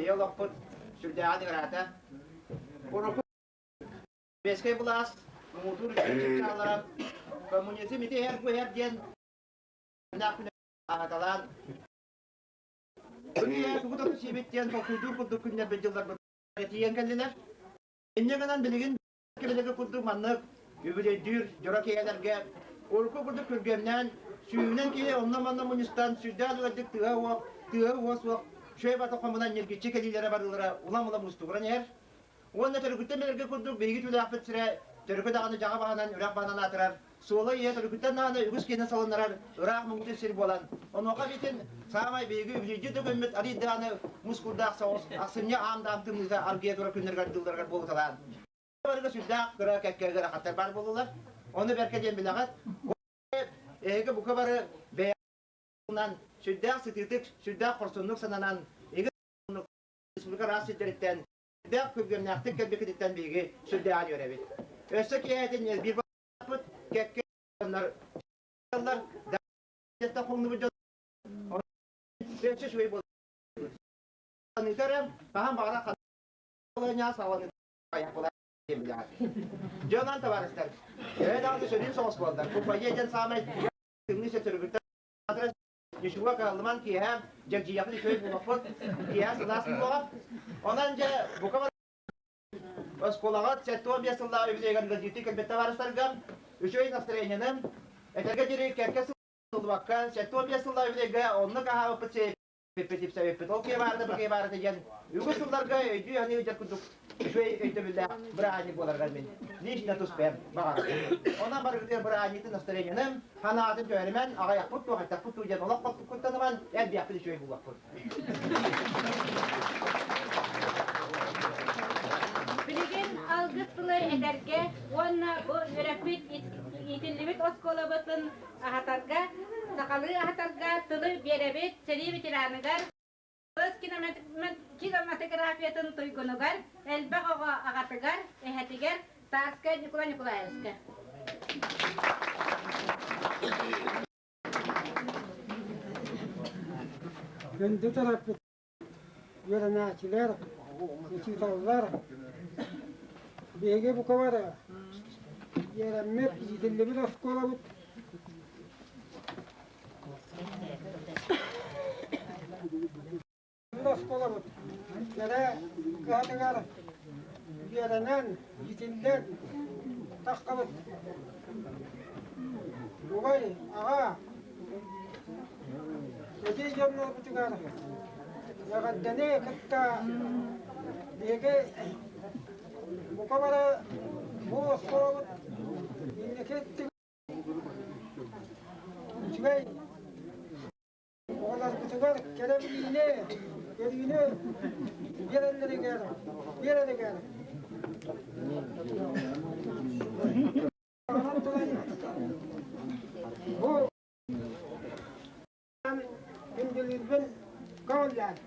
Биһиги олохпут сүрдээҕин ыараата. Урукку Сэбиэскэй былаас муҥутуур үчүгэй чыпчааллара коммунизм ити иһэр бу иһэр диэн ааһаталаан тугу да сиэбит диэн толкуйдуур курдук күннэрбит дьылларбыт тиийэн кэллилэр. Инньэ гынан билигин Кэбилэги курдук маннык үбүлүөйдүүр дьоро киэһэлэргэ урукку курдук күргүөмнээн сүүһүнэн киһи онно-манна мунньустан сүрдээх үөрдүк тыаһа-уох тыаһа-уоһа суох үчүгэй бата хомунан ньиргиччи кэлиилэрэ барыылара улам-улам уустугуран иһэр. Уонна төрүкүттэн билэргэ курдук биһиги түүлээхпит сирэ төрүкү даҕаны дьаҕа баһынан үрэх баһынан аатырар суола-ииһэ төрүкүттэн даҕаны үгүс киһини салыннарар ыраах муҥутуур сир буолан, онуоха эбиитин саамай биһиги үбүлүйдүү да көммүт арыый даҕаны мускулдаах соҕус ахсынньы аам-даам тымныыта аргыйа турар күннэригэр дьылларыгар буолуталаан барыга сүрдээх кыра кэккэ ыарахаттар баар буоллулар. Ону бэркэ диэн билэҕит. Эһиги бука бары бэйэҕинэн сүрдээх сытыытык, сүрдээх хорсуннук сананан, республика араас сирдэриттэн сүрдээх күргүөмнээхтик кэлбиккититтэн биһиги сүрдээҕин үөрэбит. Өссө киэһэтин биир кэккэ дьоннор хоҥнубут дьон өссө үчүгэй буолар хаһан баҕарар Дьонон табаарыстар, төһө даҕаны сөрүүн соҕус буоллар, бу фойе диэн саамай тымныы сөтөрүгүттэн ничего кыһаллыман киэһэ дьэгдьийэхпит үчүгэй буолуохпут, киэһэ сылаас буолуоҕа. Онон дьэ бука Оскуолаҕа 75 сыллаах үбүлүөйүгэр ыалдьыттыы кэлбит табаарыстарга үчүгэй настроениены, этэргэ диэри кэккэ сыллыбакка 75 сыллаах үбүлүөйгэ оннук аһаабыппыт сиэппит ипсэбиппит ол киһи баарыта бу киһи баарыта диэн үгүс сылларга өйдүү саныы сылдьар курдук үчүгэй өйдөбүллээх бырааһынньык буоларыгар мин лично туспэм баҕарабын. Онон барыгытыгар бырааһынньыктын настроениены, санаатын түһэримэн, аҕыйахпыт туох эттэхпит дуу диэн олох куттаныман элбиэхпит үчүгэй буолуохпут. Билигин алгыс тылы этэргэ уонна бу үөрэппит иитиллибит оскуолабытын аһатарга, сахалыы аһатарга тылы биэрэбит сэрии ветераныгар, кинематографиятын туйгунугар, элбэх оҕо аҕатыгар, эһэтигэр Тарскай Николай Николаевичка. Күндү төрөппүт үөрэнээччилэр, учууталлар, биһиги бука бары үөрэммит, иитиллибит оскуолабыт Оскуолабыт кэрэ кыһатыгар үөрэнэн, иитиллэн таххабыт. Убай, аҕа, эдьиий дьоннорбутугар эҕэрдэни кытта биһиги бука бары бу оскуолабыт инники үчүгэй Оҕолорбутугар кэрэ билиини, көрүүнү биэрэллэригэр, биэрэригэр бу күндүлүүрбүн көҥүллээн.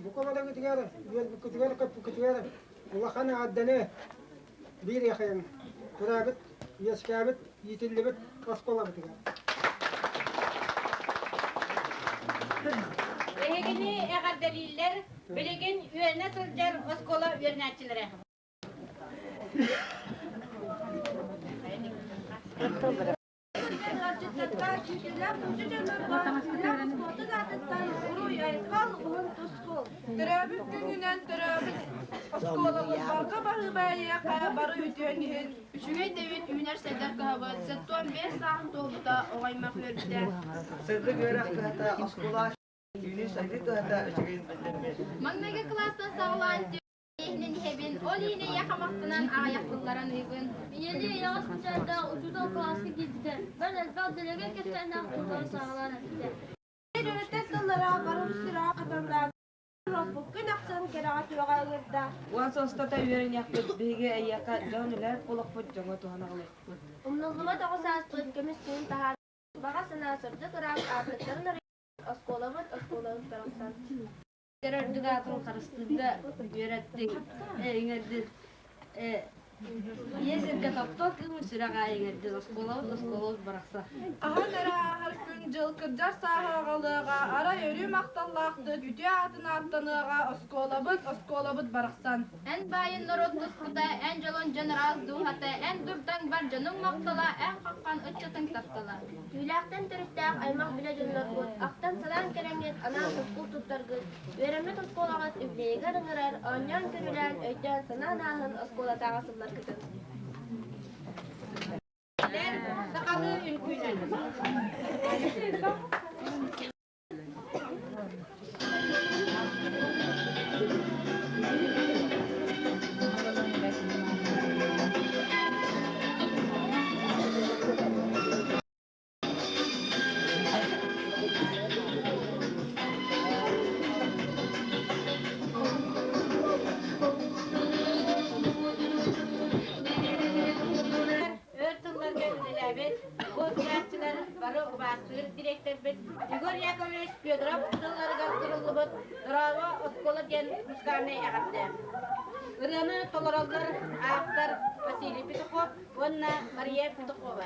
Бука барыгытыгар, үөрбүккүтүгэр, көппүккүтүгэр улахан эҕэрдэни биэриэхэйиҥ төрөөбүт, үөскээбит, иитиллибит оскуолабытыгар. Эһигини эҕэрдэлииллэр билигин үөрэнэ сылдьар оскуола үөрэнээччилэрэ. Ыалдьыттарга күүтүүлээх күүтүү дьоннорго үлэх оскуолатын аатыттан уруй-айхал уһун тускул. Төрөөбүт күҥҥүнэн төрөөбүт оскуолабыт барҕа баһыыба эйиэхэ бары үтүөҥ иһин Үчүгэй дэбит үүнэр-сайдар кыһабыт 75 сааһын туолбута оҕо аймах үөрбүтэ. Сырдык үөрэх кыһата оскуола үүнүү-сайдыы кыһата үчүгэйин биллэрбит. Маҥнайгы кылаастан саҕалаан иһинэн иһэбин, ол иһин эйиэхэ махтанан аҕыйах тылларын ыйбын. Ийэлии эйэҕэс мичээрдээх учуутал кылааска киирбитэ, бэрт элбэх дэлэгэй кэпсээннээх тыллары саҕалаан эппитэ. Үөрэтэр тыллара барым сүрэҕэ хатаннаан Күн ахсын кэрэҕэ түөҕэ ыҥырда. Уон сыл устата үөрэниэхпит, биһиги эйиэхэ дьон үлэһит буолуохпут, дьоҥҥо туһанаҕылыахпыт. Умнуллубат оҕо сааспыт көмүс күнүн таһаар баҕа санаа сырдык ыраас аартыктарын арыйан оскуолабыт оскуолабыт барахсан. Үрдүк аатын харыстыырга үөрэттиҥ, иҥэрдин. Ийэ сиргэ таптал кыымын сүрэх аайы иҥэрдин, оскуолабыт оскуолабыт барахсан. Хаһан эрэ ааһар күн-дьыл кырдьар сааһы аҕалыаҕа, арай өрүү махталлаахтык үтүө аатын ааттаныаҕа оскуолабыт, оскуолабыт барахсан. Эн баайын норуот туспута, эн дьолун дьон ыраас дууһата, эн дурдаҥ бар дьонуҥ махтала, эн хаххан ыччатыҥ таптала. Түүлээхтэн төрүттээх аймах-билэ дьоннорбут, ахтан-санаан кэлэҥҥит анаан тускул туттаргыт, үөрэммит оскуолаҕыт үбүлүөйүгэр ыҥырар, оонньоон-көрүлээн, өйдөөн-санаан ааһын оскуолатааҕы сылларгытын. Сахалыы үҥкүүнэн. Өр тылларга үлэлээбит бу бары убаастыыр дириэктэрбит Егор Яковлевич Федоров тылларыгар суруллубут «Дорообо оскуола» диэн музыкальнай эҕэрдэ. Ырыаны толороллор автор Василий Петухов уонна Мария Петухова.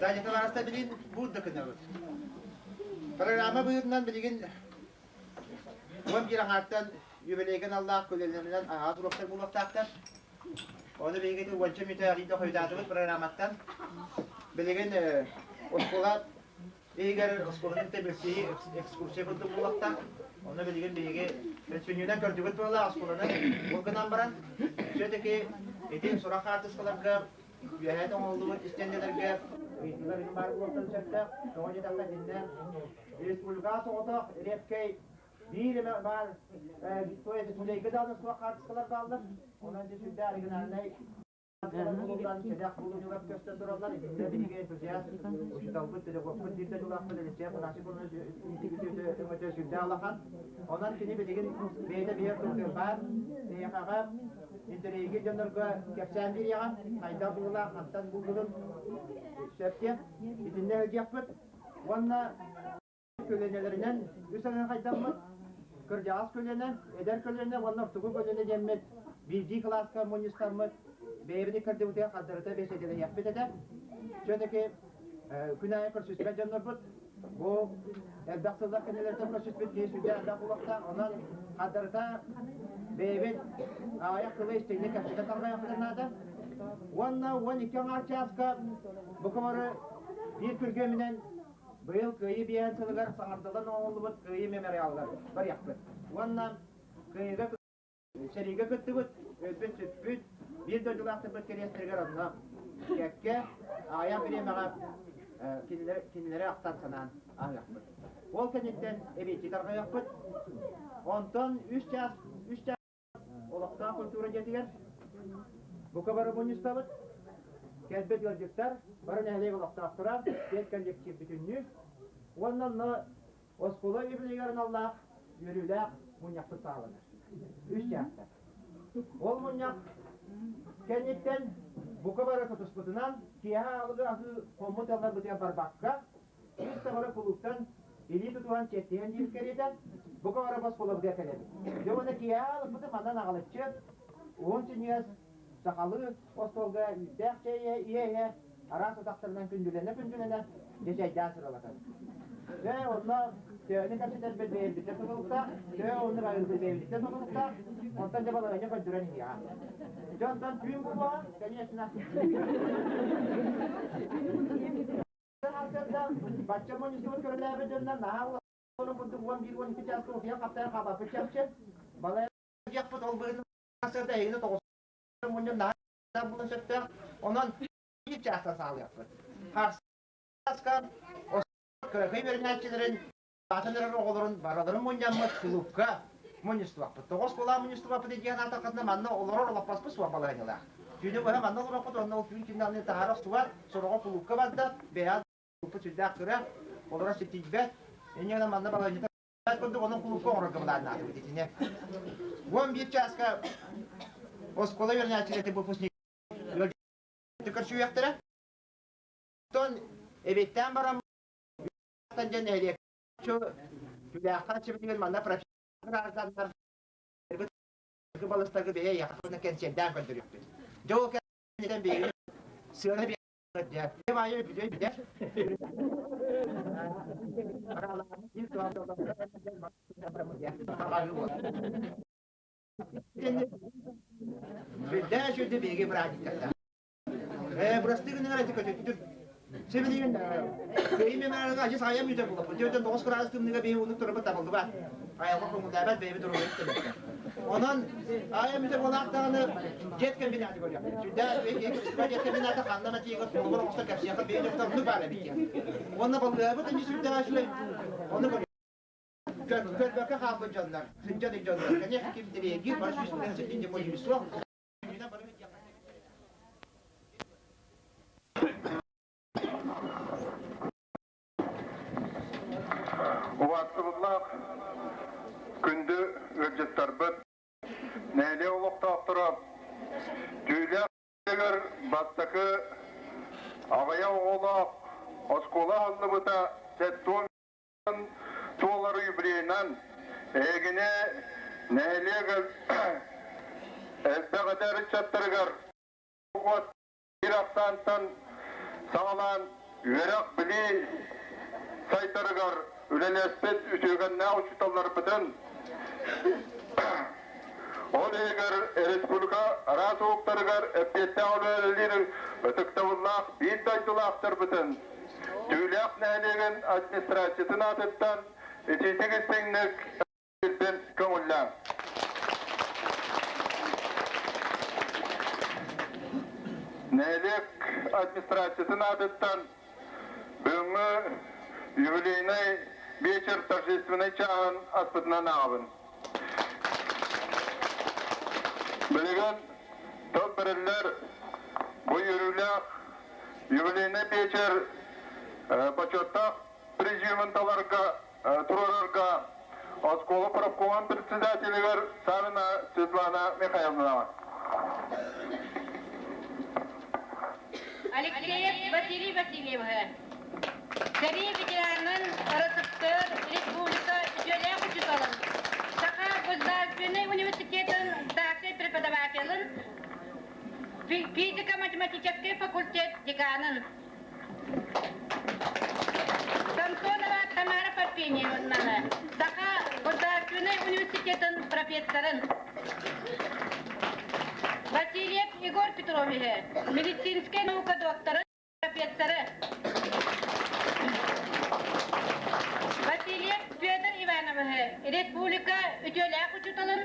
Даня табаарыста билигин буут да кынабыт. Программа быһыытынан билигин 11 аҥаартан юбилейга аналлаах көлүөнэлэринэн аһаҕас уруоктар буолуохтаахтар. Ону биһиги уонча мүтэ арыйда хойутаатыбыт программаттан. Билигин оскуола иһигэр оскуоланы кытта билсиһии экскурсия курдук буолуохтаах. Ону билигин биһиги сүнньүнэн көрдүбүт буолла оскуоланы. Ол гынан баран, все-таки ити сурах хаартыскаларга үөһээ оҥоһуллубут истиэндэлэргэ ыйытыылар баар буолуохтарын сөптөөх. Тоҕо диэтэххэ итиннэ республикаҕа соҕотох редкэй биир эмэ баар музейга даҕаны суох хаартыскалар бааллар. Онон ити сүрдээх оригинальнай булуллан сэдэх булунньулар көстөн тураллар. Итиннэ биһиги энтузиаст учууталбыт, педагогпут биир дойдулаахпыт Алексей Афанасьев өҥөтө сүрдээх улахан. Онон кини билигин бэйэтэ биһиэх тылыгар баар. Эйиэхэҕэ интэриэһиргиир дьоннорго кэпсээн биэриэҕэ, хайдах быһыылаах, хантан булбутун сөп диэн. Итиннэ сылдьыахпыт. Уонна көлүөнэлэринэн үс аҥы хайдаммыт кырдьаҕас көлүөнэ, эдэр көлүөнэ уонна ортоку көлүөнэ диэммит биирдии кылааска мунньустаммыт бэйэбит иккардыбытыгар хардарыта бэсиэдэлэһиэхпит этэ. Все-таки күн аайы көрсүспэт дьоннорбут бу элбэх сыллар кэннилэриттэн көрсүспүт киһи сүрдээх элбэх буолуохтаах. Онон хардарыта бэйэбит аҕыйах тылы истиҥник кэпсэтэ тарҕайыахпытын наада. Уонна 12 аҥаар чааска бу комары биир күргүөмүнэн Быйыл Кыайыы биэһин сылыгар саҥардыллан оҥоһуллубут Кыайыы мемориалыгар барыахпыт. Уонна Кыайыыга сэриигэ кыттыбыт, өлбүт-сүппүт биир дойдулаахтарбыт кэриэстэригэр онно кэккэ аҕыйах бириэмэҕэ кинилэри ахтан санаан ааһыахпыт. Ол кэнниттэн эбиэти тарҕайыахпыт. Онтон 3 чаас олохтоох культура дьиэтигэр бука бары мунньустабыт. Кэлбит ыалдьыттар, бары нэһилиэк олохтоохторо, пед коллектив бүтүннүү. Уонна онно оскуола юбилейыгар аналлаах үөрүүлээх мунньахпыт саҕаланар. Үс чаастар. Ол мунньах кэнниттэн бука бары тутуспутунан киэһэ аһылыгы аһыы хоммут ыалларбытыгар барбакка, Үс саҕара кулууптан илии тутуһан чэттиһэн диир кэриэтэ, бука бары оскуолабытыгар кэлэбит. Дьэ уонна киэһэ аалыкпытын манан аҕалыччы, уһун синньигэс сахалыы остуолга үүттээх чэй иһэ-иһэ, араас утахтарынан күндүлэнэ-күндүлэнэ, дьэ чэйдээн сыралатабыт. Дьэ онно төһөнү кэпсэтэрбит бэйэбититтэн тутулуктаах, төһө оннук айылгы бэйэбититтэн тутулуктаах, онтон дьэ балаһыанньа көрдөрөн иһиэҕэ. Дьэ онтон түүн буолуоҕа, конечно. Бачча мунньустубут көрүлээбит дьоннор наһаа улахан курдук 11-12 чааска утуйан хаптайан хаалбаппыт чахчы. Балайыахпыт ол быһыытынан сарсыарда эһигини тоҕус мунньан наһаа булан сөптөөх. Онон биир чаастан саҕалыахпыт. Харсаска кыракый үөрэнээччилэрин атын эрэр оҕолорун барыларын мунньаммыт кулуупка мунньустубаппыт. Тоҕо оскуолаҕа мунньустубаппыт диэн аатаххытына манна олорор олоппоспут суох балаһыанньалаах. Түүнү быһа манна олоруохпут уонна ол түүн түннэҕини таһаара охсубат, сороҕо кулуупка барда, бэйэҕэ кулууппут сүрдээх кыра, олорор ситийбэт. Инньэ гынан манна балаһыанньата курдук онон кулуупка оҥорорго былааннаатыбыт итинэ. 11 чааска оскуола үөрэнээччилэрэ выпускник көрсүөхтэрэ. Оттон эбиэттээн баран диэн нэһилиэк Түлээххэ чибитигэр манна гражданнар балыстарга бэйэ яхтана кэнсиэрдээн көрдөрүөхпүт. Дьэ ол кэнниттэн биһиги сыана биэрдэ. Баайы бүтэ бүтэ. Сүрдээх сүрдэ биһиги быраадиктарда. Бырастыы гыныгар эти көтүттүм. Сибилигин кыайыы мемориалга адьас айам үтэ булаппыт. Төрдөн 9 кыраас тымныыга биһи унук турабыт табыллыбат. Айылҕа көҥүллээбэт бэйэбит доруобуйабыт төлөттө. Онон айам үтэ буолаахтаҕына дьиэт комбинаты көрүөхпүт. Сүрдээх дьиэт комбината ханна эмэ тиийэн холобур оҥостон кэпсиэххэ бэйэ дьоттор оннук баар эбит диэн. Уонна балыыһабыт эмиэ сүрдээх үчүгэй. Ону көрбөккө хаалбыт дьоннор, сылдьан дьоннор, конечно, ким реагирует, бары сүүспүтүн ситинни модьуйсуох. Убаастабыллаах күндү ыалдьыттарбыт, нэһилиэк олохтоохторо, Түүлээх бастакы аҕыйах оҕолоох оскуола аһыллыбыта 70 туолар юбилейынан эһигини нэһилиэк элбэх эдэр ыччаттарыгар Биир ахсаантан саҕалаан Үөрэх-билии сайдарыгар үлэлэспит үтүөкэннээх учууталларбытын, ол иһигэр республика араас уһуктарыгар эппиэттээх үлэлиир ытыктабыллаах биир дойдулаахтарбытын Түүлээх нэһилиэгин администрациятын аатыттан итиитик истиҥник Сирдэн көҥүллээҥ. Нэһилиэк администрациятын аатыттан бүгүҥҥү юбилейнай вечер торжественнай чааһын аспытынан ааҕабын. Билигин тыл бэриллэр бу үөрүүлээх юбилейнай вечер бочуоттаах президиумун таларга туруорарга оскуола профкомун председателигэр Савина Светлана Михайловнаҕа. Алексеев Василий Васильевиһы, сэрии ветеранын РСФСР Республика үтүөлээх учууталын, Саха государственнай университетын старшай преподавателын, физико-математическай факультет деканын, Самсонова Тамара Парфеньевнаны, Саха государственнай университетын профессорын, Васильев Егор Петровиһы, медицинскэй наука докторын, профессоры, Васильев Федор Ивановиһы, республика үтүөлээх учууталын,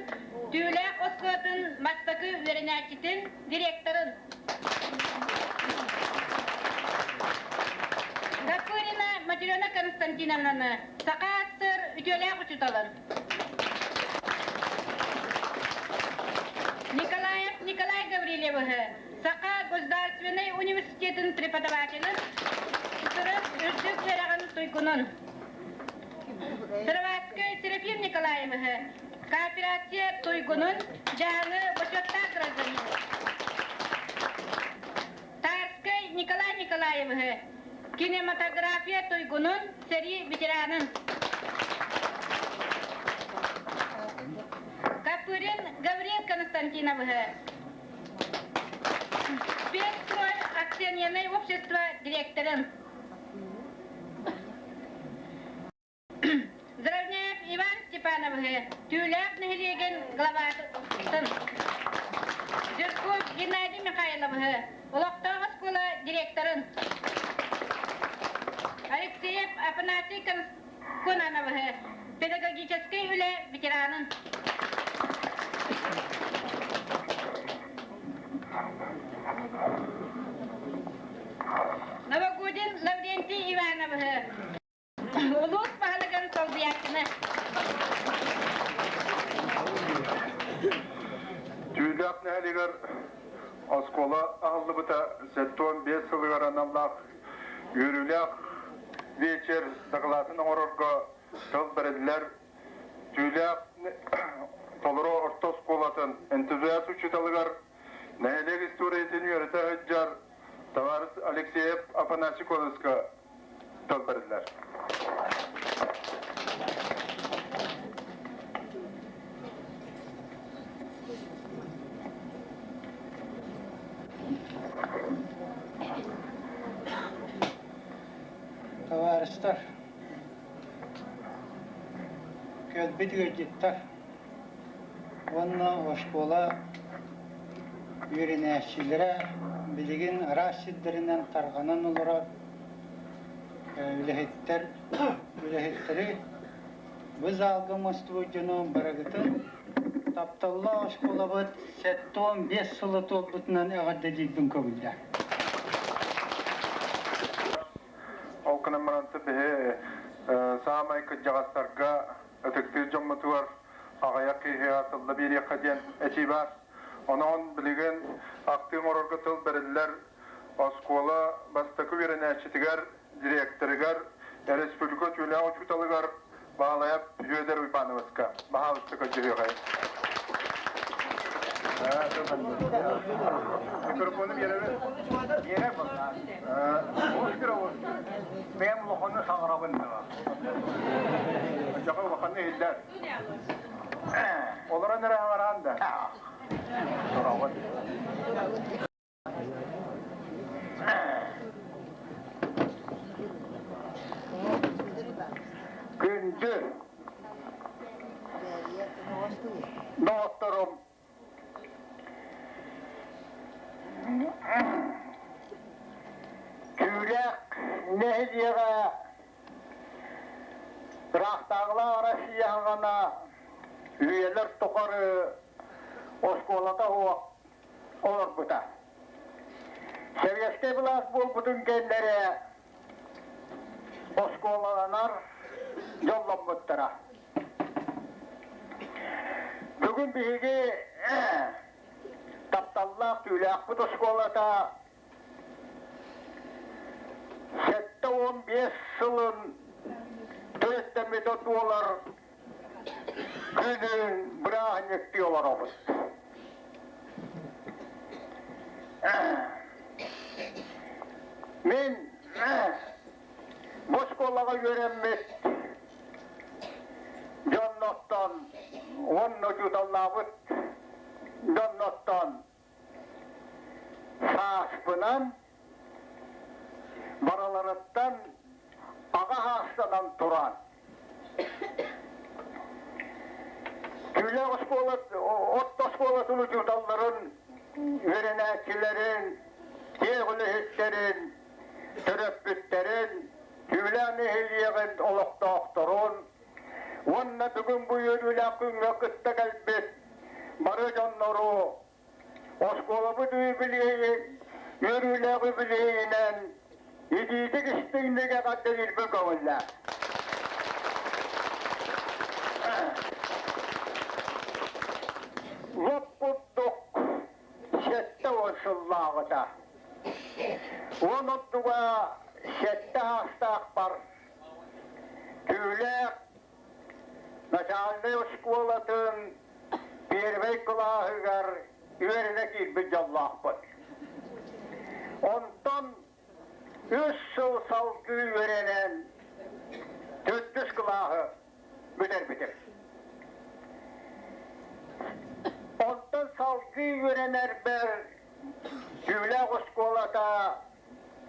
Түүлээх оскуолатын бастакы үөрэнээччитин, директорын, Гапырина Матрена Константиновнаны Саха АССР үтүөлээх учууталын, Николаев Николай Гаврильевиһы Саха государственнай университетын преподавателин, СРС үрдүк үөрэҕин туйгунун, Сыроватскай Серафим Николаевиһы Кооперация туйгунун дьаһалы бочуоттаах гражданин. Тарскай Николай Николаевиһы кинематография туйгунун сэрии ветеранын. Копырин Гаврил Константиновиһы Спецстрой акционерное общество директорын. Заровняев Иван Степановиһы Түүлээх нэһилиэгин главатын, Жирков Геннадий Михайловиһы олохтоох оскуола директорын, Алексеев Афанасий Кононовиһы педагогическай үлэ ветеранын. Новогодин Лаврентий Ивановиһы Улуус баһылыгын солбуйааччыны. Түүлээх нэһилиэгэр оскуола аһыллыбыта 75 сылыгар аналлаах үөрүүлээх вечер дакылаатын оҥорорго тыл бэриллэр Түүлээх толору орто оскуолатын энтузиаст учууталыгар нэһилиэк историятын үөрэтэ сылдьар товарищ Алексеев Афанасий Коновичка тыл бэриллэр. Табаарыстар, кэлбит ыалдьыттар уонна оскуола үөрэнээччилэрэ билигин араас сирдэринэн тарҕанан олорор үлэһиттэр үлэһиттэри бу залга мустубут дьону барыгытын тапталлаах оскуолабыт 75 сыла туолбутунан эҕэрдэлиирбин көҥүллээ. Ол гынан баран биһи саамай кырдьаҕастарга ытыктыыр дьоммутугар аҕыйах киһиэхэ тылла биэриэххэ диэн этии баар. Онон билигин ахтыы оҥорорго тыл бэриллэр оскуола бастакы үөрэнээччитигэр, директорыгар, республика үтүөлээх учууталыгар Баалайап Федор Уйбановичка баһаалыста көрдөһүөҕэй. Микрофону биэрэбин. Биэрэр буолла. Бэйэм улаханны саҥарабын. Дьаха улаханны иһиллэр. Олорон эрэ хаҥараан да. Сороҕун. нэһилиэгэ ыраахтааҕылаах Россия саҕана үйэлэр тухары оскуолата суох олорбута. Сэбиэскэй былаас буолбутун кэннэрэ оскуолаланар дьолломмуттара. Бүгүн биһиги тапталлаах түүлээхпит оскуолата 75 сылын төрүттэммитэ туолар күнүн бырааһынньыктыы олоробут. Мин бу оскуолаҕа үөрэммит дьонноттон уонна учууталлаабыт дьонноттон сааспынан барыларыттан аҕа саастанан туран Түүлээх оскуола орто оскуолатын учууталларын, үөрэнээччилэрин, дьиэ үлэһиттэрин, төрөппүттэрин, Түүлээх нэһилиэгин олохтоохторун уонна бүгүн бу үөрүүлээх күҥҥэ кытта кэлбит бары дьоннору оскуолабыт үөрүүлээх үбүлүөйүнэн итиитик истиҥник эҕэрдэлиирбин көҥүллээх. Лоп курдук 70 сыллааҕыта уон ордуга сэттэ саастаахпар Түүлээх начальнай оскуолатын первэй кылааһыгар үөрэнэ киирбит дьоллоохпут. Онтон үс сыл салгыы үөрэнэн төрдүс кылааһы бүтэрбитим. Онтон салгыы үөрэнэрбэр Түүлээх оскуолата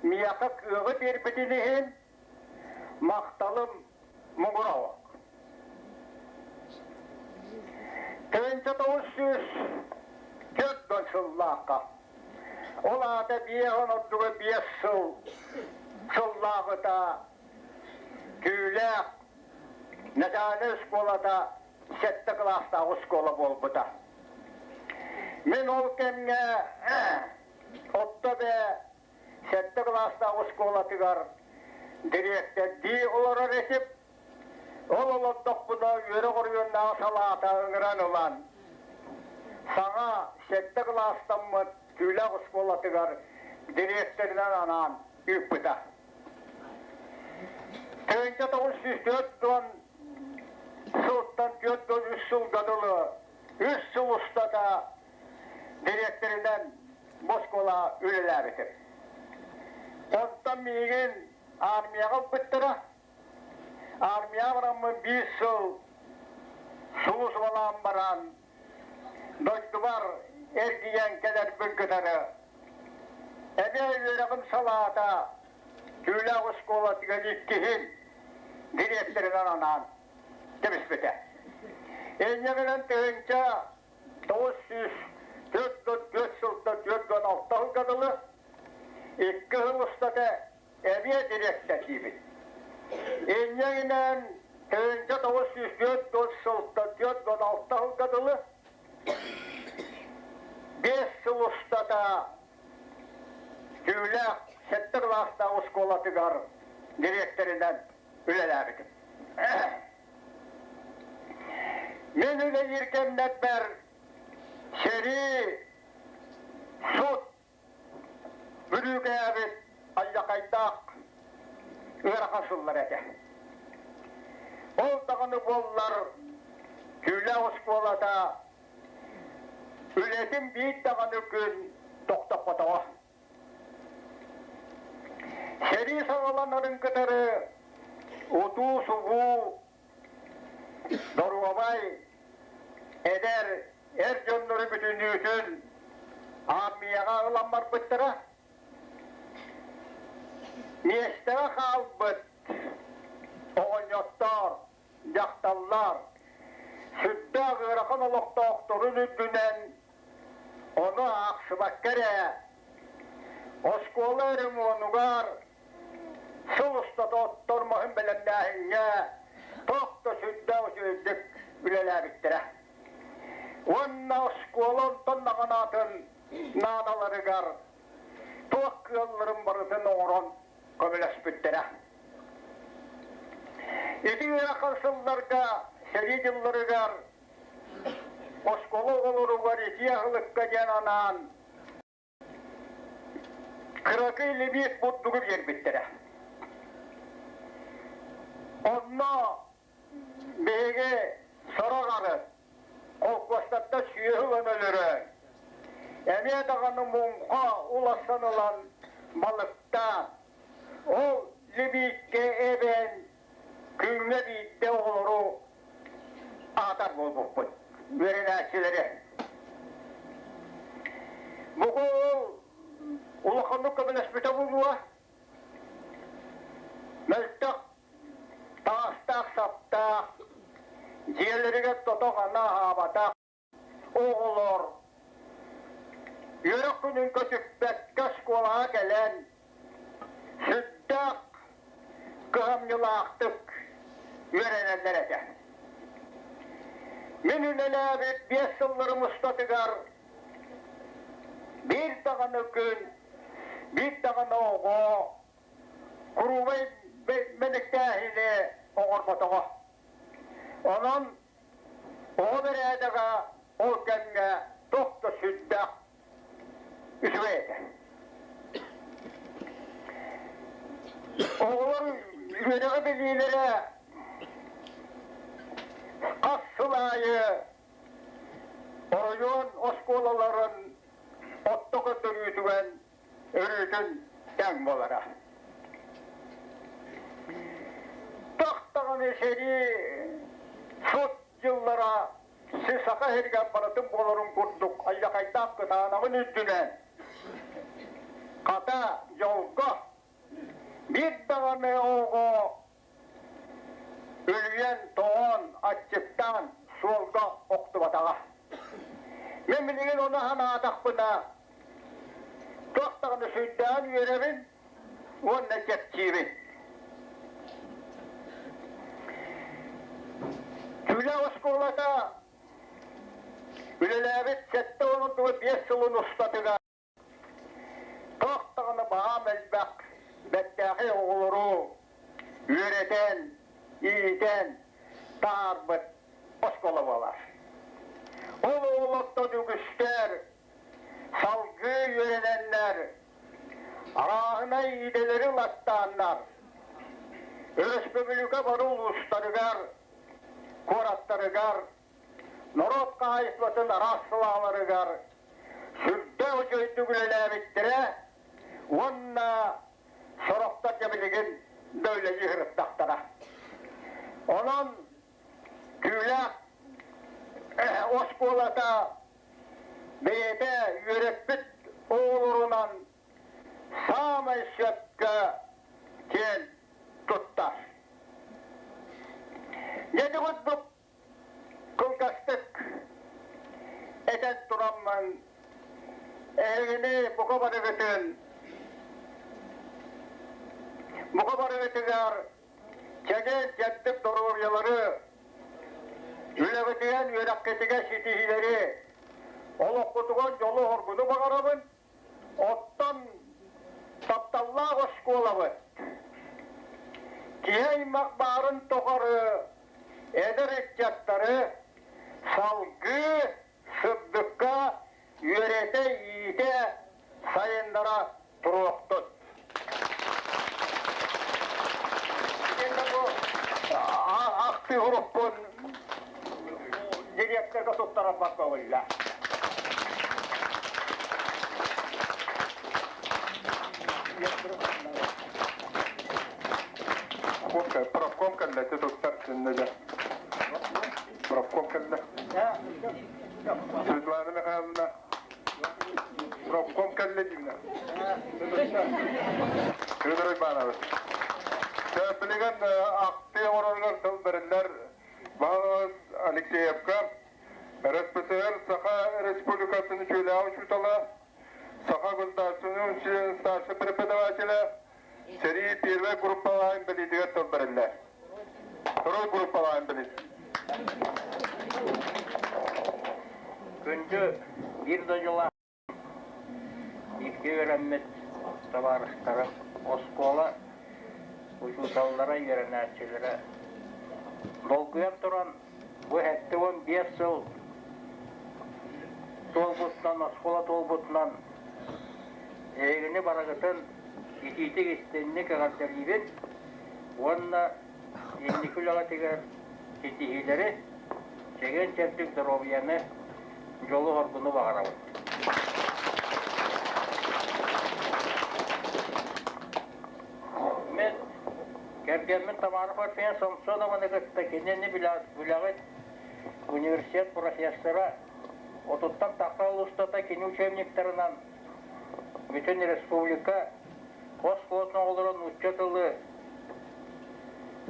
миэхэ кыаҕы биэрбитин иһин махталым муҥура суох. 1940 сыллаахха, ол аата биэһин ордуга биэс сыл сыллааҕыта Түүлээх начальнай оскуолата сэттэ кылаастаах оскуола буолбута. Мин ол кэмҥэ Отто бээ сэттэ кылаастаах оскуолатыгар дириэктэрдии олорор этим. Ол олордохпуна үөрэх оройуоннааҕы салаата ыҥыран ылан, саҥа сэттэ кылаастаммыт Түүлээх оскуолатыгар дириэктэринэн анаан ыыппыта. 1940 сылтан 43 сылга дылы үс сыл устата дириэктэринэн бу оскуолаҕа үлэлээбитим. Онтон миигин армияҕа ылбыттара. Армияҕа бараммын биир сыл сулууспалаан баран дойдубар эргийэн кэлэрбин кытары эмиэ үөрэҕим салаата Түүлээх оскуолатыгар иккиһин дириэктэринэн анаан кэбиспитэ. Инньэ гынан 1944 сылтан 46 сылга дылы икки сыл устата эмиэ дириэктэрдиибит. Инньэ гынан 1944 сылтан 46 сылга дылы биэс сыл устата Түүлээх сэттэ кылаастаах оскуолатыгар дириэктэринэн үлэлээбитим. Мин үлэлиир кэмнэрбэр сэрии, сут бүрүүкээбит алдьархайдаах ыарахан сыллар этэ. Ол даҕаны буоллар Түүлээх оскуолата үлэтин биир даҕаны күн тохтоппотоҕо. Сэрии саҕаланарын кытары утуу-субуу доруобай эдэр эр дьоннору бүтүннүүтүн аармыйаҕа ылан барбыттара. Миэстэҕэ хаалбыт оҕонньоттоор, дьахталлар сүрдээх ыарахан олохтоохторун үрдүнэн ону аахсыбакка эрэ оскуола ремонугар, Сыл устата оттор маһын бэлэмнээһиҥҥэ туох да сүрдээх үчүгэйдик үлэлээбиттэрэ. Уонна оскуола онтон даҕанаатын наадаларыгар туох кыалларын барытын оҥорон көмөлөспүттэрэ. Ити ыарахан сылларга сэрии дьылларыгар оскуола оҕолоругар итии аһылыкка диэн анаан кыракый лимиит бурдугу биэрбиттэрэ. Онно биһиги сорох арыт холкуостартан сүөһү ылан өлөрөн, эмиэ даҕаны муҥха уларсан ылан балыктаан, ол лимииккэ эбэн күҥҥэ биирдэ оҕолору аатар буолбуппут, үөрэнээччилэри. Буку ол улаханнык көмөлөспүтэ буолуо. Мөлтөх таастаах-саптаах, дьиэлэригэр тото-хана аһаабатах оҕолор үөрэх күнүн көтүппэккэ оскуолаҕа кэлэн сүрдээх кыһамньылаахтык үөрэнэллэр этэ. Мин үлэлээбит 5 сылларым устатыгар биир даҕаны күн, биир даҕаны оҕо куруубай мэниктээһини оҥорботоҕо. Онон оҕо бэрээдэгэ ол кэмҥэ туох да сүрдээх үчүгэй этэ. Оҕолор үөрэҕи билиилэрэ хас сыл аайы оройуон оскуолаларын отто көрдөрүүтүгэр өрүүтүн тэҥ буолара. Тохтоҕуна сэрии сут дьыллара Саха сиригэр барытын буоларын курдук алдьархайдаах кытаанаҕын үрдүнэн хата дьолго биир даҕаны оҕо үлүйэн, тоҥон, аччыктаан суолга охтубатаҕа. Мин билигин ону санаатахпына, туох даҕаны сүрдээҕин үөрэбин уонна чэпчиибин. Түлэ оскуолата үлэлээбит 75 сылын устатыгар Туох даҕаны баҕам элбэх бэртээхэй оҕолору үөрэтэн, иитэн таһаарбыт оскуола буолар. Ол оҕолортон үгүстэр салгыы үөрэнэннэр, арааһынай идэлэри ылаттааннар, өрөспүүбүлүкэ бары улуустарыгар, куораттарыгар норуот хаһаайыстыбатын араас салааларыгар сүрдээх үчүгэйдик үлэлээбиттэрэ уонна сорохтор дьэ билигин да үлэлии сырыттахтара. Онон Түүлээх оскуолата бэйэтэ үөрэппит оҕолорунан саамай сөпкө киэн туттар. Дьэ ити курдук Кылгастык этэн тураммын, эһигини бука барыгытын, бука барыгытыгар чэгиэн-чэбдик доруобуйалары, үлэҕитигэр, үөрэххитигэр ситиһиилэри, олоххутугар дьолу-соргуну баҕарабын. Оттон тапталлаах оскуолабыт киһи аймах баарын тухары эдэр ыччаттары салгыы сырдыкка үөрэтэ-иитэ сайыннара туруохтун. Итиннэ бу ахтыы уруккун директорга туттарарбар көҥүллээх. Профком кэллэ, туттар синнеде. Профком кэллэ. Светлана Михайловна Профком кэллэ диибинэ. Федор Иванович. Билигин ахтыы оҥороругар тыл бэриллэр Баһылык Алексеевка РСПСР Саха Республикатын үтүөлээх учуутала, Саха государственный университетын старший преподавателя. Сэрии первай группалаах инбэлиитигэр тыл бэриллэр. Второй группалаах инбэлиит. Күндү биир дойдулаах бииргэ үөрэммит табаарыстарым, оскуола учууталлара, үөрэнээччилэрэ долгуйан туран бу 75 сыл туолбутунан, оскуола туолбутунан эһигини барыгытын итиитик истинник эҕэрдэлиибин уонна инники үлэҕитигэр ситиһиилэри, чэгиэн-чэбдик доруобуйаны, дьолу-соргуну баҕарабын. Мин кэргэммин Тамара Парфен Самсонованы кытта кинини билэҕит университет профессора отуттан тахса устата кини учебниктарынан бүтүн республика оскуолатын оҕолоро нуучча тылы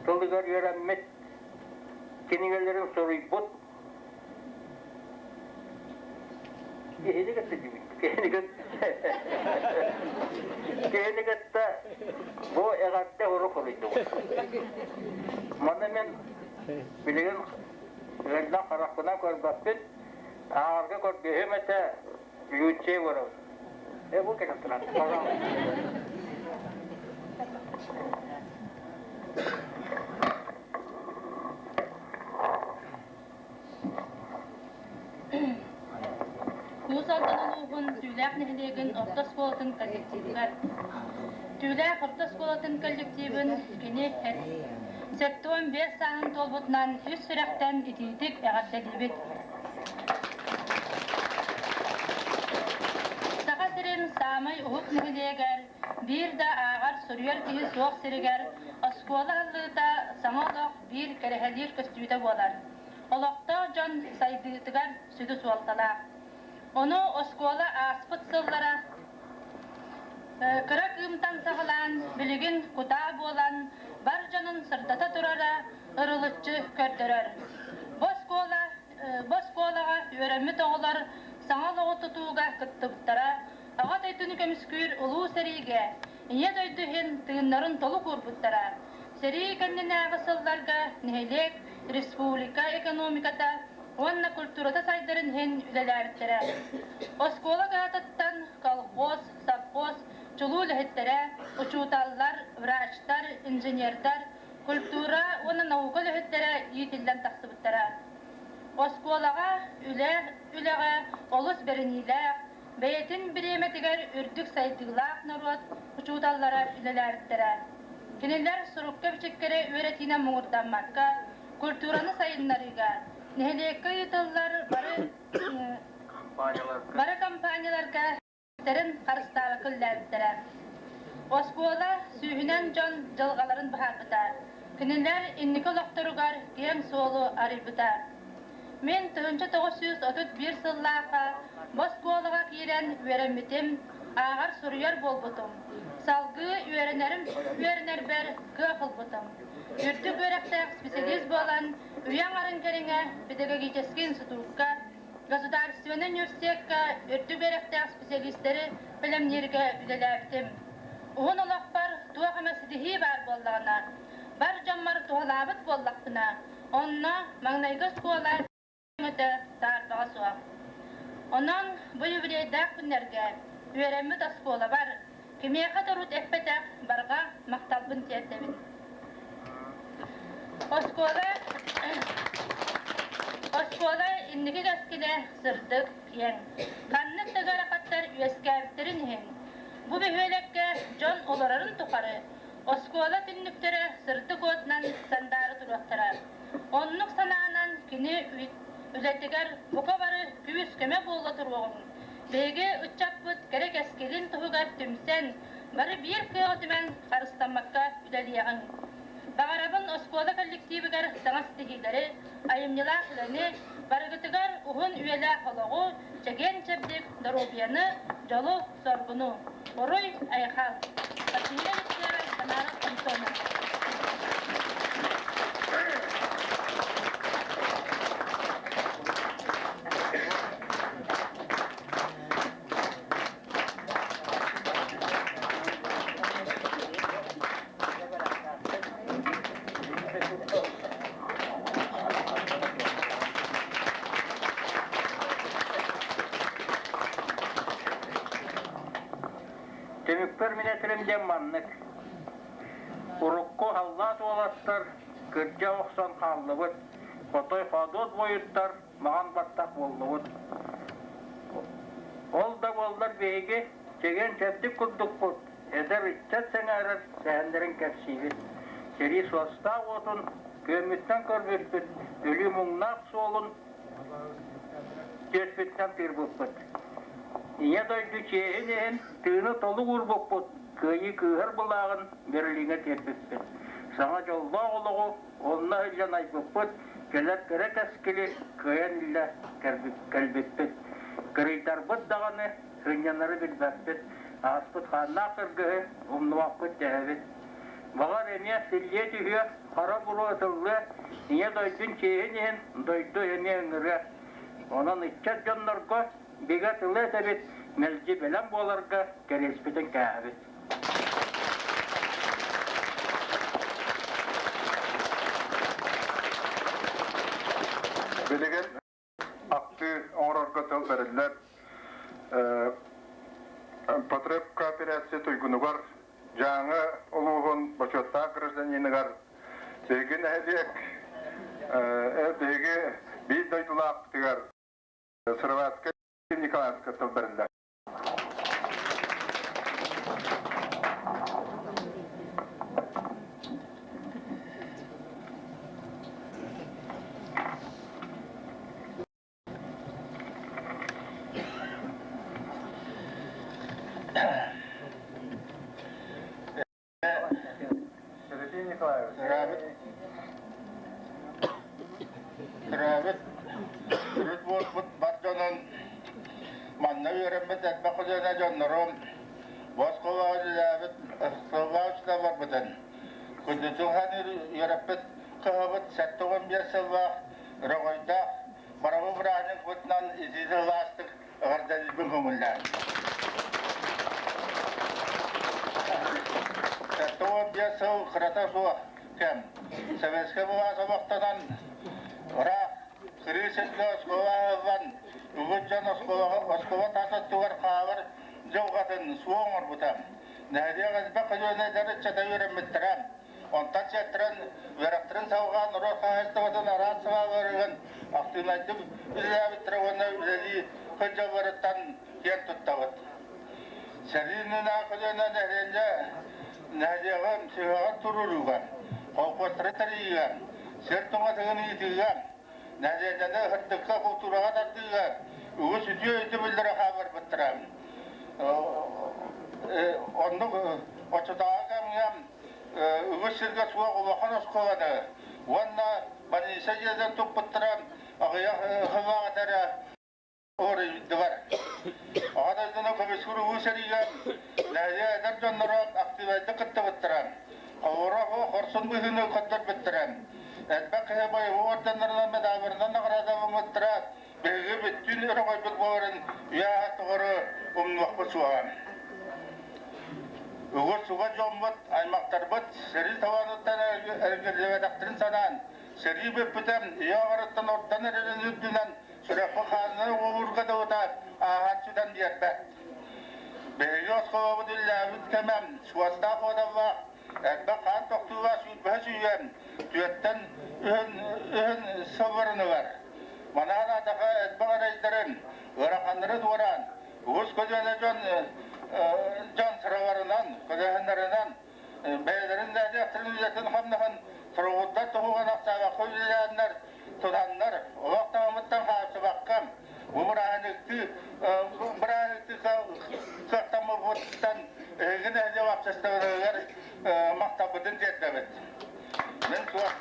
тылыгар үөрэммит кинигэлэрин суруйбут киһини кытта киһини кытта киһини кытта бу эҕэрдэ урук суруйдубут. Маны мин билигин ыаллаах харахпынан көрбөппүн, ааҕарга көрдөһүм этэ, Лючия Егоровна. Бу кэлэн турар. Уус Алдан улууһун Түүлээх нэһилиэгин орто оскуолатын коллективыгар Түүлээх орто оскуолатын коллективын кини 75 сааһын туолбутунан үс сүрэхтэн итиитик эҕэрдэлиибит. Саха сирин саамай уһук нэһилиэгэр биир да ааҕар суруйар киһи суох сиригэр оскуола аһыллыыта саҥа олох биир кэрэһэлиир көстүүтэ буолар. Олохтоох дьон сайдыытыгар сүдү суолталаах. Ону оскуола ааспыт сыллара кыра кыымтан саҕалаан билигин кутаа буолан бар дьонун сырдата турара ырылыччы көрдөрөр. Бу оскуола Бу оскуолаҕа үөрэммит оҕолор саҥа олоҕу тутууга кыттыбыттара, Аҕа дойдуну көмүскүүр Улуу сэриигэ Ийэ дойду иһин тыыннарын толук уурбуттара. Сэрии кэннинээҕи сылларга нэһилиэк, республика экономиката уонна культурата сайдарын иһин үлэлээбиттэрэ. Оскуола кыһатыттан колхоз, совхоз чулуу үлэһиттэрэ, учууталлар, врачтар, инженердэр, культура уонна наука үлэһиттэрэ иитиллэн тахсыбыттара. Оскуолаҕа үлэ үлэҕэ олус бэриниилээх, бэйэтин бириэмэтигэр үрдүк сайдыылаах норуот учууталлара үлэлээбиттэрэ. Кинилэр сурукка-бичиккэ үөрэтиинэн муҥурдаммакка, культураны сайыннарыыга, нэһилиэккэ ыытыллар бары бары компанияларга тэрин харыстаабакка үлэлээбиттэрэ. Оскуола сүүһүнэн дьон дьылҕаларын быһаарбыта, кинилэр инники олохторугар киэҥ суолу арыйбыта. Мин 1931 сыллаахха бу оскуолаҕа киирэн үөрэммитим, ааҕар-суруйар буолбутум. Салгыы үөрэнэрим үөрэнэрбэр кыах ылбытым. Үрдүк үөрэхтээх специалист буолан, үйэ аҥарын кэриҥэ педагогическай институкка Государственнай университекка үрдүк үөрэхтээх специалистары бэлэмнииргэ үлэлээбитим. Уһун олохпор туох эмэ ситиһии баар буоллаҕына, бар дьоммор туһалаабыт буоллахпына, онно маҥнайгы оскуола өҥөтө саарбаҕа суох. Онон бу юбилейдаах күннэргэ үөрэммит оскуолабар кимиэхэ да урут эппэтэх барҕа махталбын тиэрдэбин. Оскуола Оскуола инники кэскилэ сырдык, киэҥ. Ханнык да ыарахаттар үөскээбиттэрин иһин, бу бөһүөлэккэ дьон олорорун тухары оскуола түннүктэрэ сырдык уотунан сандаара туруохтара. Оннук санаанан кини үлэтигэр бука бары күүс-көмө буола туруоҕуҥ. Биһиги ыччаппыт кэрэ кэскилин туһугар түмсэн, бары биир кыаҕы түмэн харыстаммакка үлэлиэҕиҥ. Баҕарабын оскуола коллективыгар саҥа ситиһиилэри, айымньылаах үлэни, барыгытыгар уһун үйэлээх олоҕу, чэгиэн-чэбдик доруобуйаны, дьолу-соргуну. Уруй, айхал! Василий Алексеева, Тамара Антонова. диэн маннык. Урукку халлаат уолаттар кырдьа охсон хааллыбыт, хотой хоодуот буойуттар маҕан баттах буоллубут. Ол да буоллар биһиги чэгиэн-чэбдик курдукпут, эдэр ыччат сэҥээрэр сэһэннэрин кэпсиибит. Сэрии суостаах уотун күөммүттэн көрбүппүт, өлүү муҥнаах суолун түөспүттэн тыырбыппыт. Ийэ дойду чиэһин иһин тыыны толук уурбуппут, кыайыы кыыһар былааҕын Берлиҥҥэ тиэрпиппит. Саҥа дьоллоох олоҕу онно иһиллэн айбыппыт, кэлэр кэрэ кэскили кыайан иллэ кэлбиппит. Кырыйдарбыт даҕаны сынньанары билбэппит, ааспыт хааннаах кыргыһы умнубаппыт дэһэбит. Баҕар эмиэ силлиэ түһүө, хара буруо ытыллыа, ийэ дойдун чиэһин иһин дойду эмиэ ыҥырыа. Онон ыччат дьоннорго бигэ тылы этэбит, мэлдьи бэлэм буоларга кэриэспитин кээһэбит. Билигин ахтыы оҥорорго тыл бэриллэр. Потреб кооперация туйгунугар Дьааҥы улууһун бочуоттаах гражданиныгар биһиги нэһилиэк биһиги биир дойдулаахпытыгар Сыроватскай Николаевка тыл бэриллэр. Сергей Николаевич. Төрөөбүт төрүт буолбут бар дьонун манна үөрэммит элбэх көлүөнэ дьоннорум босхолоон үлэлээбит сыллаах барбытын күндүтүн саныыр үөрэппит кыһабыт 75 сыллаах өрөгөйдөөх барабы бырааһынньыкпытынан итии сылаастык эҕэрдэлиирбин көҥүллээн. 75 сыл кырата суох кэм. Советскай былаас олохтонон ыраах кырыы сиргэ оскуола аһыллан, үгүс дьон оскуола тас өттүгэр хаалар дьылҕатын суох оҥорбута. Нэһилиэк элбэх көлүөнэ эдэр ыччата үөрэммиттэрэ. Онтон сиэттэрэн үөрэхтэрин салҕаан норуот хаһаайыстыбатын араас салааларыгар актыыбынайдык үлэлээбиттэрэ уонна үлэлии сылдьалларыттан киэн туттабыт. Сэрии иннинээҕи көлүөнэ нэһилиэнньэ нэһилиэгин сүһүөҕэр туруорууга, холкуостары тэрийиигэ, сир туһатыгын ыытыыга, нэһилиэнньэни сырдыкка, култуураҕа тардыыга үгүс үтүө өйдөбүллэри хаалларбыттара. Оннук оччотооҕу кэмҥэ үгүс сиргэ суох улахан оскуоланы уонна больница дьиэлэрин туппуттара аҕыйах сыллааҕыта эрэ уурайдылар. Аҕа дойдуну көмүскүүр улуу сэриигэ нэһилиэк эдэр дьонноро активайдык кыттыбыттара, ховура хорсун быһыыны көрдөрбүттэрэ. Элбэх киһи бойобуой орденнарынан медалларынан наҕараадаламмыттара биһиги бүттүүн өрөҕөйбүт буоларын үйэ тухары умнуохпут суоҕа. Үгүс чугас дьоммут, аймахтарбыт сэрии табаныттан эргиллибэтэхтэрин санаан, сэрии бүппүтэ ийэ аҕарыттан ордон эрэрин үрдүнэн сүрэххэ хаанынан уҕуурга дылыта ааһан сүтэн биэрбэт. Биһиги оскуолабыт үлэлээбит кэмэ суостаах уодаллаах элбэх хаан тохтууга сүүрбэһэ сүүйэн, түөртэн үһүн, үһүн сылларын ылар. Манаан атаха элбэх эрэйдэрин, ыараханнары туораан, үгүс көлүөнэ дьон дьон сыраларынан, көлөһүннэринэн бэйэлэрин нэһилиэктэрин үлэтин-хамнаһын туругурдар туһугар ахсаабакка үлэлээннэр, тутаннар, олох таһымыттан хаалсыбакка, бу бырааһынньыктыы бырааһынньыктыы кыахтаммыппытыттан эһиги нэһилиэк обществоларыгар махталбытын тиэрдэбит. Мин суох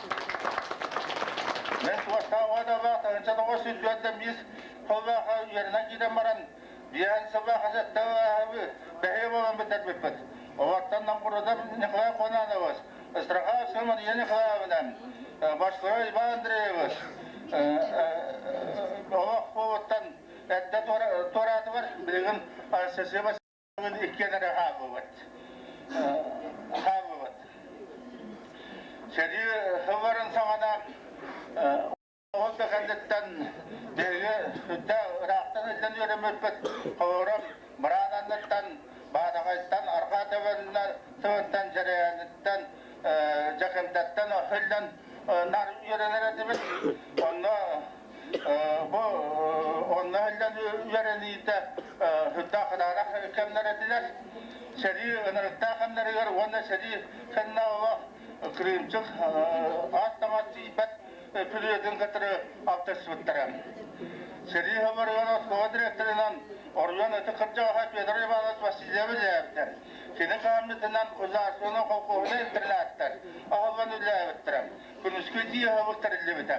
Мин суостаах уодалаах тыһыынча тоҕус сүүс түөртэн биир сыллаахха үөрэнэн киирэн баран, биэһэн сыллаах сэттэ бэһиэ буолан бүтэрбиппит. Олортон Намгурудов Николай Конанович, Страховская Мария Николаевна, Башкиров Иван Андреевич, олох буолуттан эрдэ туораатылар, билигин Анастасия иккиэн эрэ хааллыбыт. Хааллыбыт. Сэрии сылларын саҕана Ол да кэнниттэн биһиги сүрдээх ыраахтан илдьэн үөрэммиппит. Холобура, Мыраан анныттан, Баатаҕайтан, Арҕаа Төбөн. Тывынтан, Дьэрэйээниттэн, Дьэкимдэттэн өһүллэн нар үөрэнэр этибит. Онно бу онно өһүллэн үөрэниитэ сүрдээх кытаанах кэмнэр этилэр. Сэрии ынырыктаах кэмнэригэр уонна сэрии кэннэ олох кырыымчык ас-таҥас тиийбэт күрүөтүн кытары алтыспыттара. Сэрии хабарыгар оскуола директорынан оройуон ытык кырдьаҕаһа Петр Иванович Васильев үлэлээбитэ. Кини хааммытынан государственнай колхоһунай интернаттар аһыллан үлэлээбиттэрэ. Күнүскү итии аһылык тэриллибитэ.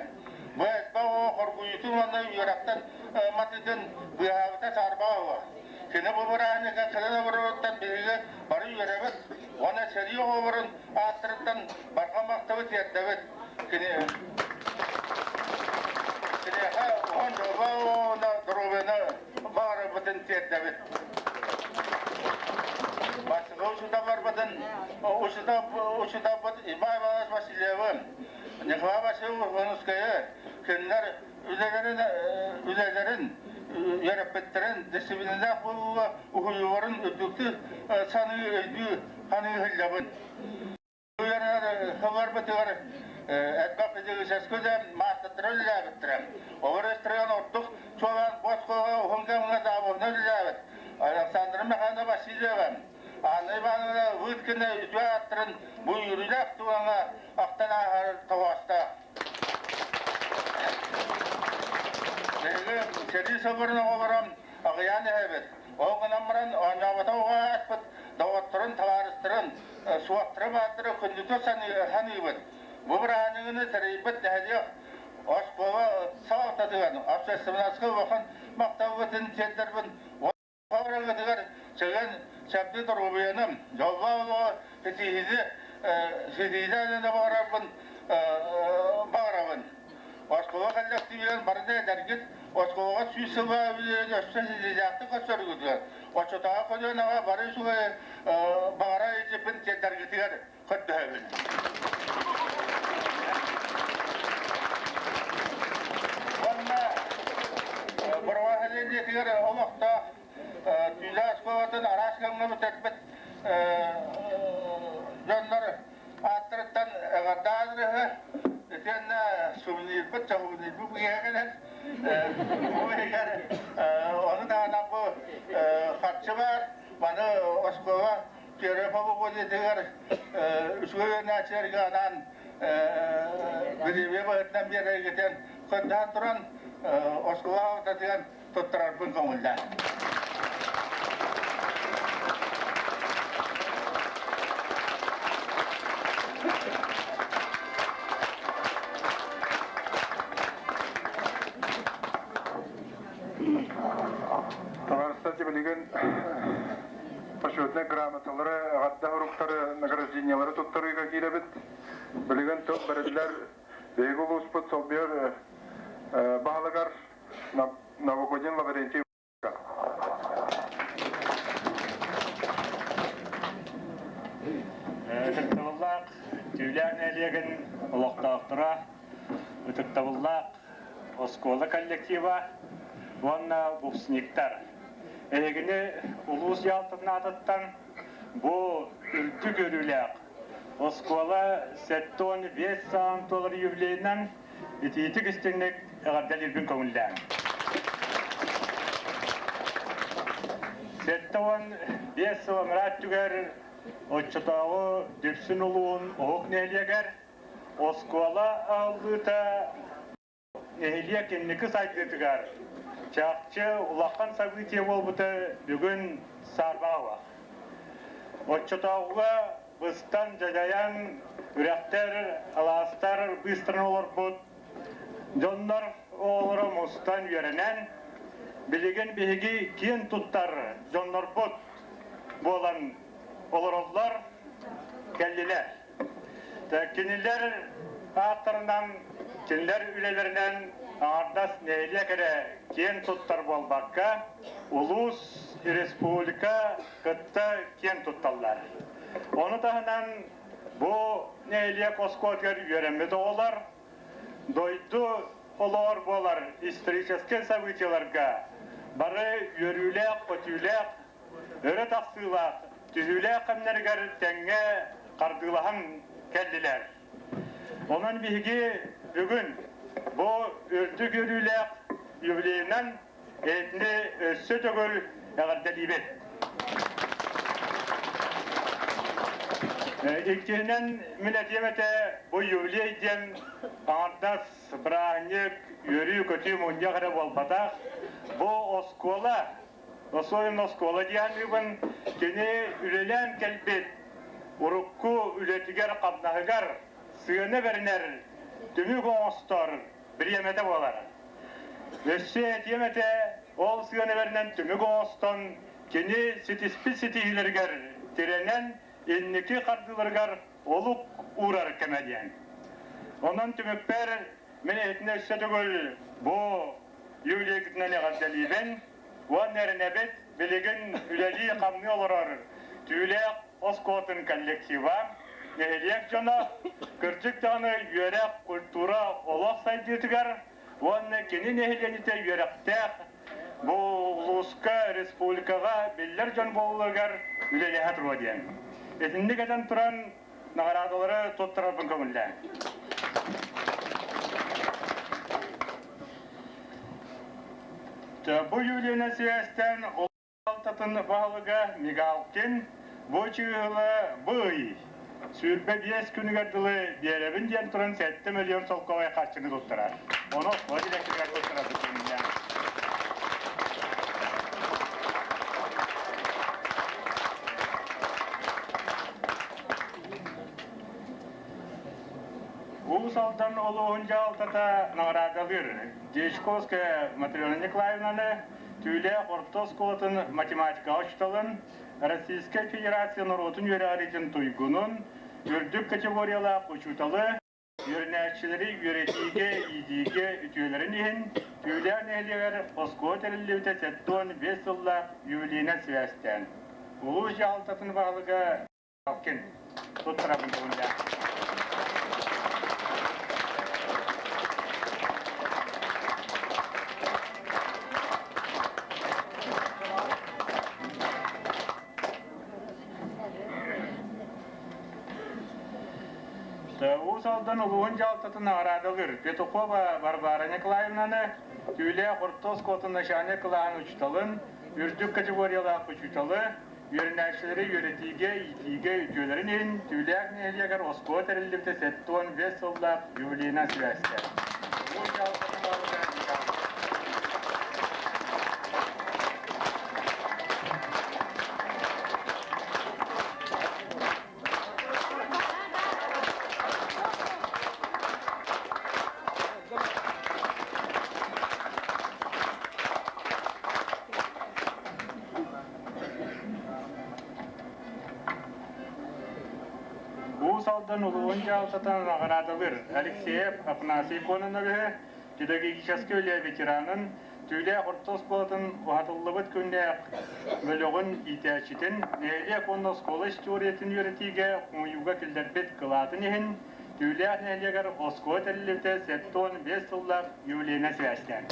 Бу элбэх оҕо хоргуйуутун уонна үөрэхтэн матыытын быыһаабыта саарбаҕа Кини бу бырааһынньыкка кэлэн олороруттан биһиги бары үөрэбит уонна сэрии оҕолорун ааттарыттан барҕа махтабы тиэрдэбит. Кини киниэхэ уһун дьоллоох доруобуйаны баҕарарбытын тиэрдэбит. Бастакы учууталларбытын учууталбыт Иван Иванович Васильевы, Николай Васильевич Урбанускайы кинилэр үлэлэрин үлэлэрин үөрэппиттэрин дисциплинэлээх буолууга уһуйууларын үрдүктүү саныы өйдүү саныы сылдьабын. Үөрэнэр сылларбытыгар элбэх физическэй да маастардара үлэлээбиттэрэ. Олор истэригэр ордук чуолаан бу оскуолаҕа уһун кэмҥэ заавуһунан үлэлээбит Александра Михайловна Васильева, Анна Ивановна Выткина үтүө ааттарын бу үөрүүлээх туһаҥа ахтан ааһар тоҕоостоох. Биһиги сэрии сылларын оҕолоро аҕыйаан иһэбит. Ол гынан баран оонньооботох оҕо ааспыт доҕотторун, табаарыстарын, суохтары-бааттары күндүтүк саныыбыт. Бу бырааһынньыгы тэрийбит нэһилиэк оскуола салалтатыгар общественноска улахан махталбытын тиэрдэрбин Хараҥатыгар чэгиэн чэбдик доруобуйаны, дьоллоох олоҕу ситиһиини ситиһиини баҕарарбын баҕарабын. Оскуола коллективынан барыта эдэргит, оскуолаҕа 100 сылга өссө ситиһиилээхтик көрсөргүтүгэр, оччотооҕу көлүөнэҕэ бары үчүгэй баҕара илдьиппин тиэрдэргитигэр көрдөһөбүн. Уонна Бороҕон сэлиэнньэтигэр олохтоох Түүлээх оскуолатын араас кэмҥэ бүтэрбит дьоннор ааттарыттан эҕэрдэ аадырыһы итиэннэ сувенирбыт, сувенирбыт быыһа кэлэн бу иһигэр ону таһынан бу харчы баар, маны оскуола Первый полугодиетыгар үчүгэй үөрэнээччилэргэ анаан бириэмийэ быһыытынан биэрэргитин көрдөһөн туран оскуола ортотугар туттарарбын көҥүллээн. Товарищ билигин Почетнай грамоталары, эҕэрдэ суруктары, награждениелары туттарыыга киирэбит. Билигин тыл бэриллэр биһиги улууспут солбуйар баһылыгар Новогодин Лаврентий Ытыктабыллаах Түүлээх нэһилиэгин олохтоохторо, ытыктабыллаах оскуола коллектива уонна выпускниктар. Эһигини улуус дьаһалтатын аатыттан бу үрдүк үөрүүлээх оскуола 75 саҕан туолар юбилейынан итиитик истиҥник эҕэрдэлиирбин көҥүллээҥ. 75 сыл анараа өттүгэр оччотооҕу Дүпсүн улууһун Уһук нэһилиэгэр оскуола аһыллыыта Нэһилиэк инники сайдыытыгар чахчы улахан событие буолбута бүгүн саарбаҕа. Оччотооҕуга быстан дьадайан үрэхтэр, алаастар быыстарын олорбут дьоннор оҕолоро мустан үөрэнэн, билигин биһиги киэн туттар дьоннорбут буолан олороллор, кэллилэр. Кинилэр ааттарынан, кинилэр үлэлэринэн аҥардас нэһилиэк эрэ киэн туттар буолбакка, улуус, республика кытта киэн тутталлар. Ону таһынан бу нэһилиэк оскуолатыгар үөрэммит оҕолор дойду олоҕор буолар историческай событиеларга бары үөрүүлээх-көтүүлээх, өрө тахсыылаах. түһүүлээх кэмнэригэр тэҥҥэ хардыылаһан кэллилэр. Онон биһиги бүгүн бу үрдүк үөрүүлээх юбилейынан эһитини өссө төгүл эҕэрдэлиибит. Иккиһинэн мин этиэм этэ бу юбилей диэн аҥардас бырааһынньык, үөрүү-көтүү мунньах эрэ буолбатах. Бу оскуола, особенно оскуола диэн кини үлэлээн кэлбит урукку үлэтигэр-хамнаһыгар сыана бэринэр, түмүк оҥостор бириэмэтэ буолар. Өссө этиэм этэ, ол сыана бэринэн түмүк оҥостон, кини ситиспит ситиһиилэригэр тирэнэн, инники хардыыларыгар олук уурар кэмэ диэн. Онон түмүкпэр мин эһитинэ өссө төгүл бу юбилейгытынан эҕэрдэлиибин уонна эрэнэбит билигин үлэлии-хамныы олорор Түүлээх оскуолатын коллектива, нэһилиэк дьоно кырдьык даҕаны үөрэх, культура, олох сайдыытыгар уонна кини нэһилиэнньэтэ үөрэхтээх бу улууска, республикаҕа биллэр дьон буолалларыгар үлэлэһэ туруо диэн. Итинник этэн туран наҕараадалары туттарарбын көҥүллээн. Бу юбилейынан сибээстээн Алтатын баһылыга Мигалкин бу чыыһыла бу ый 25 күнүгэр дылы биэрэбин диэн туран 7 миллион солкуобай харчыны туттарар. Ону оскуола директорыгар туттарарбыт көҥүллээх. Уус Алдан улууһун дьаһалтата наҕараадалыыр Дьячковская Матрена Николаевнаны Түүлээх орто оскуолатын математикаҕа учууталын, Российскай Федерация норуотун үөрэҕириитин туйгунун, үрдүк категориялаах учууталы, үөрэнээччилэри үөрэтиигэ, иитиигэ үтүөлэрин иһин Түүлээх нэһилиэгэр оскуола тэриллибитэ 75 сыллаах юбилейынан сибээстээн, улуус дьаһалтатын баһылыга Алкин туттарабын көҥүллээх. Уус Алдан улууһун дьаһалтатын наҕараадалыыр Петухова Варвара Николаевнаны Түүлээх орто оскуолатын начальник кылааһын учууталын, үрдүк категориялаах учууталы, Үөрэнээччилэри үөрэтиигэ, иитиигэ үтүөлэрин иһин Түүлээх нэһилиэгэр оскуола тэриллибитэ 75 сыллаах юбилейынан сибээстээх. Улуус дьаһалтатын баһылыга Николай Уус Алдан улууһун дьаһалтатын наҕараадалыыр Алексеев Афанасий Кононовиһы педагогическай үлэ ветеранын, Түүлээх орто оскуолатын уһатыллыбыт күннээх бөлөҕүн иитээччитин, нэһилиэк уонна оскуола историятын үөрэтиигэ хомуйууга киллэрбит кылаатын иһин Түүлээх нэһилиэгэр оскуола тэриллибитэ 75 сыллаах юбилейынан сибээстээн.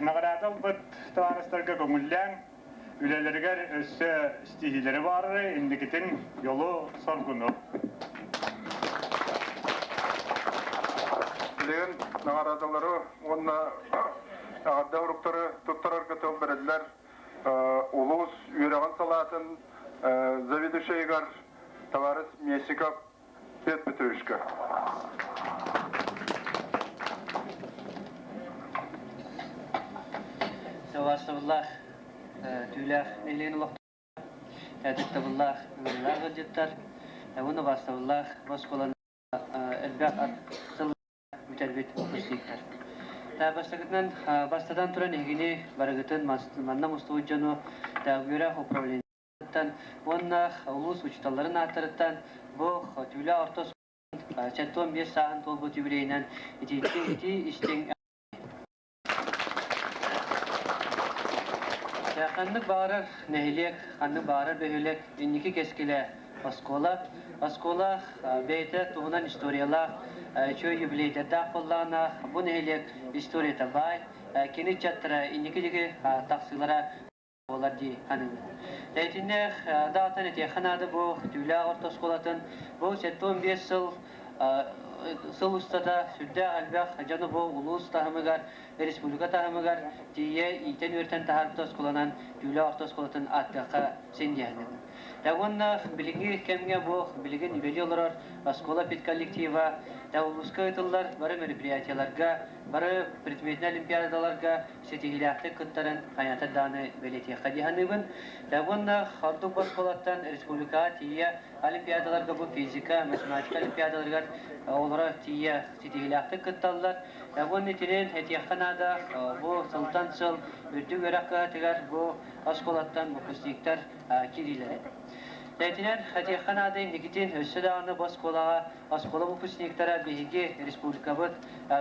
Наҕараада ылбыт табаарыстарга көҥүллээн, үлэлэригэр өссө ситиһиилэри баҕарары, инникитин дьолу-соргуну. Билигин наҕараадалары уонна эҕэрдэ суруктары туттарарга тыл бэриллэр улуус үөрэҕин салаатын заведующайыгар товарищ Месиков Петр Петровичка. Сылаастабыллаах түүлээх нэһилиэгин олохтоох ытыктабыллаах ыҥырыылаах ыалдьыттар уонна убаастабыллаах оскуоланы элбэх сыл бүтэрбит выпускниктар. Бастакытынан, бастатан туран эһигини барыгытын манна мустубут дьону үөрэх управлениетыттан уонна улуус учууталларын ааттарыттан бу Түүлээх орто 75 сааһын туолбут юбилейынан итииттиҥ итии истиҥ Ханнык баҕарар нэһилиэк, ханнык баҕарар бөһүөлэк инники кэскилэ. оскуола. Оскуола бэйэтэ туһунан историялаах, үчүгэй юбилейдардаах буоллаҕына, бу нэһилиэк историята баай, кини ыччаттара инники диэки тахсыылара буолар дии саныыбын. Итиннэ даҕатан этиэххэ наада бу Түүлээх орто оскуолатын бу 75 сыл сыл устата сүрдээх элбэх дьону бу улуус таһымыгар, республика таһымыгар тиийэ иитэн-үөрэтэн таһаарбыт оскуоланан Түүлээх орто оскуолатын ааттыахха син дии саныыбын. Уонна билиҥҥи кэмҥэ бу билигин үлэлии олорор оскуола педколлектива улууска ыытыллар бары мероприятиеларга, бары предметнэй олимпиадаларга ситиһиилээхтик кыттарын хайаатар даҕаны бэлиэтиэххэ дии саныыбын. Уонна ордук бу оскуолаттан республикаҕа тиийэ олимпиадаларга бу физика, математика олимпиадаларыгар оҕолоро тиийэ ситиһиилээхтик кытталлар. Уонна итинэн этиэххэ наада, бу сылтан сыл үрдүк үөрэх кыһатыгар бу оскуолаттан выпускниктар киириилэрэ. Этинэн этиэххэ наада инникитин өссө даҕаны бу оскуолаҕа оскуола выпускниктара биһиги республикабыт,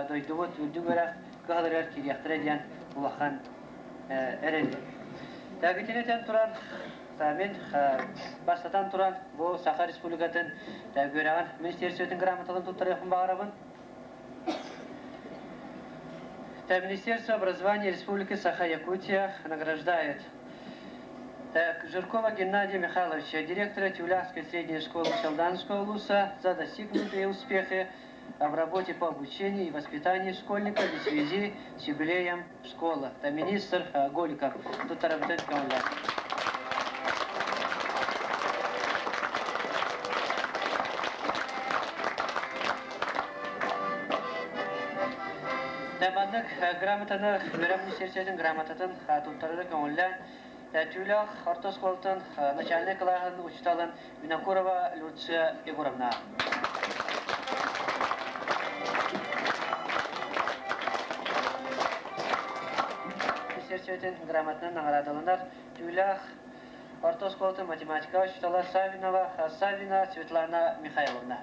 дойдубут үрдүк үөрэх кыһаларыгар киириэхтэрэ диэн улахан эрэл. Итини этэн туран, мин бастатан туран бу Саха Республикатын үөрэҕин министерствотын грамоталарын туттарыахпын баҕарабын. Министерство образования Республики Саха-Якутия награждает Так, Жиркова Геннадия Михайловича, директора Тюлявской средней школы Челданского ЛУСа, за достигнутые успехи в работе по обучению и воспитанию школьников в связи с юбилеем школы. Это министр Голиков. Тут работает Маннык грамотаны үөрэх министерствотын грамотатын туттарары көҥүллээн Түүлээх орто оскуолатын начальнай кылааһын учууталын Винокурова Люция Егоровна. Министерствотын грамотанан наҕараадаланар Түүлээх орто оскуолатын математика учуутала Савинова Савина Светлана Михайловна.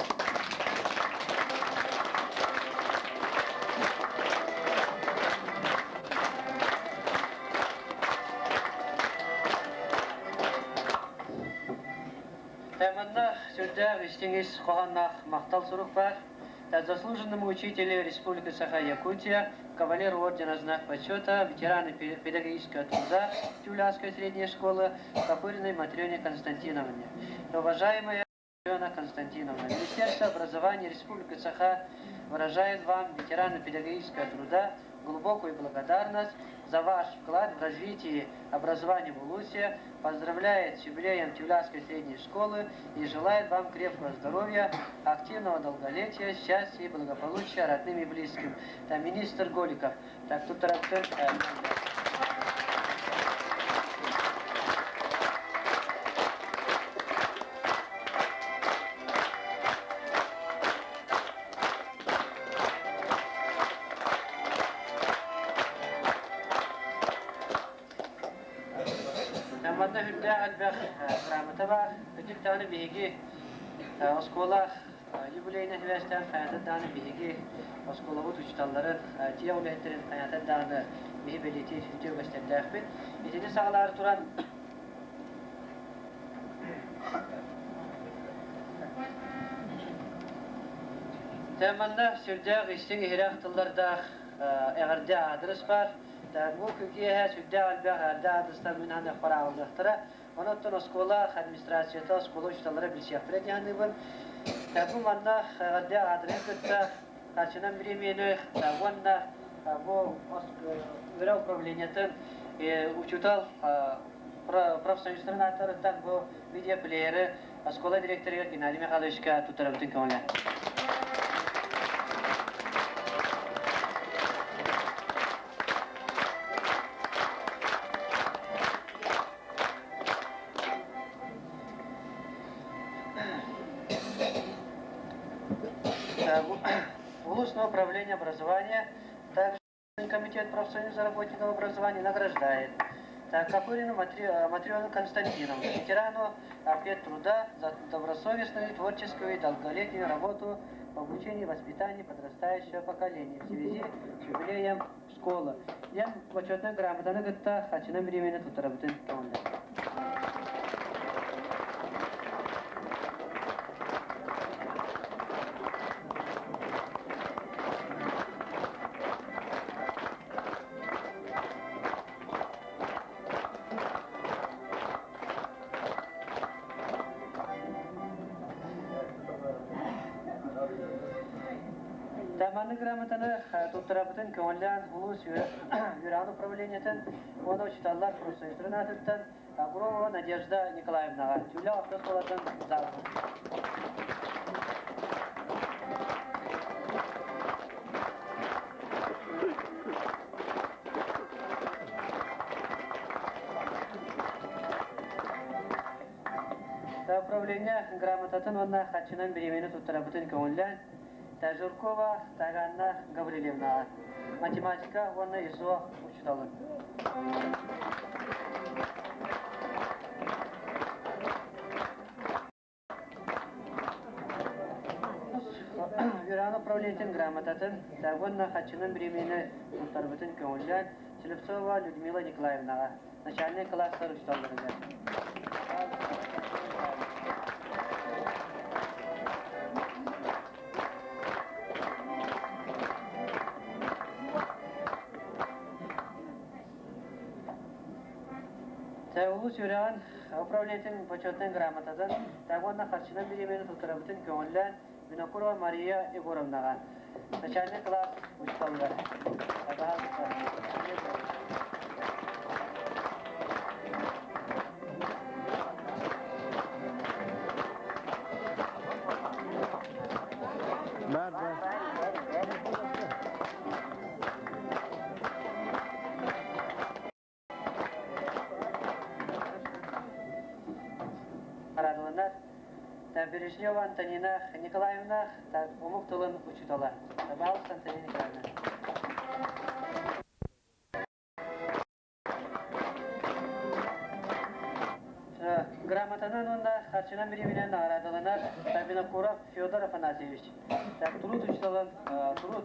Манна сүрдээх истиҥ ис хоһоонноох махтал сурук баар. Заслуженному учителю Республики Саха-Якутия, кавалеру ордена «Знак почета», ветераны педагогического труда Тюлянской средней школы Копыриной Матрёне Константиновне. Уважаемая Матрена Константиновна, Министерство образования Республики Саха выражает вам, ветераны педагогического труда, глубокую благодарность за ваш вклад в развитие образования в Улусе, поздравляет с юбилеем Тюлянской средней школы и желает вам крепкого здоровья, активного долголетия, счастья и благополучия родным и близким. Там министр Голиков. Так, тут Манна үрдээх элбэх грамота баар. Өтүк даҕаны биһиги оскуола юбилейнай сибээстээн хайата даҕаны биһиги оскуолабыт учууталларын, дьиэ үлэһиттэрин хайата даҕаны биһи бэлиэтиир үтүө үгэстэрдээхпит. Итини саҕалаары туран Дьэ, манна сүрдээх истиҥ иһирэх тыллардаах эҕэрдэ аадырыс баар. Бу киэһэ сүрдээх элбэх эҕэрдэ аадырыстар мин аныахпар ааҕыллыахтара. Онон оскуола администрацията, оскуола учууталлара билсиэхтэрэ дии саныыбын. Бу манна эҕэрдэ аадырыһы кытта харчынан бириэмийэни уонна бу үөрэх управлениетын учуутал профсоюзтарын ааттарыттан бу видеоплееры оскуола директорыгар Геннадий Михайловичка туттарабытын көҥүлэ. Улусное управление образования также Комитет профсоюза работников образования награждает так, Копырину Матрёну Константиновну, ветерану труда за добросовестную, творческую и долголетнюю работу в обучении и воспитании подрастающего поколения в связи с юбилеем школы. Диэн почетнай грамотаны кытта хачынан бириэмэни туттарабытын көҥүллэр. Таманы грамотаны туттарабытын көҥүллээн улуус үөрэҕин управлениетын уонна учууталлар профсоюзтарын аатыттан Громова Надежда Николаевнаҕа Түүлээх орто оскуолатын завуһун. Управление грамотатын уонна хаччынан бириэмэни туттарабытын көҥүллээн Тажуркова Таганна Гаврильевнаҕа математика уонна ИСО учууталын. Үөрэҕин управлениетын грамотатын уонна хаччынан бириэмийэни туттарбытын көҥүллээн Слепцова Людмила Николаевнаҕа начальнай кылаастар учууталларыгар. Улус үөрэҕин управлениетын почетнай грамотатын уонна харчынан бириэмэни туттарабытын көҥүллээн Винокурова Мария Егоровнаҕа начальный класс учууталлар. Пожалуйста. Бар, бар. Наҕараадаланар Бережнева Антонина Николаевна омук тылын учуутала. Пожалуйста, Антонина Николаевна. Грамотанан уонна харчынан бириэминэн наҕараадаланар Винокуров Федор Афанасьевич. Труд учууталын труд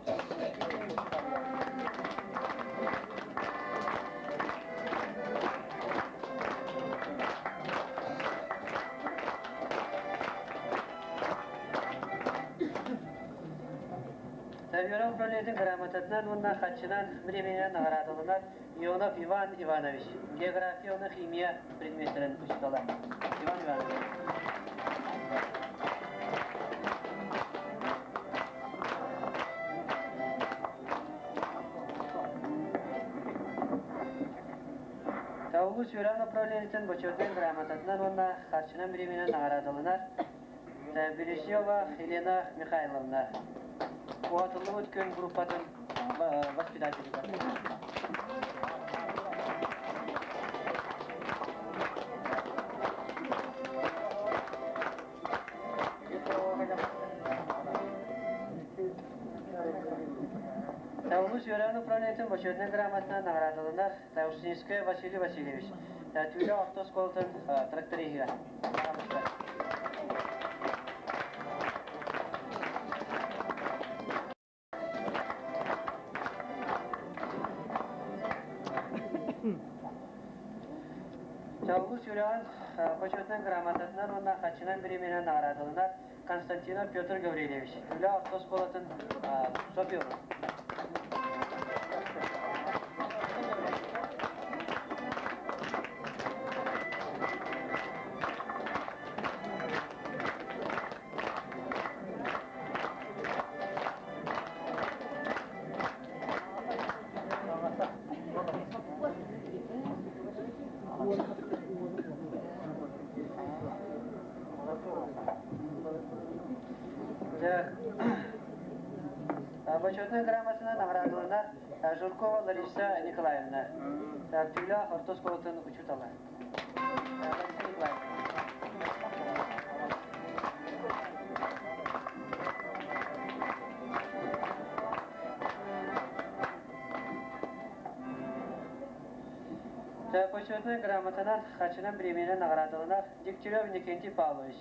Үөрэх управлениетын грамотатынан уонна харчынан бириэминэн наҕараадаланар Ионов Иван Иванович, география уонна химия предметтэрин учуутала. Иван Иванович. Таулус үөрэх направлениетын бочуотунай грамотатынан уонна харчынан бириэминэн наҕараадаланар Бережнева Елена Михайловна. Уһатыллыбыт күн группатын воспитателигэр. Улус үөрэҕин управлениетын бочуотунай грамотатынан наҕараадаланар Таушинскай Василий Васильевич, Түүлэ орто оскуолатын тракториһыгар. Чалгы сүрэҕин почетнай грамотатынан уонна хаччынан бириэмэнэн наҕараадаланар Константинов Петр Гаврильевич, Үлэ орто оскуолатын шоферу. Бочуотунай грамотанан наҕараадаланар Жиркова Лариса Николаевна, Түүлээх орто оскуолатын учуутала. Лариса Николаевна. Почетнай грамотанан хачынан премиянан наҕараадаланар Дегтярев Иннокентий Павлович.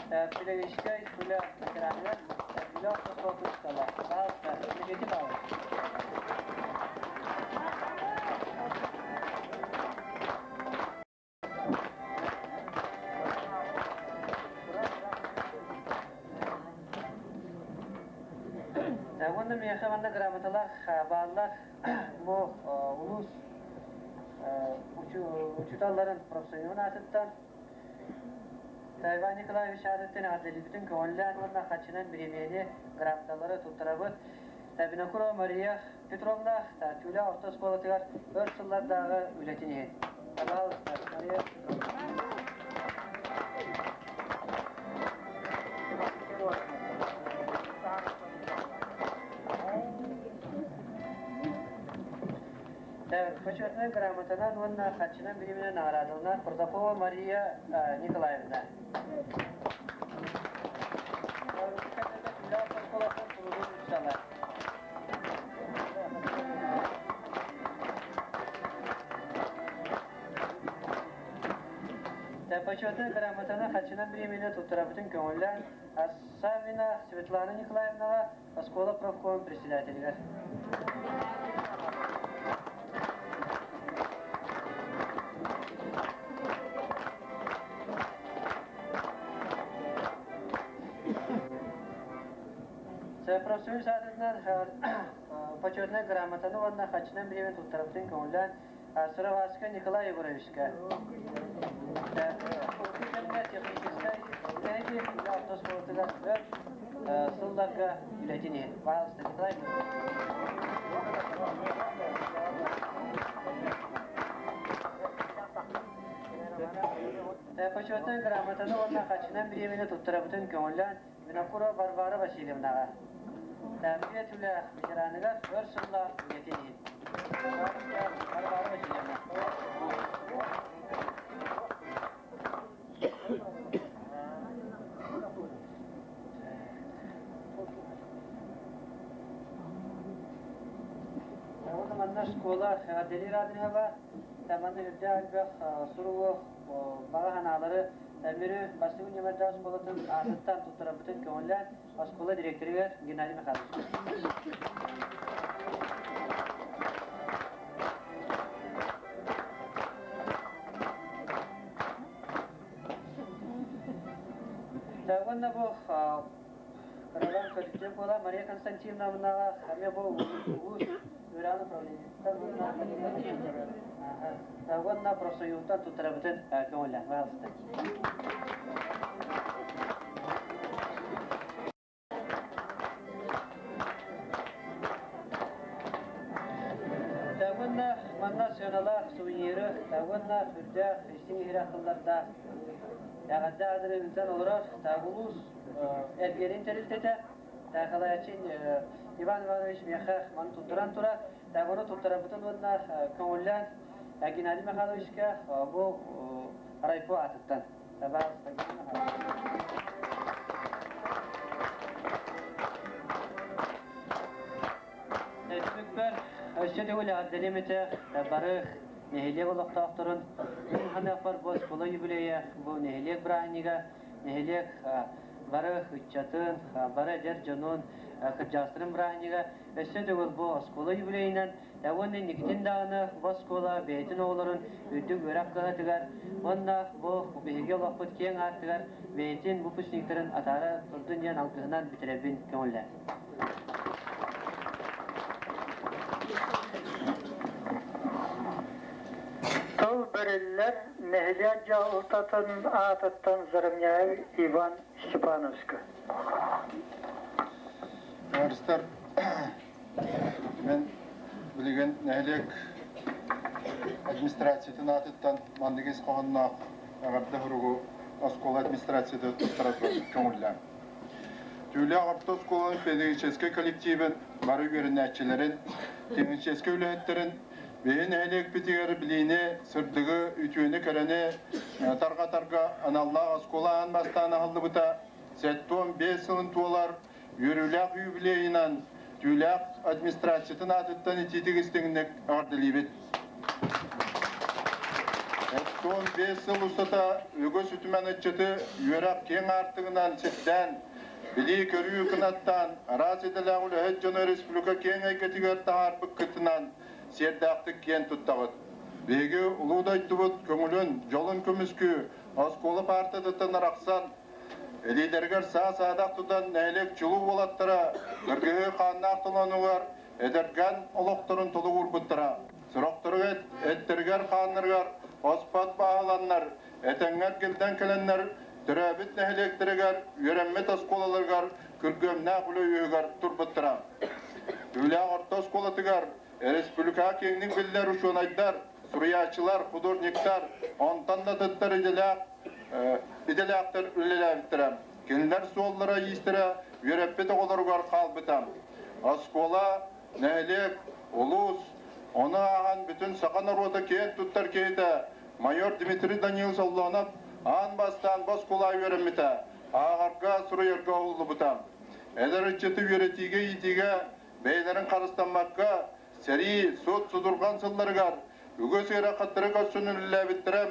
Педагогическай үлэ ветераныгар үлэ ортосуолтун учуутала. Пожалуйста, Иннокентий Павлович. Уонна миэхэ манна грамоталар бааллар. Бу улуус учууталларын профсоюһун аатыттан. Иван Николаевич аатыттан эҕэрдэлиибитин көҕүллээн уонна хаччынан бириэмийэни грамоталары туттарабыт. Винокурова Мария Петровна Түүлэ орто оскуолатыгар өр сыллардааҕы үлэтин иһин. Пожалуйста, Мария Петровна. Почетнай грамотанан уонна харчынан бириэминэн наҕараадаланар Протопова Мария Николаевна. Почетнай грамотаны харчынан бириэмэни туттарабытын көҥүллээн Саввина Светлана Николаевнаҕа оскуола профком председателигэр. Профсоюз аатынан почетнай грамотаны уонна хачынан бириэмэ туттарабытын көҥүллээн Сыроватскай Николай Егоровичка кэмҥэ техническай үлэһити автоскуолатыгар өр сылларга үлэтин иһин. Пожалуйста, Николай Почетнай грамотаны уонна хачынан бириэмэни туттарабытын көҥүллээн Винокурова Варвара Васильевнаҕа Тәрбиэ үлэ ветераныгар өр сыллаах үлэтин иһин. Варвара Васильевна. Манна школа эҕэрдэлиир аадырыһа Манна үрдээх элбэх суругу, баҕа санаалары Мүрү бастакы нүөмэрдээх оскуолатын аатыттан туттарарбытын көҥүллээн оскуола директорыгар Геннадий Михайлович. Уонна бу кыралаан көрүччү буола Мария Константиновнаҕа эмиэ бу улуус үөрэҕин управлениетыттан уонна профсоюзтан туттарабытын көҥүллээн пожалуйста. Уонна манна сыаналаах сувениры, уонна үрдээх истиҥ иһирэх тыллардаах эҕэрдэ аадыры ыытан олорор улуус эргиэрин тэрилтэтэ Тайхалачин Иван Иванович миэхэ маны туттаран турар. Ону туттарарбытын уонна көҥүллээн Геннадий Михайловичка бу райпо аатыттан. Пожалуйста, Геннадий Михайлович. Түмүкпэр өссө төгүл эҕэрдэлиэм этэ бары нэһилиэк олохтоохторун мин ханыахпар бу оскуола юбилейа, бу нэһилиэк бырааһынньыга, нэһилиэк бары ыччатын, бары эдэр дьонун, кырдьаҕастарын бырааһынньыга өссө төгүл бу оскуола юбилейынан уонна инникитин даҕаны бу оскуола бэйэтин оҕолорун үрдүк үөрэх кыһатыгар уонна бу биһиги олохпут киэҥ аартыгар бэйэтин выпускниктарын атаара турдун диэн алгыһынан бүтэрэбин көҥүллээн. Тыл бэриллэр нэһилиэк дьаһалтатын аатыттан Заровняев Иван Степановичка. Товарищтар, мен билигин нэһилиэк администрациятын аатыттан маннык ис хоһоонноох эҕэрдэ суругу оскуола администрацията туттарар көҥүллээн. Түүлээх орто оскуоланын педагогическай коллективын бары үөрэнээччилэрин, техническэй үлэһиттэрин биһи нэһилиэкпитигэр билиини, сырдыгы, үтүөнү-кэрэни тарҕатарга аналлаах оскуола аан бастаан аһыллыбыта 75 сылын туолар үөрүүлээх юбилейынан Түүлээх администрациятын аатыттан итиитик истиҥник эҕэрдэлиибит. 35 сыл устата үгүс үтүмэн ыччаты үөрэх киэҥ аартыгынан сирдээн, билии-көрүү кынаттаан, араас идэлээх үлэһит дьону республика киэҥ эйгэтигэр таһаарбыккытынан сиэрдээхтик киэн туттаҕыт. Биһиги улуу дойдубут көҥүлүн, дьолун көмүскүү оскуола паартатыттан арахсан, Илиилэригэр саа-саадах тутан нэһилиэк чулуу уолаттара кыргыһыы хааннаах толоонугар эдэркээн олохторун толук уурбуттара. Сорохторугар эттэригэр-хааннарыгар оспот бааһыланнар, этэҥҥэ эргиллэн кэлэннэр төрөөбүт нэһилиэктэригэр, үөрэммит оскуолаларыгар күргүөмнээх үлэ үөһүгэр турбуттара. Түүлээх орто оскуолатыгар республикаҕа киэҥник биллэр учуонайдар, суруйааччылар, художниктар, онтон да атыттар идэлээх идэлээхтэр үлэлээбиттэрэ. Кинилэр суоллара-иистэрэ үөрэппит оҕолоругар хаалбыта. Оскуола, нэһилиэк, улуус, ону ааһан бүтүн саха норуота киэн туттар киһитэ майор Дмитрий Данилович Оллонов аан бастаан бу оскуолаҕа үөрэммитэ, ааҕарга, суруйарга уһуллубута. Эдэр ыччаты үөрэтиигэ-иитиигэ бэйэлэрин харыстаммакка сэрии, сут-судурҕан сылларыгар үгүс ыарахаттары көрсөн үлэлээбиттэрэ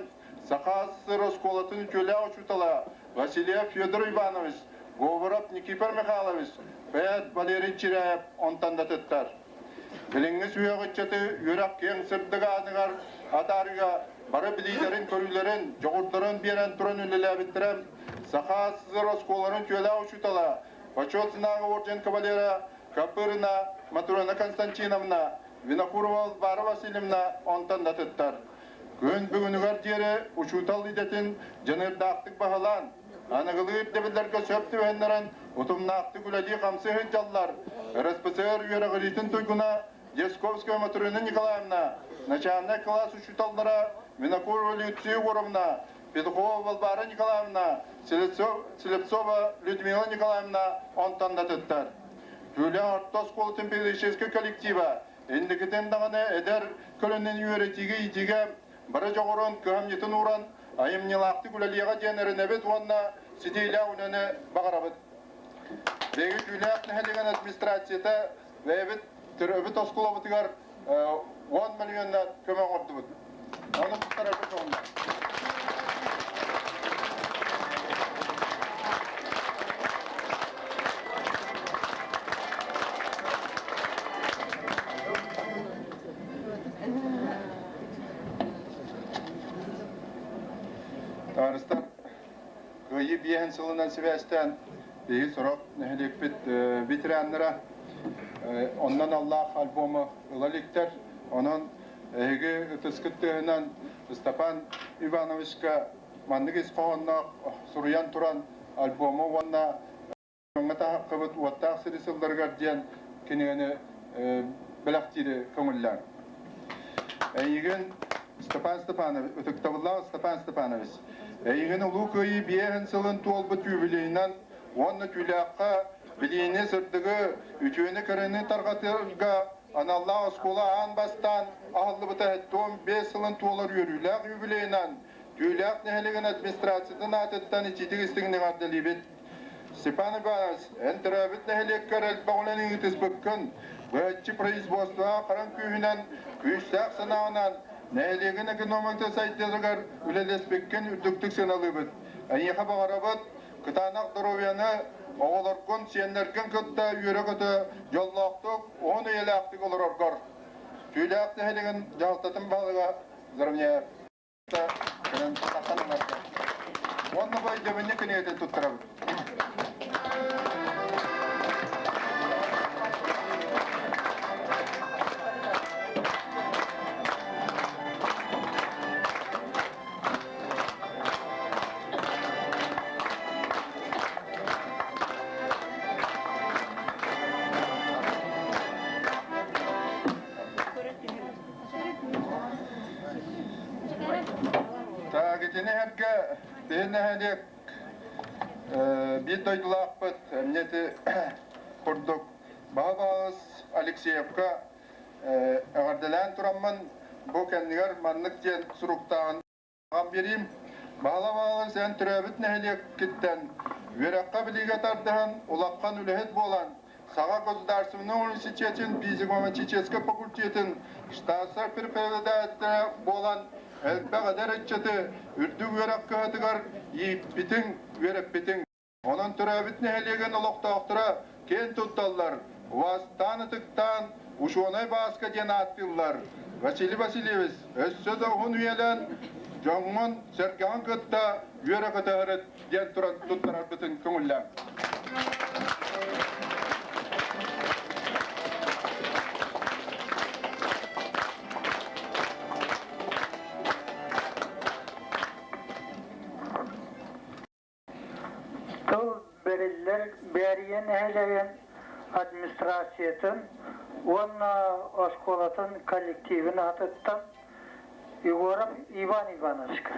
Саха СССР оскуолатын үтүөлээх учуутала Васильев Федор Иванович, Говоров Никифор Михайлович, поэт Валерий Чиряев онтон да атыттар. Билиҥҥи сүһүөх ыччаты үөрэх киэҥ сырдык ааныгар атаарыыга бары билиилэрин-көрүүлэрин, дьоҕурдарын биэрэн туран үлэлээбиттэрэ Саха СССР оскуоларын үтүөлээх учуутала, Почет знага орден кавалера Копырина Матрена Константиновна, Винокурова Балбара Васильевна онтон да атыттар. Күн бүгүнүгэр диэри учуутал идэтин дьаныардаахтык баһылаан, аныгылыы ирдэбиллэргэ сөп түбэһиннэрэн утумнаахтык үлэлии-хамсыы сылдьаллар. РСПСР үөрэҕириитин туйгуна Десковская Матрена Николаевна, начальнай кылаас учууталлара Винокурова Люция Егоровна, Петухова Балбара Николаевна, Слепцова Людмила Николаевна онтон да атыттар. Түлэ орто оскуолатын педагогическай коллектива инникитин даҕаны эдэр көлөнөн үөрэтиигэ-иитиигэ бары дьоҕурун, кыһамньытын ууран айымньылаахтык үлэлиэҕэ диэн эрэнэбит уонна ситиилээх үлэни баҕарабыт. Биһиги Түүлээх нэһилиэгин администрацията бэйэбит төрөөбүт оскуолабытыгар 10 миллионна көмө оҥордубут. Ону туттарарбыт уонна. Таарыстар Кыайыы биэһин сылынан сибээстээн биһиги сорох нэһилиэкпит ветераннара оннон аллаах альбому ыла иликтэр. Онон эһиги ытыскыт тыаһынан Степан Ивановичка маннык ис хоһоонноох суруйан туран альбому уонна дьоҥҥо таһаххыбыт уоттаах сири сылларыгар диэн кинигэни бэлэхтиири көҥүллээҥ. Эйигин Степан Степанович, ытыктабыллаах Степан Степанович, эйигин Улуу Кыайыы биэһин сылын туолбут юбилейынан уонна Түүлээххэ билиини, сырдыгы, үтүөнү-кэрэни тарҕатарга аналлаах оскуола аан бастаан аһыллыбыта 75 сылын туолар үөрүүлээх юбилейынан Түүлээх нэһилиэгин администрациятын аатыттан итиитик истиҥник эҕэрдэлиибит. Степан Иванович, эн төрөөбүт нэһилиэккэр элбэх үлэни ыытыспыккын, быһаччы производствоҕа харан күүһүнэн, күүстээх санаанан нэһилиэгин экономиката сайдыытыгар үлэлэспиккин үрдүктүк сыаналыыбыт. Эйиэхэ баҕарабыт кытаанах доруобуйаны, оҕолоргун, сиэннэргин кытта үөрэ-көтө дьоллоохтук, уһун үйэлээхтик олороргор. Түүлээх нэһилиэгин дьаһалтатын баһылыга Заровняев. Уонна бу өйдөбүнньүк кинигэтин туттарабыт. Так, итини эргэ биһи нэһилиэк биир дойдулаахпыт эмне ити курдук Баһа-Баһылыс Алексеевка эҕэрдэлээн тураммын бу кэннигэр маннык диэн суруктааҕын Аҕам биэриим, баһыла-баһылын сэн төрөөбүт нэһилиэккиттэн үөрэххэ-билиигэ тардыһан, улахан үлэһит буолан, Саха государственнай университетын физико-математическай факультетын штатсай преподавателэ буолан, элбэх эдэр ыччаты үрдүк үөрэх кыһатыгар ииппитиҥ, үөрэппитиҥ. Онон төрөөбүт нэһилиэгин олохтоохторо киэн тутталлар, убаастаан-ытыктаан учуонай Бааска диэн ааттыыллар. Василий Васильевич өссө да уһун үйэлэн дьоҥҥун, сэргэҕин кытта үөрэ көтөһөрүт диэн туран туттарарбытын көҥүллээҥ. Бээрийэ нэһилиэгин администрациятын уонна оскуолатын коллективын аатыттан Егоров Иван Ивановичка.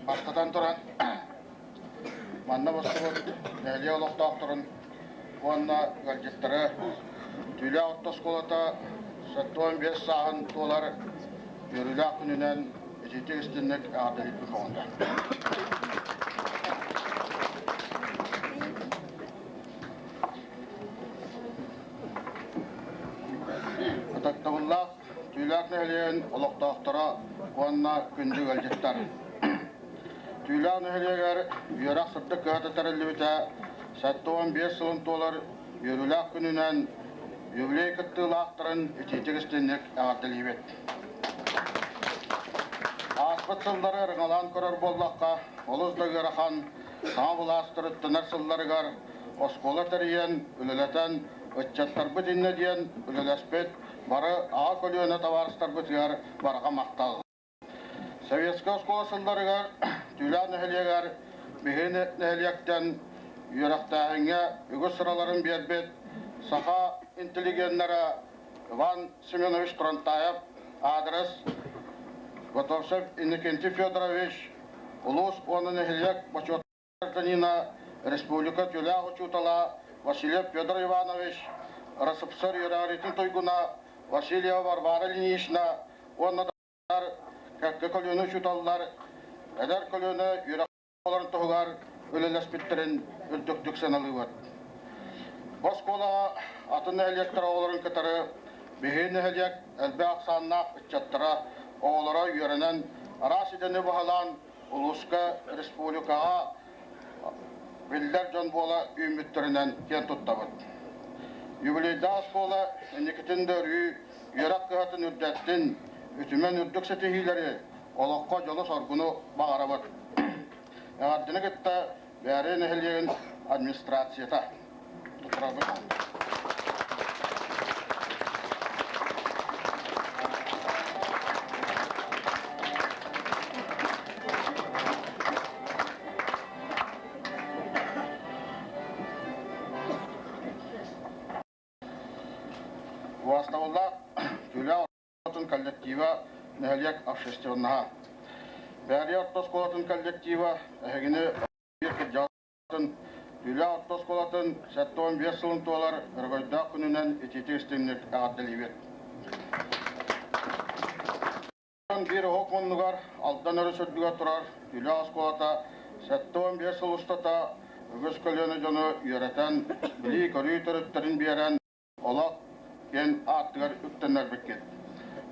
Бастатан туран, манна бостубут нэһилиэк олохтоохторун уонна ыалдьыттары Түүлээх орто оскуолата 75 сааһын туолар үөрүүлээх күнүнэн итиитик истинник эҕэрдэлиирбит оҕонда. Ытыктабыллаах Түүлээх нэһилиэгин олохтоохторо уонна күндү ыалдьыттар! Түүлээх нэһилиэгэр үөрэх сырдык кыһата тэриллибитэ 75 сылын туолар үөрүүлээх күнүнэн юбилей кыттыылаахтарын итиитик истинник эҕэрдэлиибит. Ааспыт сыллары ырыҥалаан көрөр буоллахха, олус да ыарахан, саҥа былаас төрүттэнэр сылларыгар оскуола тэрийэн, үлэлэтэн, ыччаттарбыт иннэ диэн үлэлэспит бары аҕа көлүөнэ табаарыстарбытыгар барҕа махтал. Советскай оскуола сылларыгар Түүлээх нэһилиэгэр биһиги нэһилиэктэн үөрэхтээһиҥҥэ үгүс сыраларын биэрбит саха интеллигеннэрэ Иван Семенович Турантаев аадырыс Готовцев Иннокентий Федорович улуус уонна нэһилиэк бочуоттаах гражданина, республика түүлээх учуутала Васильев Федор Иванович, РСФСР үөрэҕириитин туйгуна Васильева Варвара Ильинична уонна кэккэ көлүөнэ учууталлар эдэр көлүөнэ үөрэх олорун туһугар үлэлэспиттэрин үрдүктүк сыаналыыбыт. Бу оскуолаҕа атын нэһилиэктэр оҕолорун кытары биһиги нэһилиэк элбэх ахсааннаах ыччаттара оҕолоро үөрэнэн араас идэни баһылаан улууска, республикаҕа биллэр дьон буола үүммүттэринэн киэн туттабыт. Юбилейдаах оскуола инникитин да өрүү үөрэх кыһатын үрдэттин, үтүмэн үрдүк ситиһиилэри, олоххо дьолу-соргуну баҕарабыт. Эҕэрдэни кытта Бээрийэ нэһилиэгин администрацията. Туттарабыт. Убаастабыллаах Түүлээх ортотун коллектива нэһилиэк общественноһа. Бээрийэ орто оскуолатын коллектива эһигини биир кырдьаҕастын Түүлээх орто оскуолатын 75 сылын туолар өрөгөйдөөх күнүнэн итиитик истиҥник эҕэрдэлиибит. Биир оһох муннугар Алдан өрүс үрдүгэр турар Түүлээх оскуолата 75 сыл устата үгүс көлүөнэ дьону үөрэтэн, билии-көрүү төрүттэрин биэрэн, олох киэн ааттыгар үктэннэрбиккит.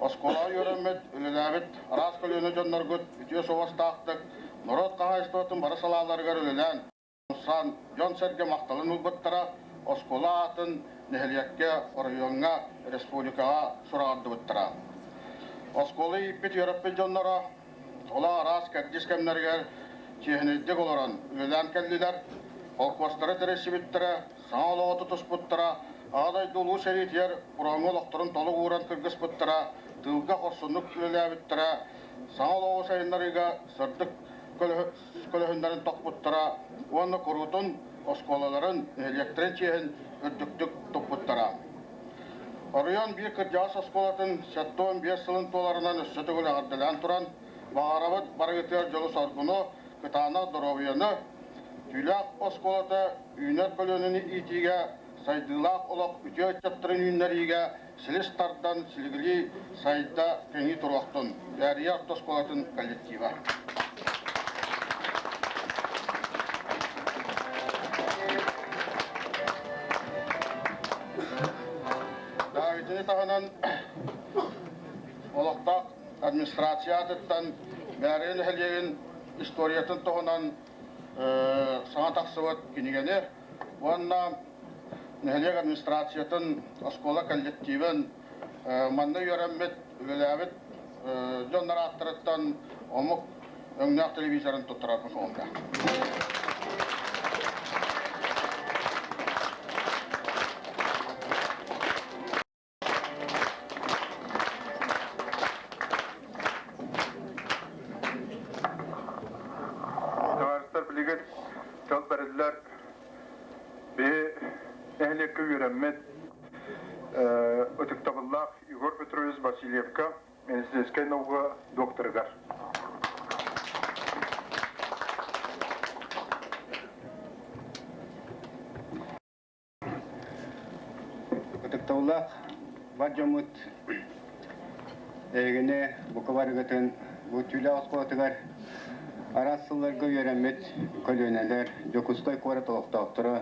Оскуолаҕа үөрэммит, үлэлээбит араас көлүөнэ дьонноргут үтүө суобастаахтык норуот хаһаайыстыбатын бары салааларыгар үлэлээн, Сан дьон-сэргэ махталын ылбыттара, оскуола аатын нэһилиэккэ, оройуоҥҥа, республикаҕа сураҕырдыбыттара. Оскуола ииппит-үөрэппит дьонноро олох араас кэрдиис кэмнэригэр чиэһинэйдик олорон үлэлээн кэллилэр, холкуостары тэрийсибиттэрэ, саҥа олоҕу тутуспуттара, Аҕа дойду Улуу сэриитигэр фроҥҥа олохторун толук ууран кыргыспыттара, тыылга хорсуннук үлэлээбиттэрэ, саҥа олоҕу сайыннарыыга сырдык көлөһүннэрин тохпуттара уонна куруутун оскуолаларын, нэһилиэктэрин чиэһин үрдүктүк туппуттара. Оройуон биир кырдьаҕас оскуолатын 75 сылын туоларынан өссө төгүл эҕэрдэлээн туран, баҕарабыт барыгытыгар дьолу-соргуну, кытаанах доруобуйаны, Түүлээх оскуолата үүнэр көлүөнэни иитиигэ, сайдыылаах олох үтүө ыччаттарын үүннэриигэ силис тардан силигилии сайда кэҥии туруохтун. Бээрийэ орто оскуолатын коллектива. Итини таһынан олохтоох администрация аатыттан Бээрийэ нэһилиэгин историятын туһунан саҥа тахсыбыт кинигэни уонна нэһилиэк администрациятын, оскуола коллективын, манна үөрэммит, үлэлээбит дьоннор ааттарыттан омук өҥнөөх телевизорын туттарар фонда. Билигин тыл бэриллэр биһи нэһилиэккэ үөрэммит ытыктабыллаах Егор Петрович Васильевка, медицинскэй наука докторыгар. Ытыктабыллаах бар дьоммут эһигини бука барыгытын бу Түүлээх оскуолатыгар араас сылларга үөрэммит көлүөнэлэр, Дьокуускай куорат олохтоохторо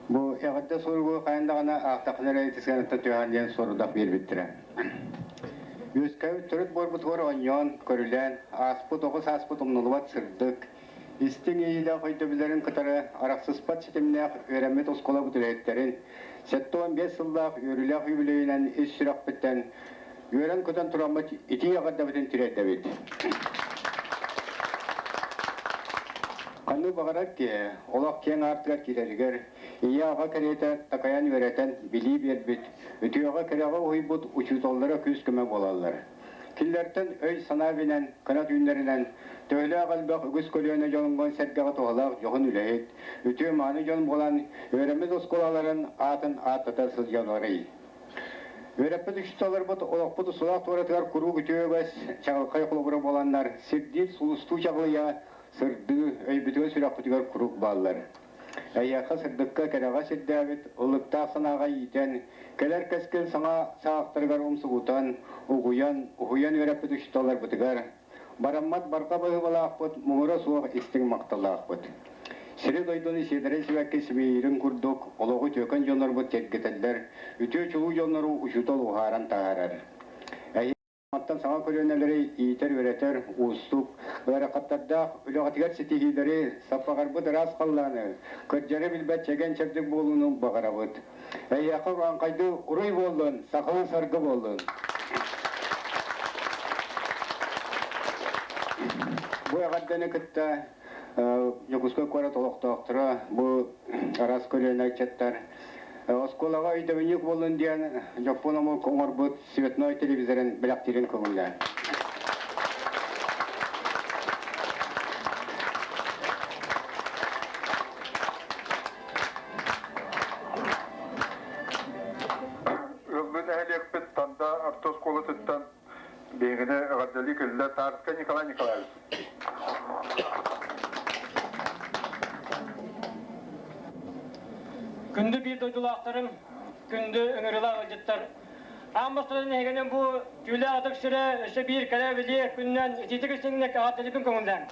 бу эҕэрдэ суругу хайан даҕаны аахтаххына эрэ ити сыанаттан түһэҕин диэн сорудах биэрбиттэрэ. Үөскээбит төрүт буорбутугар оонньоон, көрүлээн, ааспыт оҕо сааспыт умнуллубат сырдык, Истиҥ иэйиилээх өйдөбүллэрин кытары арахсыспат ситимнээх үөрэммит оскуолабыт үлэһиттэрин 75 сыллаах үөрүүлээх үбүлүөйүнэн ис сүрэхпиттэн үөрэн-көтөн тураммыт итии эҕэрдэбитин тириэрдэбит. Ханнык баҕарар киһи олох киэҥ аартыгар киирэригэр ийэ-аҕа кэриэтэ такайан үөрэтэн билии биэрбит, үтүөҕэ-кэрэҕэ уһуйбут учууталлара күүс-көмө буолаллар. Кинилэртэн өй-санаа бинэн, кынат үүннэринэн, төһөлөөх элбэх үгүс көлүөнэ дьоҥҥо-сэргэҕэ туһалаах дьоһун үлэһит, үтүө-мааны дьон буолан, үөрэммит оскуолаларын аатын ааттата сылдьалларый. Үөрэппит учууталларбыт олохпут устулаах туоратыгар куруук үтүө үгэс, чаҕылхай холобура буоланнар, сирдиир сулустуу чаҕылыйа, сырдыы, өйбүтүгэр-сүрэхпитигэр куруук бааллар. Эйиэхэ сырдыкка, кэрэҕэ сирдээбит, ыллыктаах санааҕа иитэн, кэлэр кэскил саҥа саҕахтарыгар умсугутан, угуйан, уһуйан үөрэппит учууталларбытыгар, бараммат барҕа быһыылаахпыт, муҥура суох истиҥ махталлаахпыт. Сири-дойдуну сиэдэрэй сибэкки симиирин курдук олоҕу үтүөкэн дьоннорбут кэргэтэллэр, үтүө чулуу дьоннору учуутал уһааран таһаарар. Мантан саҥа көлүөнэлэри иитэр-үөрэтэр уустук, ыарахаттардаах үлэҕитигэр ситиһиилэри, саппаҕырбыт ыраас халлааны, кырдьары билбэт чэгиэн-чэбдик буолууну баҕарабыт. Эйиэхэ урааҥхайдыы уруй буоллун, сахалыы саргы буоллун! Бу эҕэрдэни кытта Дьокуускай куорат олохтоохторо бу араас көлүөнэ ыччаттар оскуолаҕа өйдөбүнньүк буоллун диэн дьоппуон омук оҥорбут цветной телевизорын бэлэхтиирин көҥүллээн. Ыаллыы нэһилиэкпит Танда автоскуолатыттан биһигини эҕэрдэлии кэллэ Тарска Николай Николаевич. Күндү биир дойдулаахтарым, күндү ыҥырыылаах ыалдьыттар, аан бастакы нэһигэнэн бу түүлээх атык сирэ өссө биир кэрэ билиэ күнүнэн итиитик истиҥник эҕэрдэлиибин көҥүллээҥ.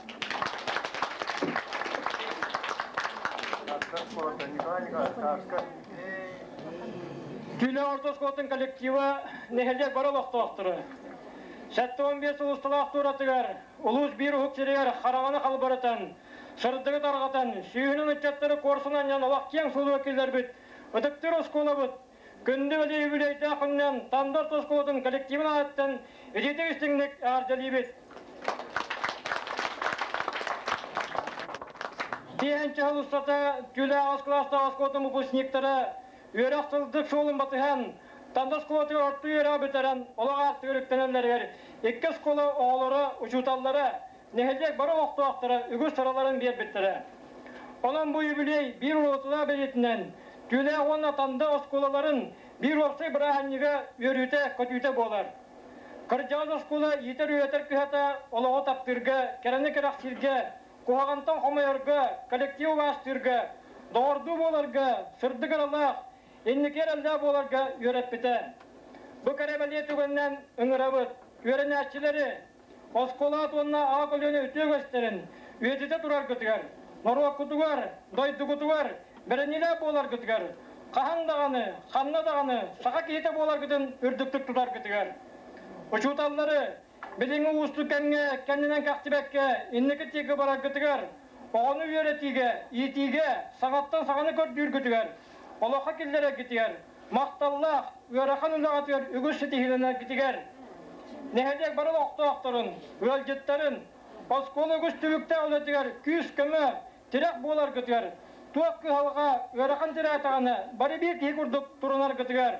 Түүлээх орто оскуолатын коллектива нэһилиэк бары олохтоохторо. 75 сыл усталаах туоратыгар улуус биир уһук сиригэр хараҥаны халбарытан, сырдыгы тарҕатан, сүүһүнэн ыччаттары куорсун анньан олох киэҥ суолугар киллэрбит ытыктыыр оскуолабыт күндү бэлиэ үбүлүөйдээх күнүнэн Танда орто оскуолатын коллективын аатыттан итиитик истиҥник эҕэрдэлиибит! Тиэхинчэ сыл устата Түүлээх оскуолаастаах оскуолатын выпускниктара үөрэх сылдык суолун батыһан, Танда оскуолатыгар орто үөрэҕи бүтэрэн олох аартыгар үктэнэллэригэр икки оскуола оҕолоро, учууталлара, нэһилиэк бары олохтоохторо үгүс сыраларын биэрбиттэрэ. Онон бу юбилей биир уратылаах бэлиэтинэн Түүлээх уонна Танда оскуолаларын биир уопсай бырааһынньыга үөрүүтэ-көтүүтэ буолар. Кырдьаҕас оскуола иитэр-үөрэтэр кыһата олоҕу таптыырга, кэрэни кэрэхсииргэ, куһаҕантан хомойорго, коллектив убаастыырга, доҕордуу буоларга, сырдык ыралаах, инники эрэллээх буоларга үөрэппитэ. Бу кэрэ бэлиэ түгэнинэн ыҥырабыт үөрэнээччилэри, оскуолаҕыт уонна аҕа көлүөнэ үтүө үгэстэрин үйэтитэ тураргытыгар, норуоккутугар, дойдугутугар бэриниилээх буоларгытыгар, хаһан даҕаны, ханна даҕаны саха киһитэ буоларгытын үрдүктүк тутаргытыгар. Учууталлары билиҥҥи уустук кэмҥэ кэннинэн кэхтибэккэ инники тиэки бараргытыгар, оҕону үөрэтиигэ, иитиигэ саҥаттан саҥаны көрдүүргүтүгэр, олоххо киллэрэргитигэр, махталлаах, ыарахан үлэҕитигэр үгүс ситиһиилэнэргитигэр, нэһилиэк бары олохтоохторун, ыалдьыттарын, оскуола үгүс түбүктээх үлэтигэр күүс-көмө, тирэх буоларгытыгар, туох кыһалҕа ыарахан тирээтэҕинэ бары биир киһи курдук турунаргытыгар,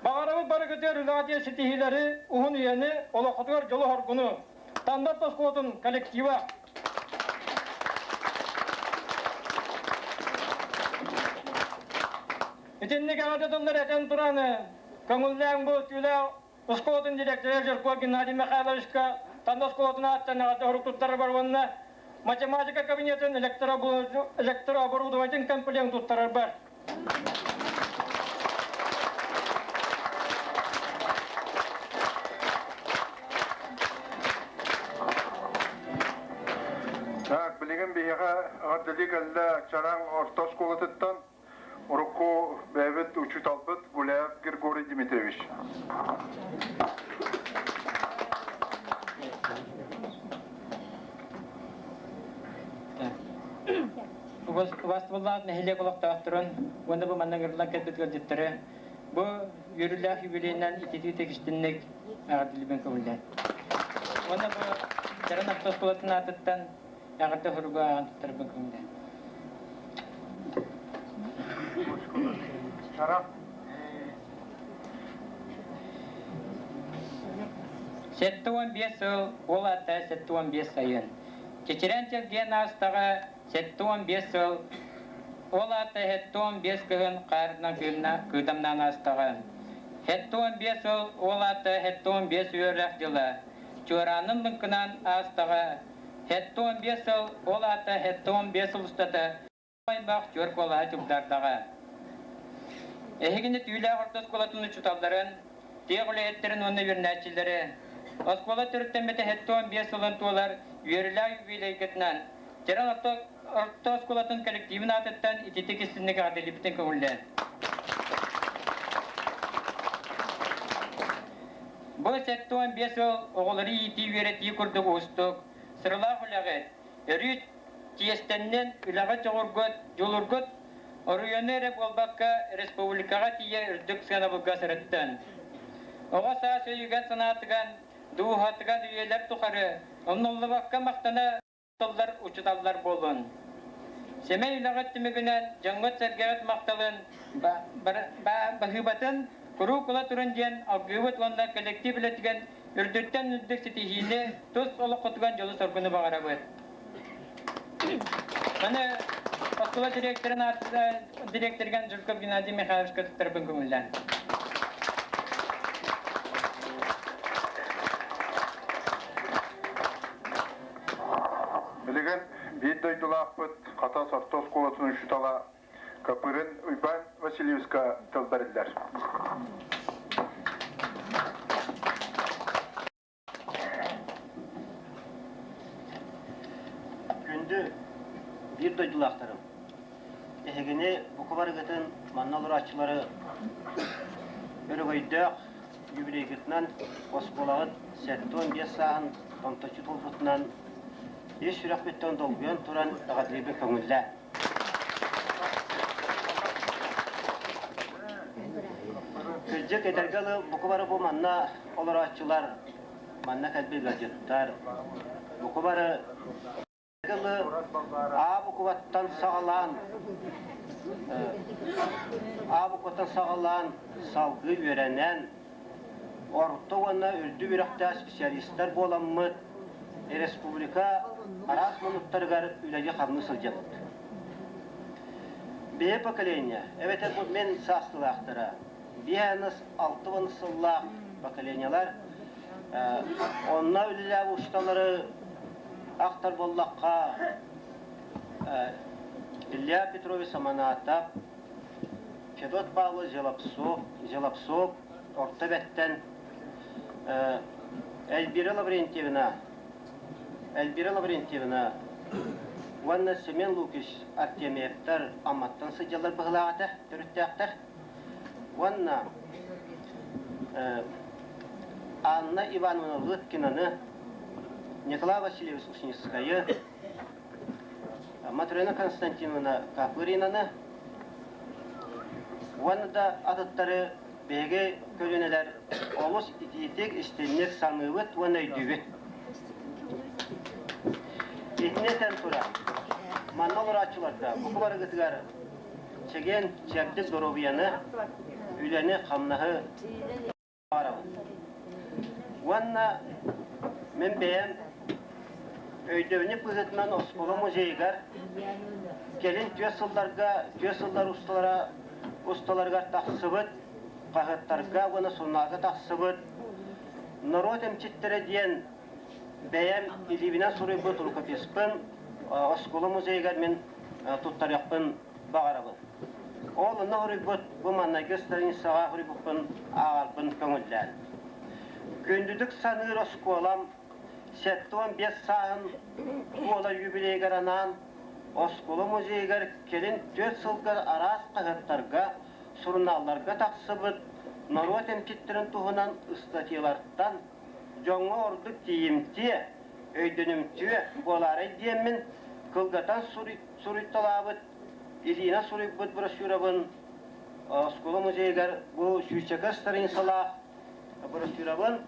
баҕарабыт барыгытыгар үлэҕитигэр ситиһиилэри, уһун үйэни, олоххутугар дьолу-соргуну! Тандат оскуолатын коллектива! Итинник эҕэрдэ тыллар этэн туран, көҥүллээн бу Түүлээх оскуолатын директора Жирков Геннадий Михайловичка Танда оскуолатын ааттан эҕэрдэ сурук туттарар уонна математика кабинетын электрооборудованиетын комплект туттарарбар. Так, билигин биһиэхэ эҕэрдэлии кэллэ Чараҥ орто оскуолатыттан урукку бэйэбит учууталбыт Гуляев Григорий Дмитриевич. Убастыбыллаах нэһилиэк олохтоохторун уонна бу манна ыҥырыллан кэлбит ыалдьыттары бу үөрүүлээх юбилейынан ититии текстинник эҕэрдэлиибин көҥүллээн. Уонна бу Чаран автоскуолатын аатыттан эҕэрдэ суругу ааҕан туттарбын көҥүллээн. 75 сыл, ол аата 75 сайын. Чэчирээн чэлгиэн аастаҕа 75 сыл, ол аата 75 кыһын хаарынан кыыдамнаан аастаҕа. 75 сыл, ол аата 75 үөрэх дьыла. Чуораанын лыҥкынаан аастаҕа. 75 сыл, ол аата 75 сыл устата аймах чуор куолаһа чугдардаҕа. Эһигини Түүлээх орто оскуолатын учууталларын, тиэх үлэһиттэрин уонна үөрэнээччилэри оскуола төрүттэммитэ 75 сылын туолар үөрүүлээх юбилейгытынан Чаран орто, орто оскуолатын коллективын аатыттан ититик истинник эҕэрдэлиибитин көҥүллээн. Бу 75 сыл оҕолору иитии-үөрэтии курдук уустук, сыралаах үлэҕит, өрүү тиэстэннин, үлэҕэ дьоҕургут, дьулургут оройуону эрэ буолбакка, республикаҕа тиийэ үрдүк сыанабылга сырыттын. Оҕо саас өйүгэр-санаатыгар, дууһатыгар үйэлэр тухары умнуллубакка махтана тыллар учууталлар буолун. Сэмэй үлэҕит түмүгүнэн дьоҥҥут-сэргэҕит махталын, баһыыбатын куруук ыла турун диэн алгыыбыт уонна коллектив үлэтигэр үрдүттэн үрдүк ситиһиини, тус олоххутугар дьолу-соргуну баҕарабыт. Маны оскуола директорын директорыгар Жирков Геннадий Михайловичка туттарбын көҥүллээн. Билигин биир дойдулаахпыт Хатас орто оскуолатын учуутала Копырин Уйбаан Васильевичка тыл бэриллэр. Күндү биир дойдулаахтарым, эһигини бука барыгытын манна олорооччулары өрөгөйдөөх юбилейгытынан оскуолаҕыт 75 сааһын томточчу туолбутунан ис сүрэхпиттэн долгуйан туран эҕэрдэлиирбин көҥүллээ. Кырдьык, этэргэ дылы, бука бары бу манна олорооччулар, манна кэлбит ыалдьыттар, бука бары дылы Аа букубаттан саҕалаан Аа букваттан саҕалаан салгыы үөрэнэн, орто уонна үрдүк үөрэхтээх специалистар буоламмыт, республика араас муннуктарыгар үлэлии-хамныы сылдьабыт. Бэйэ поколение, эбэтэр бу мен саастылаахтара, биэнс 60 сыллаах поколениелар онно үлэлээбит учууталлары ахтар буоллахха Илья Петрович Саманатов, Федот Павлович Желобцов, Желобцов орто бэттэн Эльвира Лаврентьевна, Эльвира Лаврентьевна уонна Семен Лукич Артемьевтар Амматтан сылдьаллар быһыылаах этэ, төрүттээхтэр. Уонна Анна Ивановна Лыткинаны, Николай Васильевич Ушницкайы, Матрена Константиновна Копыринаны уонна да атыттары биһиги көлүөнэлэр олус итиитик, истинник саныыбыт уонна өйдүүбүт. Итини этэн туран, манна олорооччуларга бука барыгытыгар чэгиэн, чэбдик доруобуйаны, үлэни-хамнаһы баҕарабын. Уонна мин бэйэм өйдөбүнньүк быһыытынан оскуола музейыгар кэлин түөрт сылларга, түөрт сыллар усталара. усталарыгар тахсыбыт хаһыаттарга уонна сурунаалга тахсыбыт норуот эмчиттэрэ диэн бэйэм илиибинэн суруйбут рукописпын оскуола музейыгар мин туттарыахпын баҕарабын. Ол онно суруйбут бу маннайгы страницаҕа суруйбуппун ааҕарбын көҥүллээн. Күндүтүк саныыр оскуолам 75 сааһын туолар юбилейыгар анаан оскуола музейыгар кэлин 4 сылга араас хаһыаттарга, сурунаалларга тахсыбыт норуот эмчиттэрин туһунан ыстатыйалартан дьоҥҥо ордук тиийимтиэ, өйдөнүмтүө буолаарай диэммин кылгатан суруйталаабыт, илиинэн суруйбут брошюрабын оскуола музейыгар бу сүүсчэкэ страницалаах брошюрабын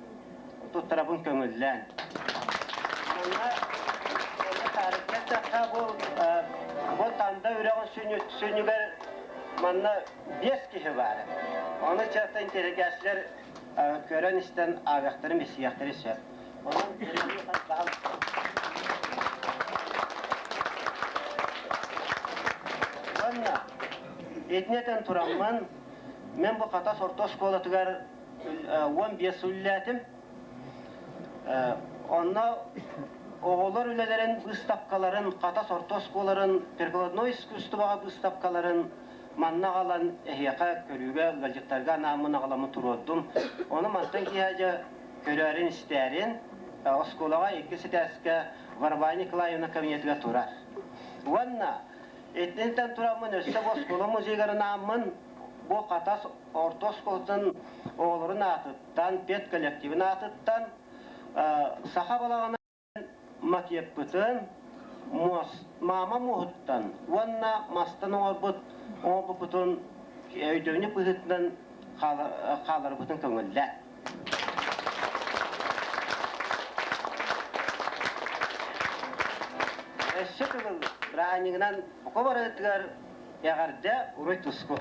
туттарабын көҥүллээн. Манна таарычча эттэххэ, бу Танда үрэҕин сүнньүгэр манна биэс киһи баар. Ону чата интэригээччилэр көрөн-истэн ааҕыахтарын, билсиэхтэрин сөп. Онон Уонна итини этэн тураммын, мен бу Хатас орто оскуолатыгар 15 сыл үлэлээтим. Онно оҕолор үлэлэрин быыстапкаларын, Хатас орто оскуоларын прикладной искусствоҕа быыстапкаларын манна аҕалан эһиэхэ көрүүгэ ыалдьыттарга анааммын аҕаламмын туруордум. Ону мантан киэһэ дьэ көрөөрүн-истээрин оскуолаҕа иккис этээскэ Варвара Николаевна кабинетыгар турар. Уонна итинтэн тураммын өссө бу оскуола музейыгар анааммын бу Хатас орто оскуолатын оҕолорун аатыттан, педколлективин аатыттан саха балаҕана макетпытын муос, маама муоһуттан уонна мастан оҥорбут оҥорбуппутун өйдөбүнньүк быһыытынан хааларбытын көҥүллээ. Өссө төгүл бырааһынньыгынан бука барытыгар эҕэрдэ уруй туску!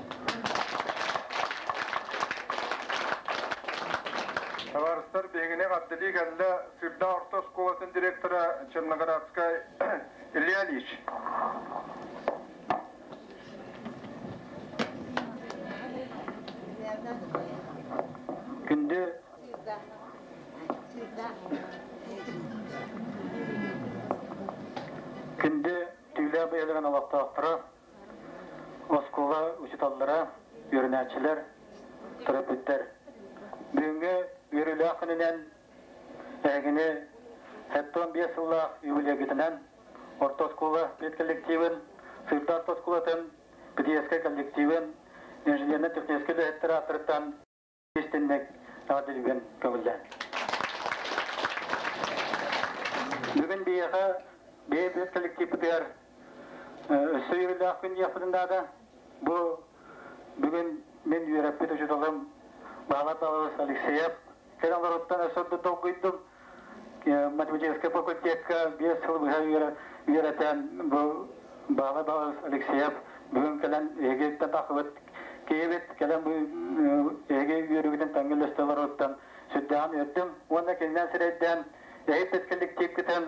Табаарыстар, биһигини эҕэрдэлии кэллэ Сырда орто оскуолатын директора Черноградскай Илья Ильич. Күндү Күндү түүлээх бэйэлэрин олохтоохторо, оскуола учууталлара, үөрэнээччилэр, төрөппүттэр. Бүгүҥҥү үөрүүлээх күнүнэн эһигини 75 сыллаах юбилейгытынан орто оскуола педколлективын, Сырда орто оскуолатын ПТСК коллективын, инженерно-техническэй үлэһиттэр ааттарыттан истинник эҕэрдэлиибин көҥүллээн. Бүгүн биһиэхэ бэйэ коллективпытыгар өссө үөрүүлээх күн диэхпитин наада. Бу бүгүн мин үөрэппит учууталым Баһылай Павлович Алексеев кэлэн олоруттан өссө ордук долгуйдум. Математическай факультекка 5 сыл быһа үөрэтэн бу Баһылай Павлович Алексеев бүгүн кэлэн эһигиттэн тахсыбыт киһибит кэлэн бу эһиги үөрүүгүтүн тэҥҥэ үллэстэ олоруттан сүрдээҕин үөрдүм уонна кининэн сирэйдээн эһиги коллективкытын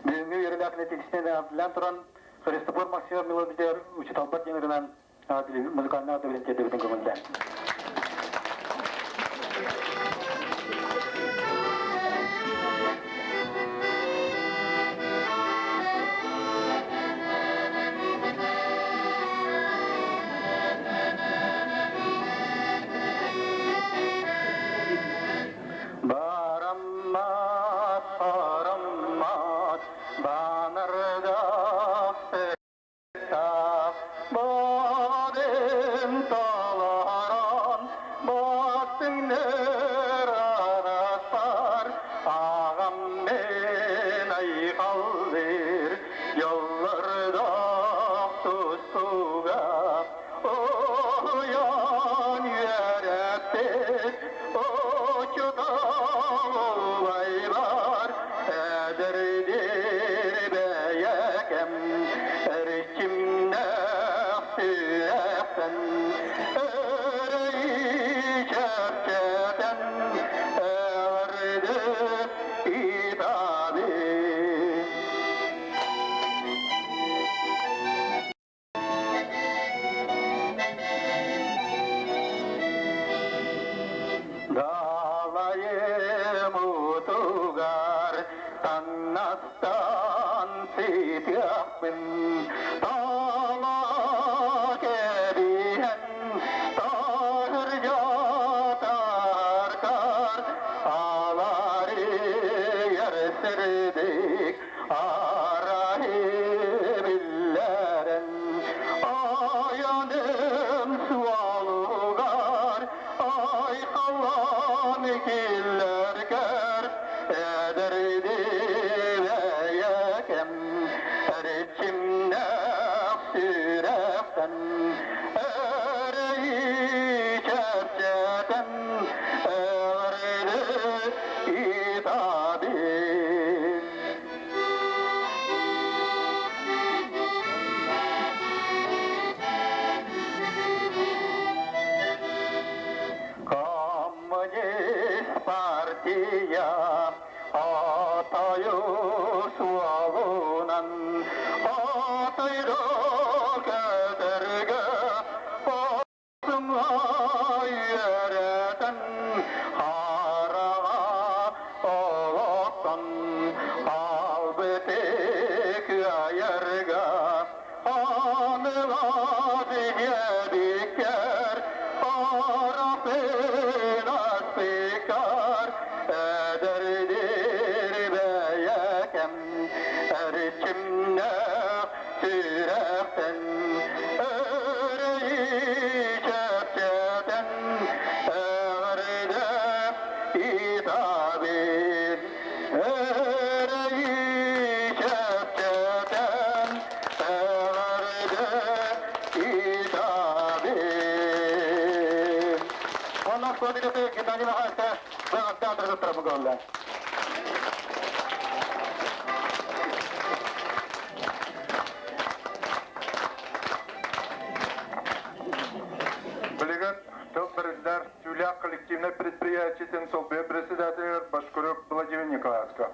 бүгүҥҥү үөрүүлээх летиксинэн эҕэрдэлээн туран Христофор Максимов мелодия учууталбар диэн ырынан музыкальный ааты тиэрдэбитин көҥүллээн. Бараммат, бараммат, банардаах Бадем таларан, бастыңныр араттар, ағам мен айқалдыр, yollarda tustuga, oyan үөрэппит, очутал убайбар, эдэрдир бэйэкэм, эрчимнээх сүрэхтэн, өрөй чэпчэтэн, эҕэрдэ итабын. Таҥастан ситиэхпин таала кэбиһэн таһырдьа таркар аларыйар сырдык арайы биллэрэн айаным суолугар айхаллаан киллэргэр эдэрдиэйэкэм эрчимнээх сүрэхтэн эрэйи чэпчэтэн эҕэрдэ итабин. Коммунист партия атайы суолунан атайры көтөргө үөрэтэн хараҕа олохтон хаалбыты кыайарга аныла диэбиккэр арахсын астыкар эдэрдир бэйэкэм эрчимнээх сүрэхтэн эрэйи чэпчэтэн эҕэрдэ итабин эрэйи чэпчэтэн эҕэрдэ итабин. Онон Кодикаты Геннадий Михайлович быҕаттаан турар. Билигин тыл бэриллэр Түүлээх коллективнай предприятиетын солбуйа председателигэр Башкуров Владимир Николаевка.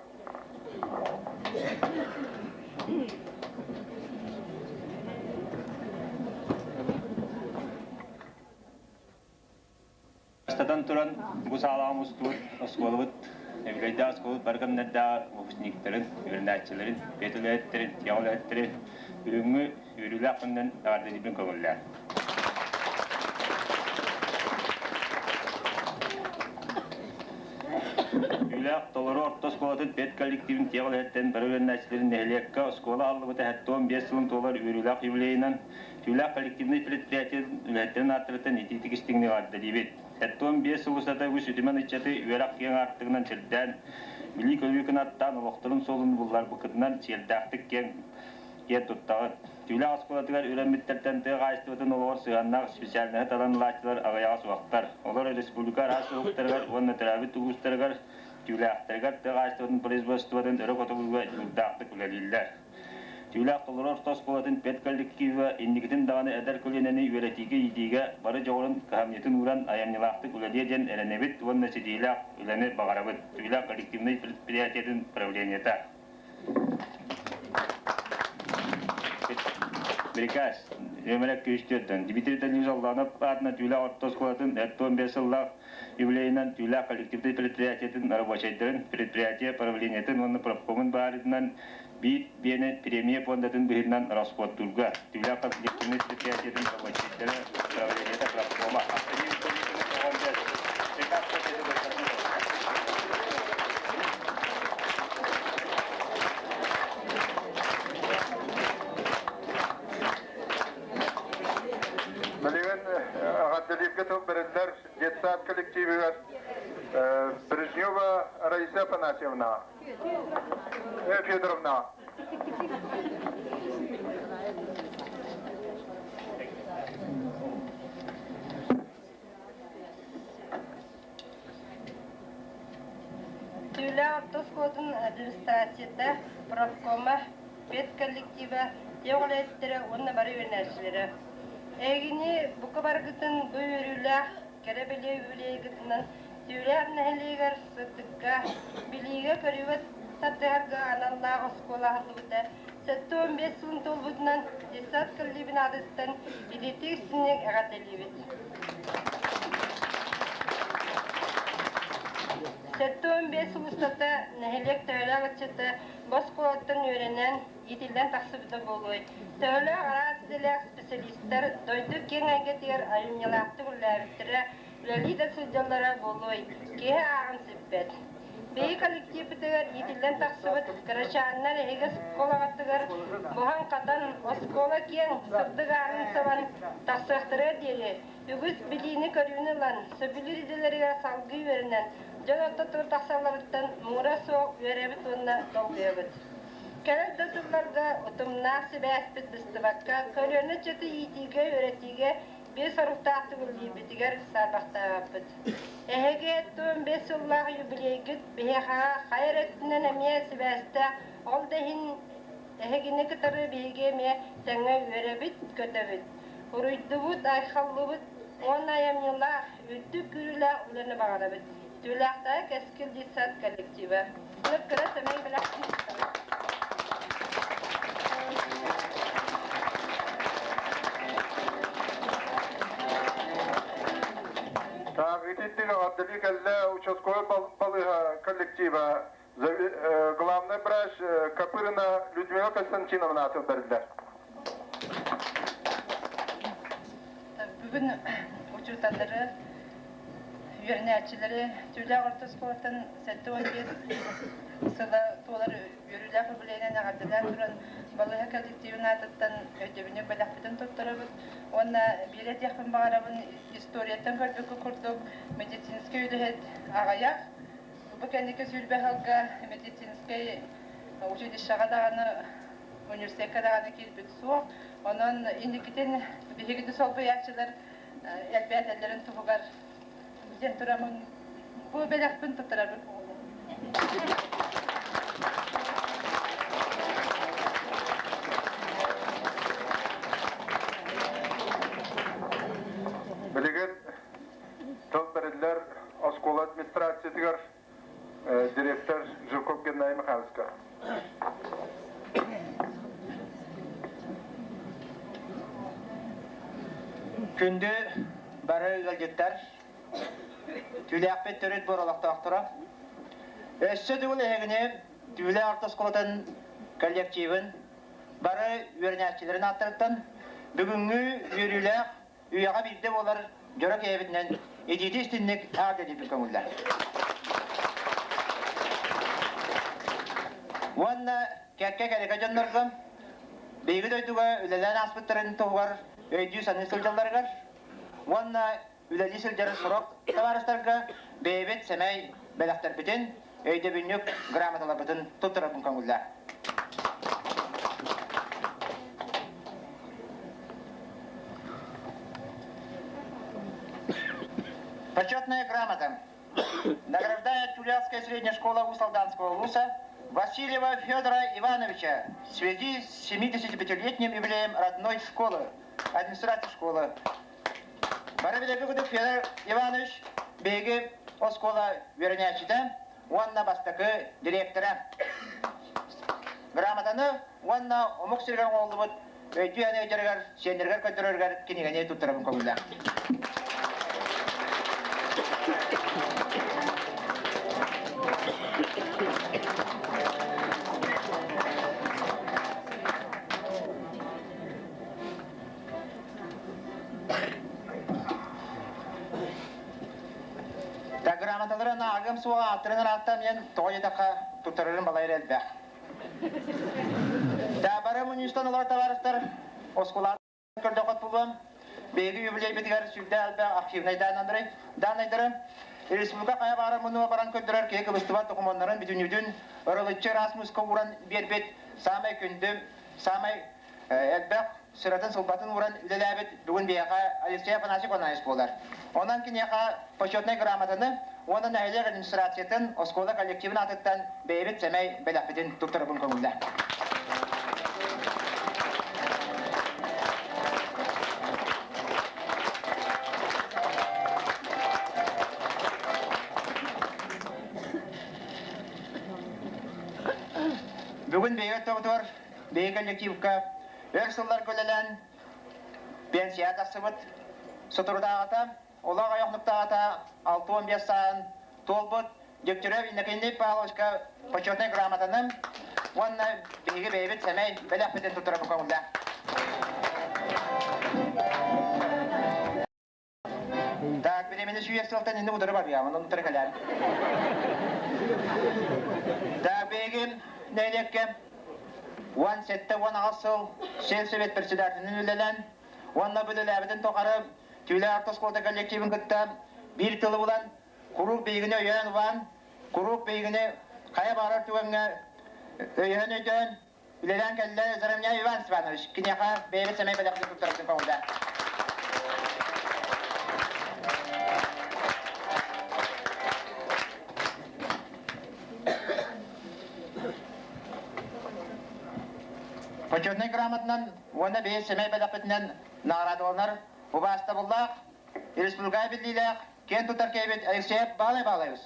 Бастатан туран, бу саалаҕа мустубут оскуолабыт, үбүлүөйдээх оскуолабыт бары кэмнэрдээх выпускниктарын, үөрэнээччилэрин, пед үлэһиттэрин, тиэх үлэһиттэрин бүгүҥҥү үөрүүлээх күнүнэн эҕэрдэлиирбин көҥүллээн. Түүлээх толору орто оскуолатын пед коллективин тиэх үлэһиттэрин бары үөрэнээччилэрин нэһилиэккэ оскуола аһыллыбыта 75 сылын туолар үөрүүлээх юбилейынан Түүлээх коллективнай предприятие үлэһиттэрин ааттарыттан итиитик истиҥник эҕэрдэлиибит. 75 сыл устата үгүс үтүмэн ыччаты үөрэх киэҥ аартыгынан сирдээн, билии-көрүү кынаттаан олохторун суолун булларбыккытынан сиэрдээхтик киэҥ киэн туттаҕыт. Түүлээх оскуолатыгар үөрэммиттэртэн тыа хаһаайыстыбатын олоҕор сыһыаннаах специальноһы талан ылааччылар аҕыйаҕа суохтар. Олор республика араас уһуктарыгар уонна төрөөбүт улуустарыгар түүлээхтэригэр тыа хаһаайыстыбатын производствотын өрө көтөҕүүгэ дьулуурдаахтык үлэлииллэр. Түүлээх толору орто оскуолатын педколлектива инникитин даҕаны эдэр көлүөнэни үөрэтиигэ-иитиигэ бары дьоҕурун, кыһамньытын ууран айымньылаахтык үлэлиэ диэн эрэнэбит уонна ситиһиилээх үлэни баҕарабыт. Түүлээх коллективнай предприятиетын правлениета. Приказ нөмірі 204-тен Дмитрий Данилович Алланов аатынан Түүлээх орто оскуолатын 45 сыллаах юбилейынан Түүлээх коллективнай предприятиетын рабочайдарын, предприятие правлениетын уонна профкомун баарытынан биир биэни премия пуондатын быһыытынан расходтуурга Түүлээх коллективнай предприятиетын рабочайдара, правлениета, профкома. Билигин эҕэрдэлииргэ тыл бэриллэр детсад коллективигэр Брежнева Раиса Афанасьевна, Федоровна. Түүлээх орто оскуолатын администрацията, профкома, педколлектива, тиэх үлэһиттэрэ уонна бары үөрэнээччилэрэ. Эһигини бука барыгытын бу үөрүүлээх, кэрэ бэлиэ үбүлүөйгүтүнэн Түүлээх нэһилиэгэр сырдыкка, билиигэ-көрүүгэ тардыһарга аналлаах оскуола аһыллыбыта 75 сылын туолбутунан детсад коллективин аатыттан илиитик истиҥник эҕэрдэлиибит. 75 сыл устата нэһилиэк төһөлөөх ыччата бу оскуолаттан үөрэнэн, иитиллэн тахсыбыта буолуой? Төһөлөөх араас идэлээх специалистар дойду киэҥ эйгэтигэр айымньылаахтык үлэлээбиттэрэ, үлэлии да сылдьаллара буолуой? Киһи ааҕан сиппэт. Биһиги коллективпытыгар иитиллэн тахсыбыт кырачааннар эһиги оскуолаҕытыгар буһан-хатан, оскуола киэҥ, сырдык аанын сабан тахсыахтарыгар диэри үгүс билиини-көрүүнү ылан, сөбүлүүр идэлэригэр салгыы үөрэнэн, дьон ортотугар тахсалларыттан муҥура суох үөрэбит уонна долгуйабыт. Кэлэр да сылларга утумнаах сибээспит быстыбакка, көлүөнэ ыччаты иитиигэ-үөрэтиигэ биир соруктаахтык үлэлиирбитигэр саарбахтаабаппыт. Эһиги 15 сыллаах юбилейгыт биһиэхэҕэ хайа эрэ өттүнэн эмиэ сибээстээх, ол да иһин эһигини кытары биһиги эмиэ тэҥҥэ үөрэбит, көтөбүт. Уруйдубут, айхаллыбыт уонна айымньылаах, үрдүк күүрүүлээх үлэни баҕарабыт. Түүлээхтээх Кэскил детсад коллектива. Кыра сэмэй бэлэх Так, итинник эҕэрдэлии кэллэ участковай балыыһа коллектива главный врач Копырина Людмила Константиновна аатын бэриллэр. Бүгүн учууталлары, үөрэнээччилэри Түүлээх орто оскуолаттан 75 сыла туолар үөрүүлээх үбүлүөйүнэн эҕэрдэлээн туран балыыһа коллективын аатыттан өйдөбүнньүк бэлэхпитин туттарабыт уонна биир этиэхпин баҕарабын историяттан көрбүккэ курдук медицинскэй үлэһит аҕыйах бу кэнники сүүрбэ сылга медицинскэй училищеҕа даҕаны университекка даҕаны киирбит суох. Онон инникитин биһигини солбуйааччылар элбээтэллэрин туһугар диэн тураммын бу бэлэхпин туттарабын. Билигин тыл бэриллэр оскуола администрациятыгар директор Жирков Геннадий Михайловичка. Күндү бары ыалдьыттар, түүлээхпит төрүт буор олохтоохторо. Өссө төгүл эһигини Түүлээх орто оскуолатын коллективын бары үөрэнээччилэрин ааттарыттан бүгүҥҥү үөрүүлээх үйэҕэ биирдэ буолар дьоро киһибитинэн итиити истинник аат көҥүллэр. Уонна кэккэ кэрэкэ дьоннорго биһиги дойдуга үлэлээн ааспыттарын туһугар өйдүү-саныы сылдьалларыгар уонна үлэлии сылдьар сорох табаарыстарга бэйэбит сэмэй бэлэхтэрбитин, өйдөбүнньүк грамоталарбытын туттарарбын көҥүллээ. Почетная грамота. Награждает Тюлявская средняя школа Усть-Алданского вуза Васильева Федора Ивановича в связи с 75-летним юбилеем родной школы, администрации школы. Бары билэргэ курдук Федор Иванович биһиги оскуола үөрэнээччитэ уонна бастакы директора. Грамотаны уонна омук сиригэр оҥоһуллубут өйдүү өйдөрүгэр, сиэннэригэр көрдөрөрүгэр кинигэни туттарабын көҥүллээх. Да грамоталары аагым суоҕа ааттарын ааттаан иһэн тоҕо диэтэххэ туттарарым балайра элбэх. Да бары мунньустан олорор табаарыстар оскуолаҕа көрдөхөт булуом. Биһиги юбилейбитигэр сүрдээх элбэх архивнай дааннайдары республика хайа баара муннуга баран көрдөрөр киһи кыбыстыбат докумуоннарын бүтүннүүтүн ырылыччы ыраас мууска ууран биэрбит саамай күндү, саамай элбэх сыратын-сылбатын ууран үлэлээбит бүгүн биһиэхэ Алексей Афанасьев Анаевич буолар. Онон киниэхэ почетнай грамотаны уонна нэһилиэк администрациятын, оскуола коллективын аатыттан бэйэбит сэмэй бэлэхпитин туттарабын көҥүллэ. Бүгүн бэйэбит тобутугар Биһиги коллективка өр сылларга үлэлээн пенсия тахсыбыт соторутааҕыта, олох ойохнуктааҕыта 65 сааһын туолбут. Дегтярев Иннокентий Павловичка почетнай грамотаны уонна биһиги бэйэбит сэмэй бэлэхпитин туттарабын көҥүллээх. Так, беременна сүйек сылтан инни удары барыамын, оны утары кэлээр. Так, бэйигин нэһилиэккэ 17-18 сыл сельсовет председателинэн үлэлээн, уонна бүлэлээбитин тухары Түүлээх автоскуолата коллективын кытта биир тылы булан, куруук биһигини өйөөн-убаан, куруук биһигини хайа баҕарар түгэҥҥэ өйөһөн-өйдөөн үлэлээн кэллэ Заровняев Иван Степанович. Киниэхэ бэйэбит сэмэй бэлэхпитин туттарабытын көҥүллээн. Почетнай грамотанан уонна бэйэ сэмэй бэлэхпитинэн наҕараадаланар убаастабыллаах, республика биллиилээх, киэн туттар киһибит Алексеев Баалай Баалайбыс.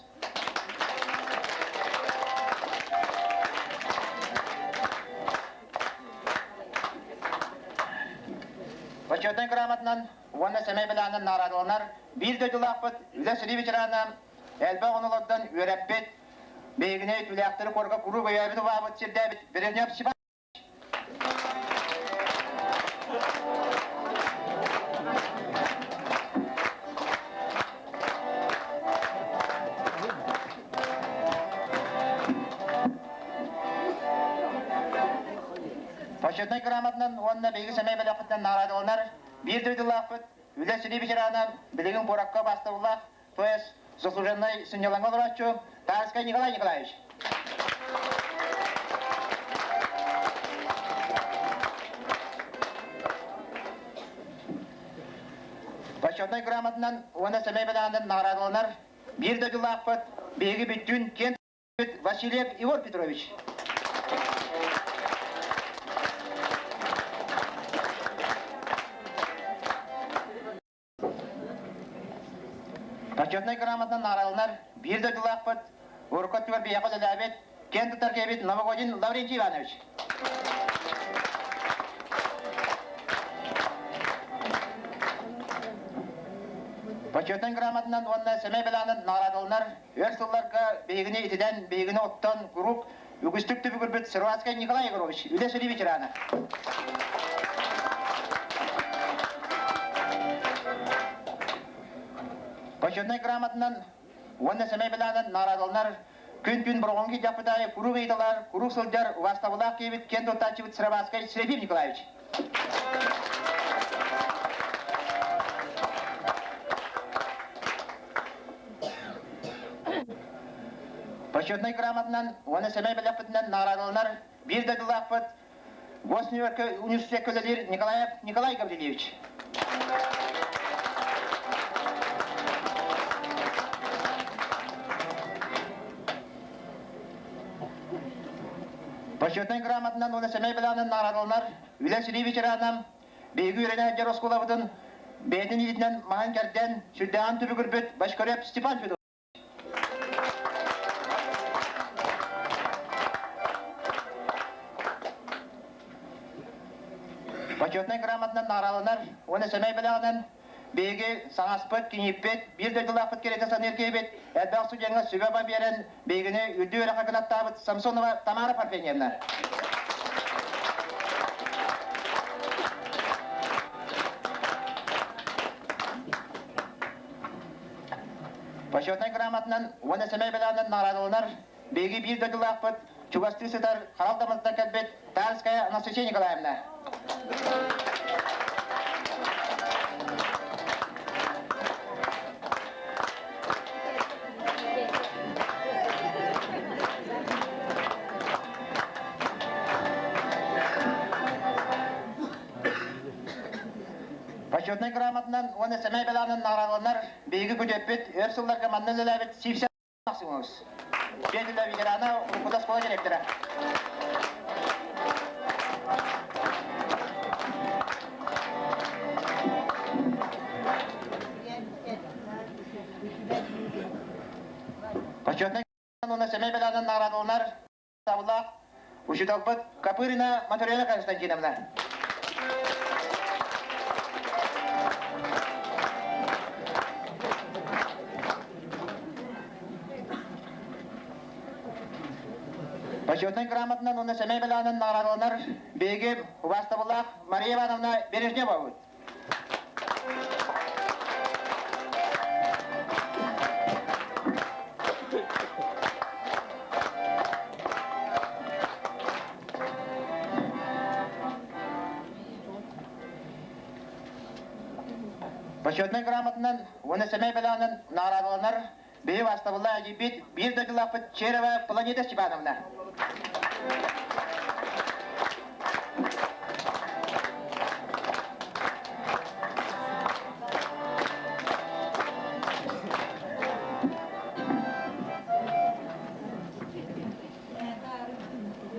Почетнай грамотанан уонна сэмэй бэлэҕинэн наҕараадаланар биир дойдулаахпыт, үлэ сэрии ветерана, элбэх оҕолордон үөрэппит, биһигини түүлээхтэри куорга куруук өйөөбүт убаабыт сирдээбит Бережнев Степан Почетнай грамотанан уонна биһиги сэмэй бэлэхпитинэн наҕараадаланар биир дойдулаахпыт, үлэ сэрии ветерана, билигин куоракка бастабыллаах ПС заслуженнай сынньалаҥҥа олорооччу Тарскай Николай Николаевич. Почетнай грамотанан уонна сэмэй бэлэҕинэн наҕараадаланар биир дойдулаахпыт, биһиги бүттүүн киэн Васильев Егор Петрович. Почетнай грамотанан наҕараланар биир дойдулаахпыт, урукку өттүгэр биһиэхэ үлэлээбит, киэн туттар киһибит Новогодин Лаврентий Иванович. Почетнай грамотанан уонна сэмэй бэлэҕинэн наҕараадаланар өр сылларга биһигини итинэн, биһигини оттон куруук үгүстүк түбүгүрбүт Сырватскай Николай Егорович, үлэ сэрии ветерана. Почетнай грамотанан уонна сэмэй бэлэҕинэн наҕараадаланар күн-күн бороҕоҥҥо киирдэхпит аайы куруук ыйыталар, куруук сылдьар убаастабыллаах киһибит киэн туттааччыбыт Сыроватскай Серафим Николаевич. Почетнай грамотанан уонна сэмэй бэлэхпитинэн наҕараадаланар биир дойдулаахпыт Госуниверситекка үлэлиир Николаев Николай Гаврильевич. Почетнай грамотанан уонна сэмэй бэлэҕинэн наҕараадаланар үлэ сэрии ветерана биһиги үөрэнэ сылдьар оскуолабытын бэйэтин илиитинэн маһын кэрдэн, сүрдээҕин түбүгүрбүт Башкарев Степан Федорович. Почетнай грамотанан наҕарааланар уонна сэмэй бэлэҕинэн биһиги саҥаспыт, кинииппит, биир дойдулаахпыт кэриэтэ саныыр киһибит, элбэх студеҥҥа сүбэ-ама биэрэн биһигини үрдүк үөрэххэ кынаттаабыт Самсонова Тамара Парфеньевна. Почетнай грамотанан уонна сэмэй бэлэҕинэн наҕараадаланар биһиги биир дойдулаахпыт, чугастыы сытар Харал Даматыттан кэлбит Тарская Анастасия Николаевна. Почетнай грамотанан уонна сэмэй бэлэҕинэн наҕараадаланар биһиги күтүөппүт өр сылларга манна үлэлээбит Сивцев Максимович. Биэдилэ ветерана, уруккута школа директора. Почетнай уонна сэмэй бэлэҕинэн наҕараадаланар Табылаах учууталбыт Копырина Матрена Константиновна. Почетнай грамотанан уонна сэмэй бэлэҕинэн наҕараадаланар биһиги убаастабыллаах Мария Ивановна Бережнева Почетнай грамотанан уонна сэмэй бэлэҕинэн наҕараадаланар биһи бастабыллаах эдьиийбит биир дойдулаахпыт Черова Планета Степановна.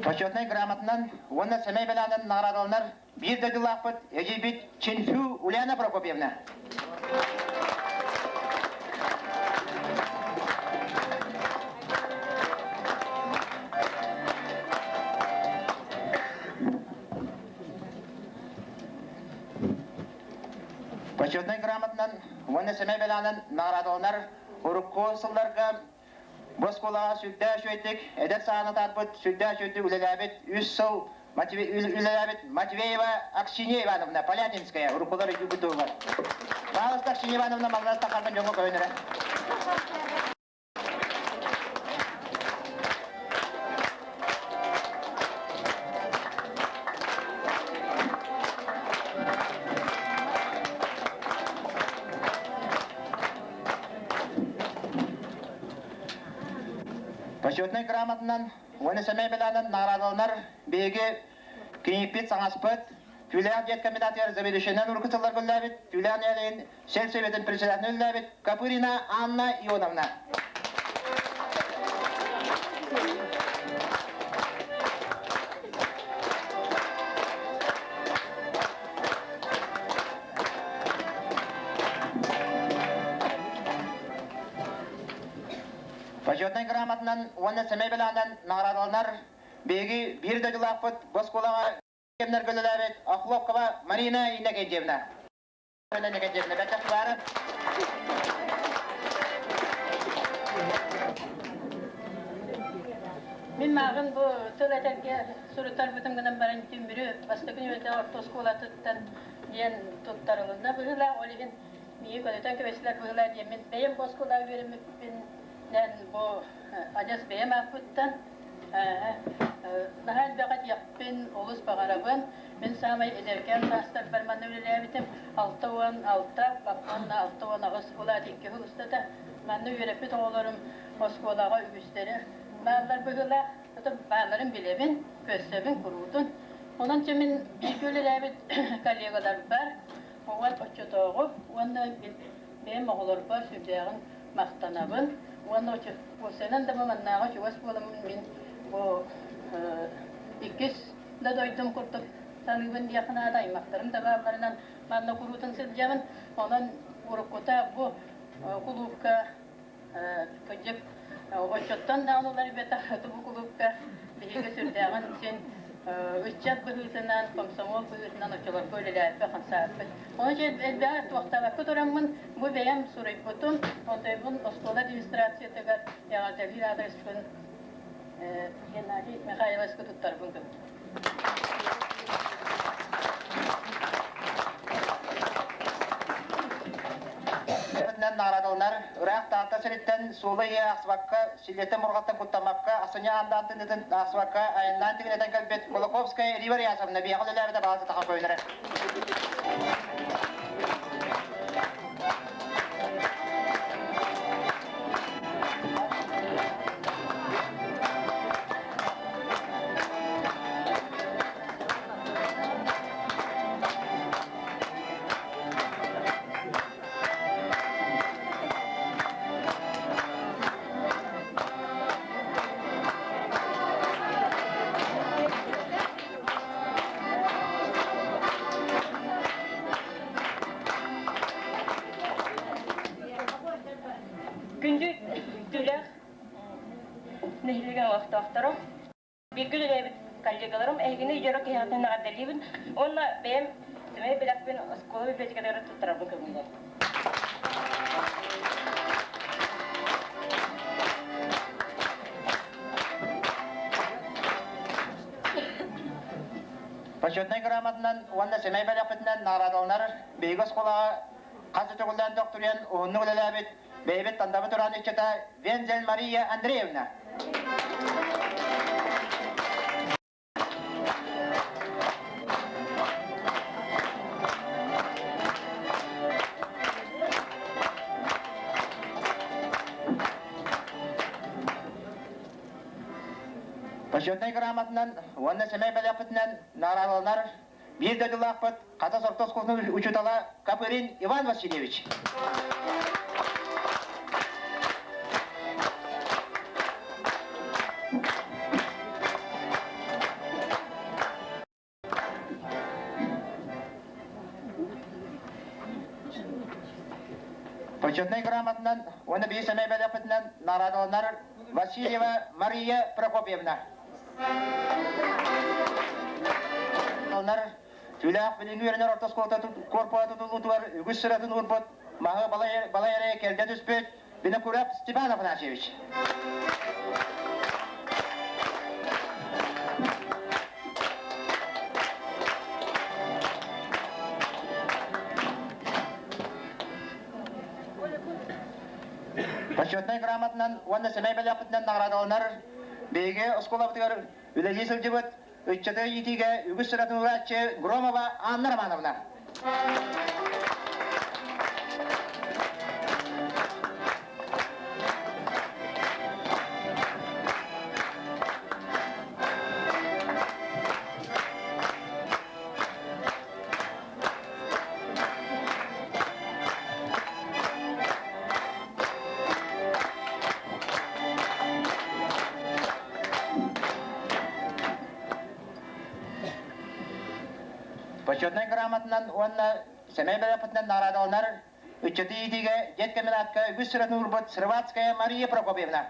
Почетнай грамотанан уонна сэмэй бэлэҕинэн наҕараадаланар биир дойдулаахпыт эдьиийбит Чинфю Ульяна Прокопьевна. Почетнай грамотанан уонна сэмэй бэлэҕинэн наҕараадаланар урукку сылларга Бу оскуолаҕа сүрдээх үчүгэйдик эдэр саҕана таарбыт, сүрдээх үчүгэйдик үлэлээбит үс сыл үлэлээбит Матвеева Аксинья Ивановна Полятинская уруккулар өйдүүбүт туһугар. Баалыста Аксинья Ивановна маллар тахарбын дьоҥҥо көһүнэрэ. Почетнай грамотанан уонна сэмэй бэлэҕинэн наҕараадаланар биһиги кинииппит саҥаспыт Түүлээх дед комбинатыгар заведующайынан урукку сылларга үлэлээбит Түүлээх нэһилиэгин сельсоветын председателинэн үлэлээбит Копырина Анна Ионовна. Почетнай грамотанан уонна сэмэй бэлэҕинэн наҕараадаланар биһиги биир дойдулаахпыт бу оскуолаҕа кэмнэргэ үлэлээбит Охлопкова Марина Иннокентьевна. Иннокентьевна, бэртэх баара. Мин мааҕын бу тыл этэргэ сурутарбытым гынан баран түмүрү бастакы нүөмэрдээх орто оскуолатыттан диэн туттарылынна быһыылаах. Ол иһин миигин көнөтөн кэбистилэр быһыылаах диэммин бэйэм бу оскуолаҕа үөрэммиппинэн бу адьас бэйэм ааппыттан наһаа элбэх этиэхпин олус баҕарабын. Мин саамай эдэркээн саастарбар манна үлэлээбитим 66 уонна 68 улаат икки сыл устата манна үөрэппит оҕолорум оскуолаҕа үгүстэрэ бааллар быһыылаах. Баалларын билэбин, көрсөбүн куруутун. Онон чэ мин бииргэ үлэлээбит коллегаларбар уон оччотооҕу уонна бэйэм оҕолорбор сүрдээҕин махтанабын. Уонна уопсайынан да маннааҕы чугас буоламмын мин бу иккис да дойдум курдук саныыбын диэххэ наада, аймахтарым да баалларынан манна куруутун сылдьабын. Онон уруккута бу кулуупка Кырдьык, оччоттон даҕаны уларыйбатах бу кулуупка биһиги сүрдээҕин син ыччат быһыытынан, комсомол быһыытынан оччолорго үлэлээбиппит-хамсаабыппыт. Ону дьэ элбэҕи туохтаабакка тураммын, бу бэйэм суруйбутум, онтойбун оскуола администрациятыгар эҕэрдэлиир аадырыспын Геннадий Михайловичка туттарбын көрдүм. Наҕараадаланар ыраах Таатта сириттэн суолу-ииһи аахсыбакка, силлиэттэн-мурҕаттан куттаммакка, ахсынньы аандаан тыынытын аахсыбакка айаннаан тигинэтэн кэлбит Кулаковская Рива Рясовна биһиэхэ үлэлээбитэ баҕа сатаха көөнөрө. Күндү Түлэх нэһилиэгин олохтоохторо, бииргэ үлэлээбит коллегаларым эһигини дьоро киһиэхтэн эҕэрдэлиибин уонна бэйэм сэмэй бэлэхпин оскуола библиотекатыгар туттарарбын көҥүллээн. Почетнай грамотанан уонна сэмэй бэлэхпитинэн наҕараадаланар биһиги оскуолаҕа хас да төгүллээн тохтуруйан уһуннук үлэлээбит бэйэбит Тандабыт ураан ыччата Вензель Мария Андреевна. Почетнай грамотанан уонна сэмэй бэлэхпитинэн наҕараадаланар биир дойдулаахпыт Хатас орто оскуолатын учуутала Копырин Иван Васильевич. Почетнай грамотанан уонна биир сэмэй бэлэхпитинэн наҕараадаланар Васильева Мария Прокопьевна. Түүлээх билиҥҥи үөрэнэр орто оскуолата корпуһа тутуллуутугар үгүс сыратын уурбут, маһы балай эрэ кэлдэ түспүт Винокуров Степан Афанасьевич. Почетнай грамотанан уонна сэмэй бэлэхпитинэн наҕараадаланар биһиги оскуолабытыгар үлэлии сылдьыбыт ыччаты иитиигэ үгүс сыратын уурааччы Громова Анна Романовна. Почетнай грамотанан уонна сэмэй бэлэхпитинэн наҕараадаланар ыччаты иитиигэ деткомбинатка үгүс сыратын уурбут Сырватская Мария Прокопьевна.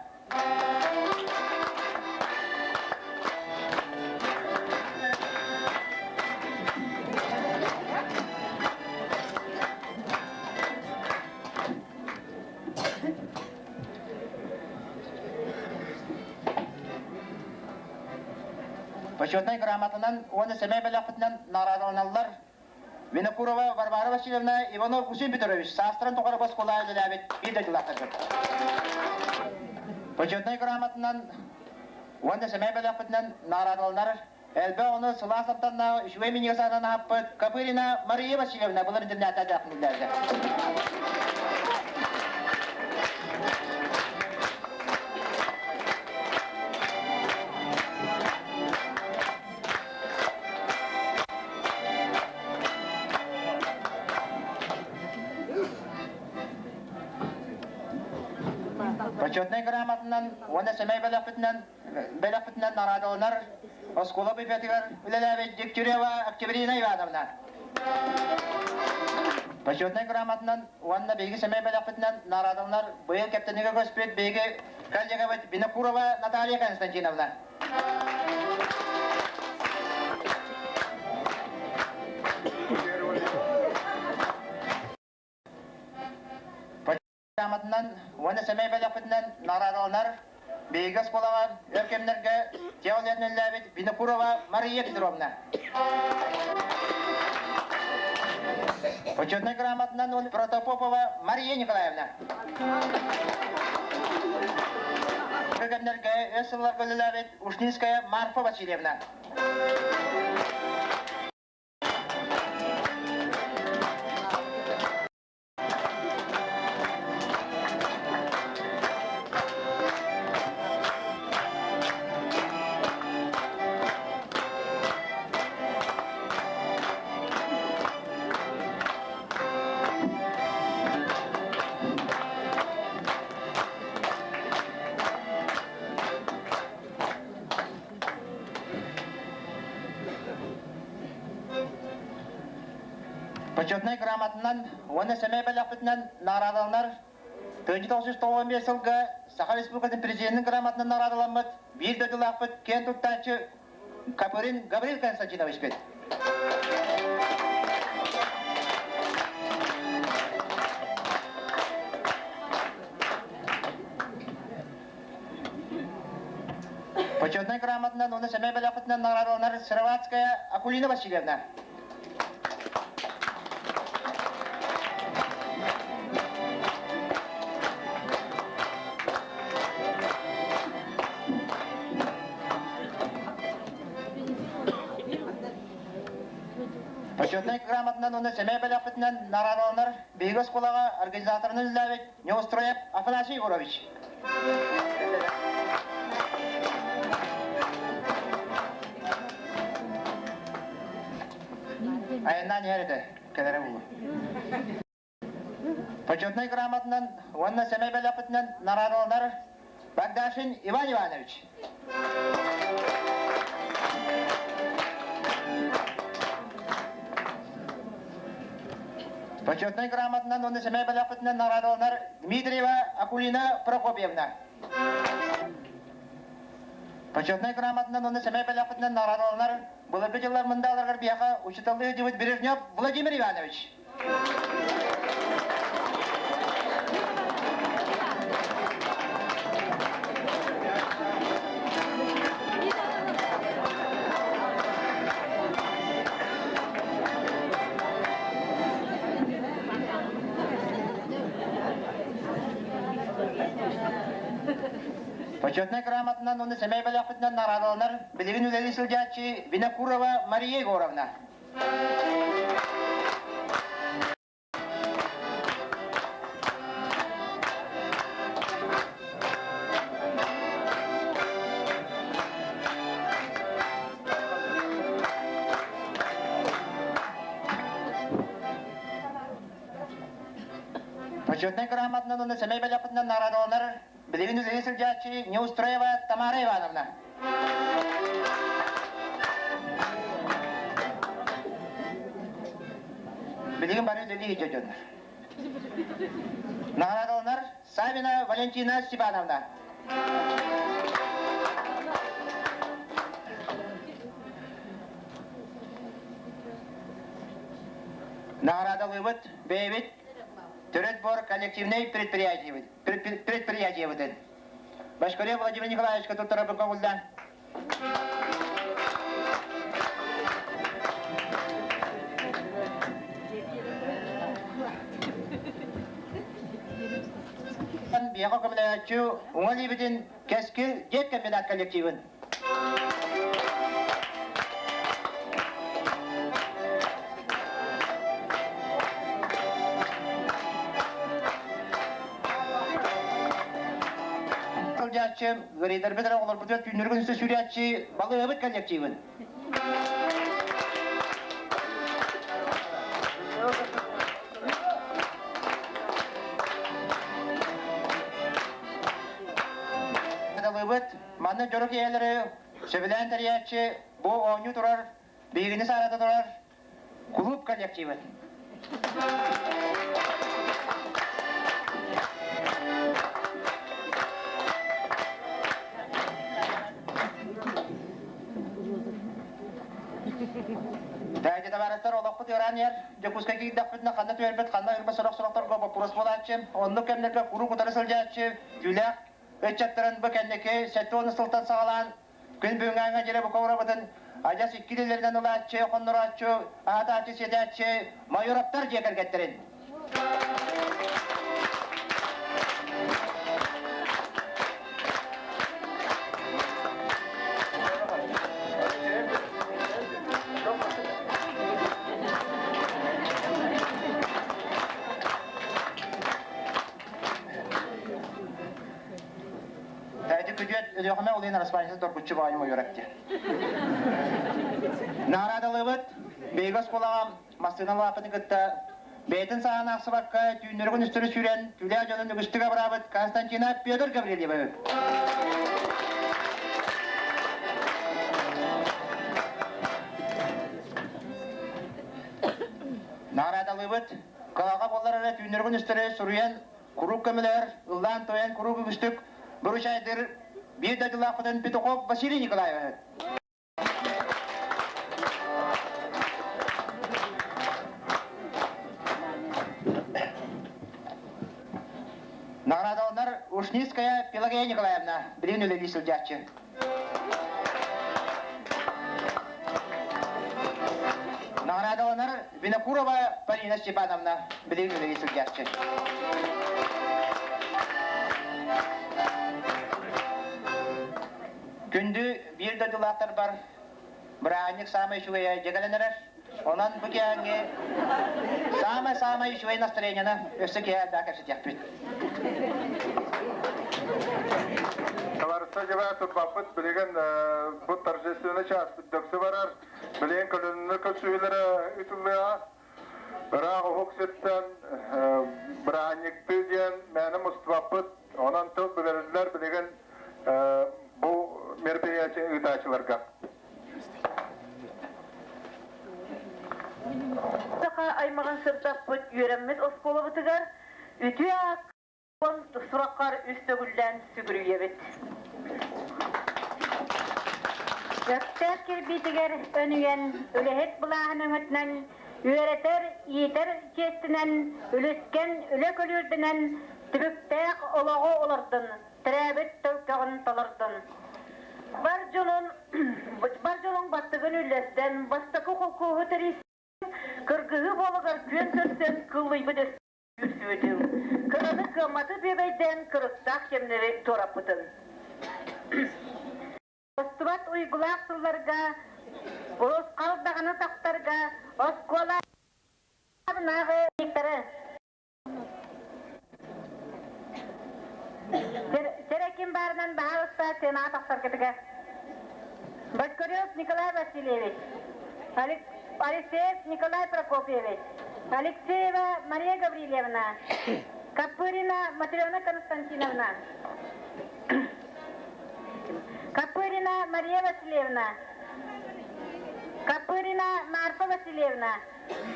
Почетнай грамотанан уонна сэмэй бэлэхпитинэн наҕараадаланаллар Винокурова Варвара Васильевна, Иванов Гусин Петрович саастарын тухары оскуола үлэлээбит биир дойдулаахтарбыт. Почетнай грамотанан уонна сэмэй бэлэхпитинэн наҕараадаланар элбэх ону сылаас аптаннаах үчүгэй минньигэс аһынан аһаппыт Копырина Мария Васильевна былыр интернатта дэхниллэргэ. Почетнай грамотанан уонна сэмэй бэлэхпитинэн бэлэхпитинэн наҕараадаланар оскуола буфетыгар үлэлээбит Дегтярева Октябрина Ивановна. Почетнай грамотанан уонна биһиги сэмэй бэлэхпитинэн наҕараадаланар быйыл Кэптэнигэ көспүт биһиги коллегабыт Винокурова Наталья Константиновна. Грамотанан уонна сэмэй бэлэхпитинэн наҕараадаланар биһиги оскуолаҕа өр кэмнэргэ теолетын үлэлээбит Винокурова Мария Петровна. Почетнай грамотанан Протопопова Мария Николаевна. Кэмнэргэ өр сылларга үлэлээбит Ушницкая Марфа Васильевна. Почетнай грамотанан уонна сэмэй бэлэхпитинэн наҕараадаланар 1995 сылга Саха Республикатын Президенин грамотанан наҕараадаламмыт биир дойдулаахпыт киэн туттааччы Копырин Гаврил Константиновичпыт. Почетнай грамотанан уонна сэмэй бэлэхпитинэн наҕараадаланар Сыроватская Акулина Васильевна. Почетнай грамотанан уонна сэмэй бэлэхпитинэн наҕараадаланар биһиги оскуолаҕа организаторынан үлэлээбит Неустроев Афанасий Егорович. Айаннаан иһэр этэ, кэлэрэ буолуо. Почетнай грамотанан уонна сэмэй бэлэхпитинэн наҕараадаланар Багдашин Иван Иванович. Почетнай грамотанан уонна сэмэй бэлэхпитинэн наҕараадаланар Дмитриева Акулина Прокопьевна. Почетнай грамотанан уонна сэмэй бэлэхпитинэн наҕараадаланар былыргы дьыллар мындааларыгар биһиэхэ учууталлыы сылдьыбыт Бережнев Владимир Иванович. Почетнай грамотанан уонна сэмэй бэлэхпитинэн наҕараадаланар билигин үлэлии сылдьааччы Винокурова Мария Егоровна. Почетнай грамотанан уонна сэмэй бэлэхпитинэн наҕараадаланар билигин үлэлии сылдьааччы Неустроева Тамара Ивановна. Билигин бары үлэлии сылдьар дьоннор. Наҕараадаланар Савина Валентина Степановна. Наҕараадалыыбыт бэйэбит төрүт бор коллективнай предприятиебыт предприятиебытын. Башкарев Владимир Николаевичка туттарабын көҥүллээн. Биэхэ көмөлөһөөччү уҥа илиибитин Кэскил дед комбинат коллективын. Сылдьааччы, ыарыйдарбыт эрэ оҕолорбутугар түүннэргин үстэ сүүрээччи балыыһабыт коллективын. Кыталыбыт манна дьоро киэһэлэри сөбүлээн тэрийээччи бу оонньуу турар, биһигини саарата турар кулууп коллективын. Дайды табаарыстар олохпут ыараан иһэр. Дьокуускайга киирдэхпитинэ ханна түһэрбит, ханна ырба сорох-сорохторго боппуруос буолааччы. Оннук кэмнэргэ куруук утары сылдьааччы, түүлээх ыччаттарын бу кэнники 70 сылтан саҕалаан күн бүгүҥҥэ диэри бу коврабытын адьас икки илиилэринэн ылааччы, хоннорооччу, аһатааччы, сиэтээччи Майораптар дьиэ кэргэттэрин. Эти күдүөт Өлүөхүмэ улуун араспаанньата доргуччу баайым ойор диэн. Наҕараадалыыбыт биһиги оскуолаҕа массыына лааппытын кытта бэйэтин сааһын аахсыбакка түүннэри-күнүстэри сүүрэн түүлээх дьонун үгүстүк абыраабыт Константина Петр Гаврильевы. Наҕараадалыыбыт кыһалҕа буоллар эрэ түүннэри-күнүстэри суруйан куруук көмөлөһөр, ыллаан-туойан куруук үгүстүк буручайдыр биир дойдулаахпытын Петухов Василий Николаевиһы. Наҕараадаланар Ушницкая Пелагея Николаевна билигин үлэлии сылдьааччы. Винокурова Полина Степановна билигин үлэлии сылдьааччы. Күндү биир дойдулаахтарбар бырааһынньык саамай үчүгэйэ дьэ кэлэн эрэр. Онон бу киэһээҥҥи саамай-саамай үчүгэй настроениены өссө киэһэ элбэх кэпсэтиэхпит. Табаарыстар дьыбаа турбаппыт билигин бу торжественный чааспыт дөксө барар. Билигин көлөннө көрсүһүүлэрэ ыытыллыаҕа. Ыраах уһук сиртэн бырааһынньыктыы диэн мээнэ мустубаппыт. Онон тыл билэриллэр билигин бу мероприятие ыытааччыларга. Саха аймаҕын сырдаппыт үөрэммит оскуолабытыгар үтүө ааккын сураххар үс төгүллээн сүгүрүйэбит. Өктөөп кирбиитигэр өнүйэн, үлэһит былааһын өҥөтүнэн, үөрэтэр, иитэр чиэстинэн, үлүскэн үлэ көлүүрдүнэн түбүктээх олоҕу олордун, төрөөбүт тыл көҕүн толордун. Бар дьонун бар дьонуҥ баттыгын үллэстэн, бастакы холкуоһу тэрийсэн, кыргыһыы буолугар күөн көрсөн кыллыйбыт өстүүрсүбүтүҥ. Кыраны кыамматы бүөбэйдээн кырыктаах кэмнэри туораппытыҥ. Устубат уйгулаах сылларга, урусхал даҕаны сахтарга оскуола Викторы Сэрэ ким баарынан баһаалыста сыанаҕа тахсаргытыгар. Бочкарев Николай Васильевич, Алексеев Николай Прокопьевич, Алексеева Мария Гаврильевна, Копырина Матрена Константиновна, Копырина Мария Васильевна, Копырина Марфа Васильевна,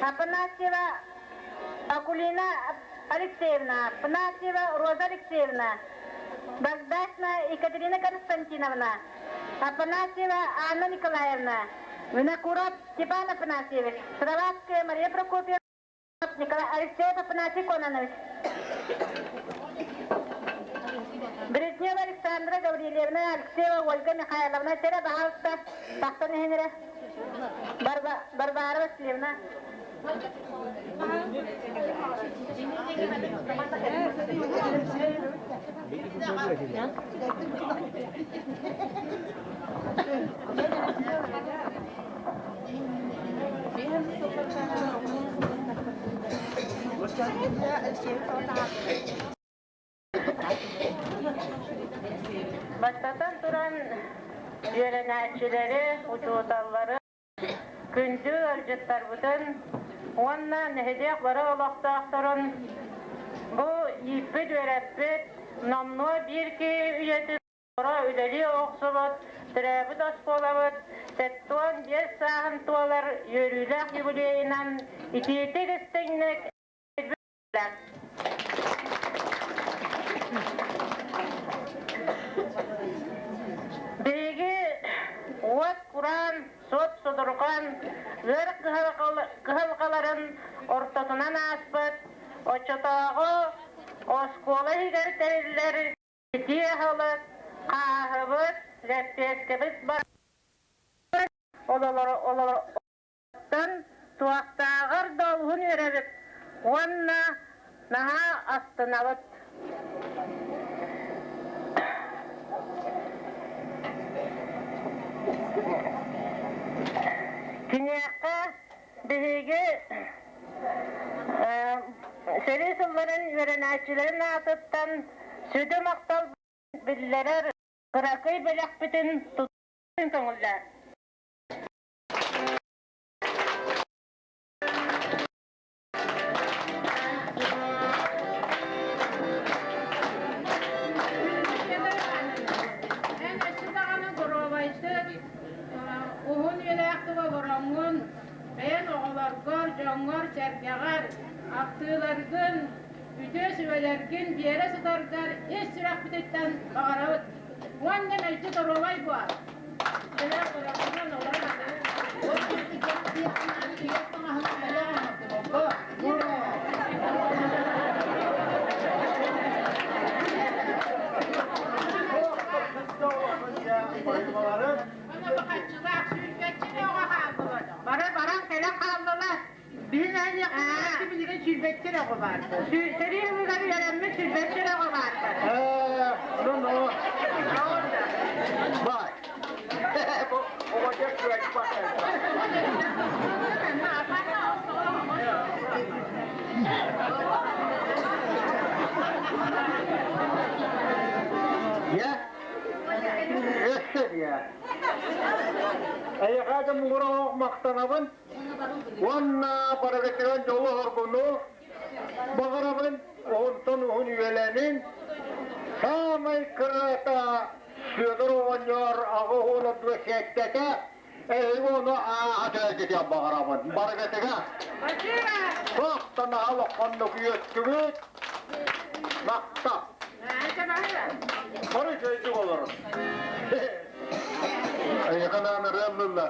Афанасьева Акулина Алексеевна, Афанасьева Роза Алексеевна, Богдашна Екатерина Константиновна, Афанасьева Анна Николаевна, Винокуров Степан Афанасьевич, Сыроватская Мария Прокопьевна, Николай Алексеев Афанасий Кононович. Брежнева Александра Гаврильевна, Алексеева Ольга Михайловна, Сера пожалуйста, тахсан иһин Варвара Васильевна. Бастатан туран, үөрэнээччилэри, учууталлары, күндү ыалдьыттарбытын уонна нэһилиэк бары олохтоохторун бу ииппит-үөрэппит номнуо биир киһи үйэтин Оро үлэлии охсубут, төрөөбүт оскуолабыт 75 сааһын туолар үөрүүлээх юбилейынан итиитик истиҥник Биһиги уот кураан, суот судурҕан, ыар кыһалҕаларын ортотунан ааспыт, оччотооҕу оскуола иһигэр тэриллэр итии аһылык, хааһыбыт, лэппиэскэбит бар ололоруттан туохтааҕар да олуһун үөрэбит уонна наһаа астынабыт. Киниэхэ биһиги сэрии сылларын үөрэнээччилэрин аатыттан сүдү махтал биллэрэр кыракый бэлэхпитин тутун көҥүллээн. Эн өссө даҕаны горуобайдык, уһун үйэлээхтик олороҥҥун, бэйэн оҕолоргор, дьоҥҥор-сэргэҕэр ахтыыларгын, үтүө сүбэлэргин биэрэ сытаргар ис сүрэхпититтэн баҕарабыт. Уонна мэлдьи доруобай буол. Бары баран кэлэн хааллылар. нэһилиэккэ билигин сүүрбэччэ оҕо баар. Сэрии сылыгар үөрэммит сүүрбэччэ оҕо баар. Ну, ну. Бай. Оҕо Я? Өссө Эйэхэ муҥура махтанабын уонна барыгытыгар дьолу-соргуну баҕарабын, онтон уһун үйэлэнин. Саамай кырата Сүөдэр оҕонньор аҕа уола сэттэтэ эһиги ону ааһа түһэргитигэр баҕарабын. Барыгытыгар. Туохтан аһал оххоннук үөттүгүт. Махтал. Бары үчүгэйдик олорун. Эйиэхэ анаан ырыам ылла.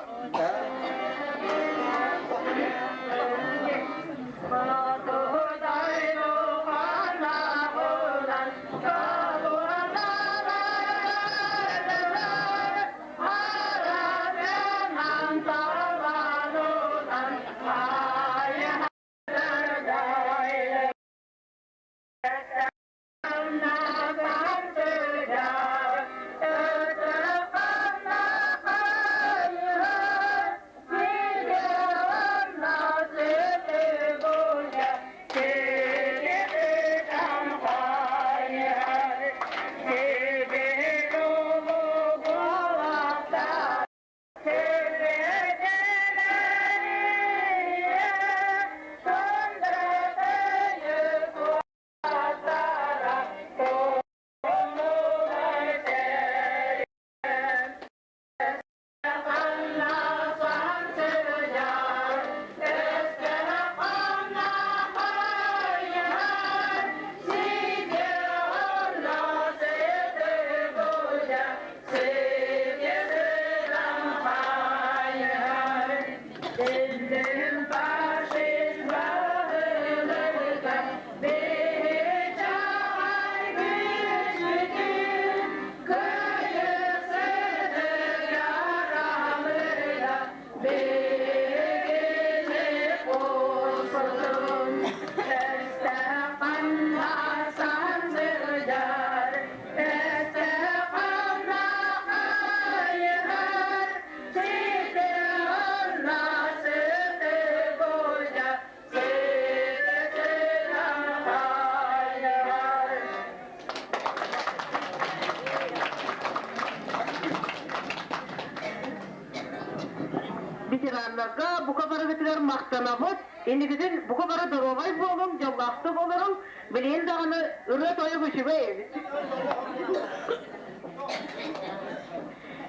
Ветераннарга бука барыгытыгар махтанабыт. Инникитин бука бары доруобай буолуҥ, дьоллоохтук олоруҥ. Билигин даҕаны ырыа-тойук үчүгэй эбит.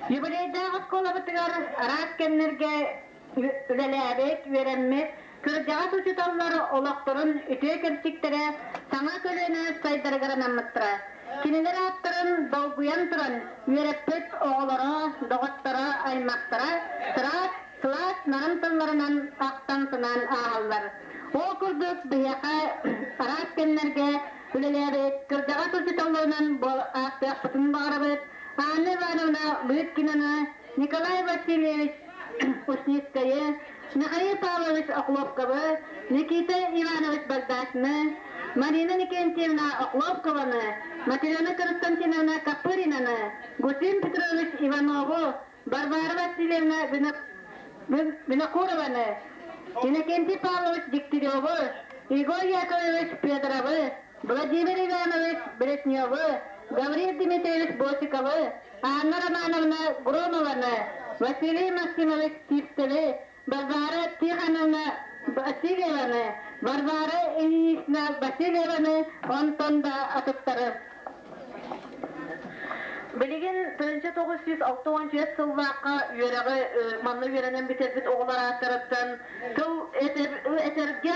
Юбилейдаах оскуолабытыгар араас кэмнэргэ үлэлээбит, үөрэммит кырдьаҕас учууталлар олохторун үтүө кэрчиктэрэ саҥа көлүөнэ сайдарыгар анаммыттара. Кинилэр ааттарын долгуйан туран үөрэппит оҕолоро, доҕотторо, аймахтара сыраас, сылаас нарын тылларынан ахтан-санаан ааһаллар. Ол курдук биһиэхэ араас кэмнэргэ үлэлээбит кырдьаҕас учууталларынан ааттыахпытын баҕарабыт Анна Ивановна Лыткинаны, Николай Васильевич Ушницкайы, Михаил Павлович Охлопковы, Никита Иванович Багдасны, Марина Никентьевна Охлопкованы, Матрена Константиновна Копыринаны, Гусин Петрович Иванову, Варвара Васильевна Винокурованы, Иннокентий Павлович Дегтяреву, Егор Яковлевич Федоровы, Владимир Иванович Брежневы, Гаврил Дмитриевич Босиковы, Анна Романовна Громованы, Василий Максимович Сивцеви, Варвара Тихоновна Васильеваны, Варвара Ильинична Васильеваны, онтон да атыттары. Билигин 1964 сыллаахха үөрэҕи манна үөрэнэн бүтэрбит оҕолор ааттарыттан тыл этэргэ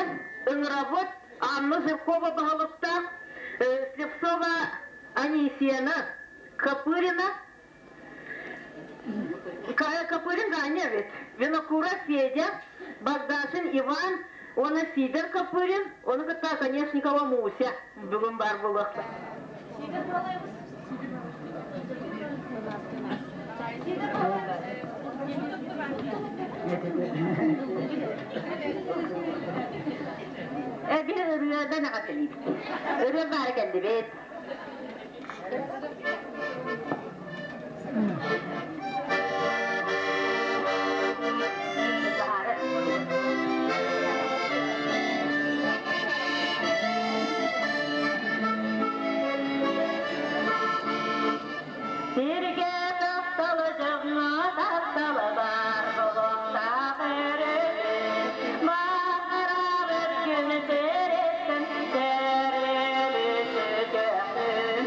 ыҥырабыт Анна Жиркова баһылыктаах Слепцова Анисияна Копырина Копырин Ганя ведь Винокуров Федя Богдашин Иван уонна Сидор Копырин ону кытта Оконешникова Муся бүгүн баар буолуохтар. Эбир ырыадан аҕатылыыбыт. Ырыа баара кэллибит. Сиргэ тапталы дьоҥҥо тапталы баар буолуохтаах эрээри, баҕарабыт күн сириттэн сэрэлиситиэхпин.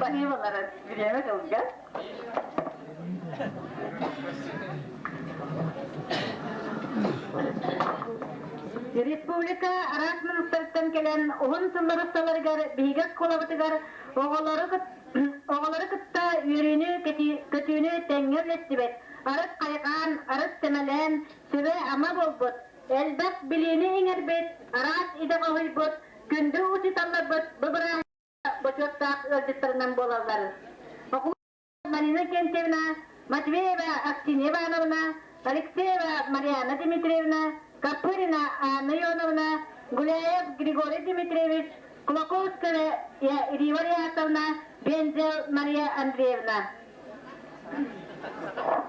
Баһыыбалара бириэмэ кылгас. Республика араас муннуктарыттан кэлэн уһун сыллар усталарыгар биһиги оскуолабытыгар оҕолору оҕолору кытта үөрүүнү көтүүнү тэҥҥэ үллэстибэт, арыт хайҕаан, арыт сэмэлээн, сүбэ-ама буолбут, элбэх билиини иҥэрбит, араас идэ хоһуйбут күндү учууталларбыт бу бырааһынньыкка бочуоттаах ыалдьыттарынан буолаллар. Марина Кентьевна, Матвеева Аксинья Ивановна, Алексеева Марианна Дмитриевна, Копырина Анна Ионовна, Гуляев Григорий Дмитриевич, Кулаковская Ирина Риатовна, Бензел Мария Андреевна.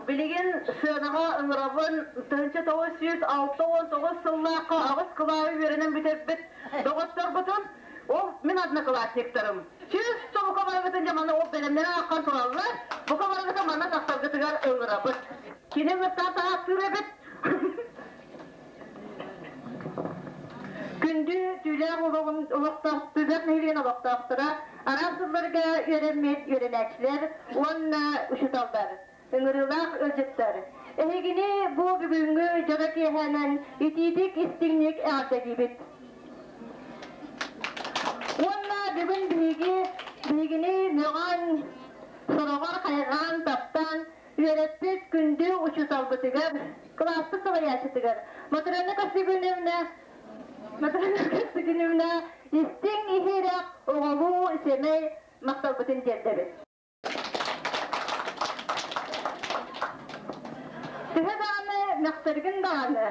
Билигин сыанаҕа ыҥырабын 1969 сыллаахха аҕыс кылааһы үөрэнэн бүтэрбит доҕотторбутун Ол мин одноклассниктарым. Чисто бука барыгытын дьэ манна ол бэлэмнэрэ ааххан тураллар. Бука барыгытын манна тахсаргытыгар ыҥырабыт. Кини ыҥыртаан таһааттыыр эбит. Күндү түүлээх олоҕун олохтоох Түбэх нэһилиэгин олохтоохторо араас сылларга үөрэммит үөрэнээччилэр уонна учууталлар, ыҥырыылаах ыалдьыттар. Эһигини бу бүгүҥҥү дьоро киэһээнэн итиитик истиҥник эҕэрдэлиибит. Уонна бүгүн биһиги биһигини мөҕөн, сороҕор хайҕаан, таптаан үөрэппит күндү учууталбытыгар, кылааспыт салайааччытыгар Матрена Костюгиновна Матрена Костюгиновна истиҥ иһирэх оҕолуу сэмэй махталбытын тиэрдэбит. Төһө даҕаны мөхсөргүн даҕаны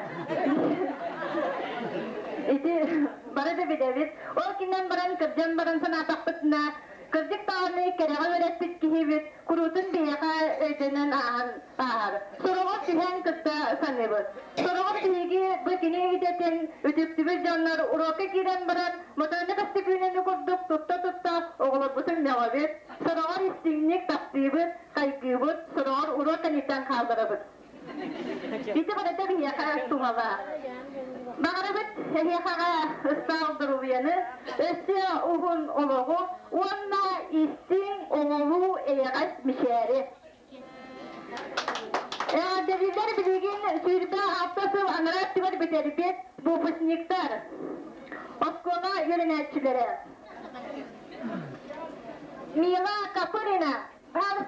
ити бары да билэбит. Ол кинэн баран кырдьан баран санаатахпытына, кырдьык даҕаны кэрэҕэ үөрэппит киһибит куруутун биһиэхэ өйдөнөн ааһан ааһар. Сороҕор түһэн кытта саныыбыт. Сороҕор биһиги бу кини идэтин үтүктүбүт дьоннор уруокка киирэн баран мотуоннук өстүкүүнэни курдук тутта-тутта оҕолорбутун мөҕөбүт, сороҕор истиҥник таптыыбыт, хайгыыбыт, сороҕор уруок кэнниттэн хаалларабыт. Ити барыта биһиэхэ туһалаах. Баҕарабыт эһиэхэҕэ ыстаал доруобуйаны, өссө уһун олоҕу уонна истиҥ оҥолуу эйэҕэс мичээри. Эҕэрдэлииллэр билигин 26 сыл анараа өттүгэр бүтэрбит выпускниктар, оскуола үөрэнээччилэрэ. Мила Копырина, Павел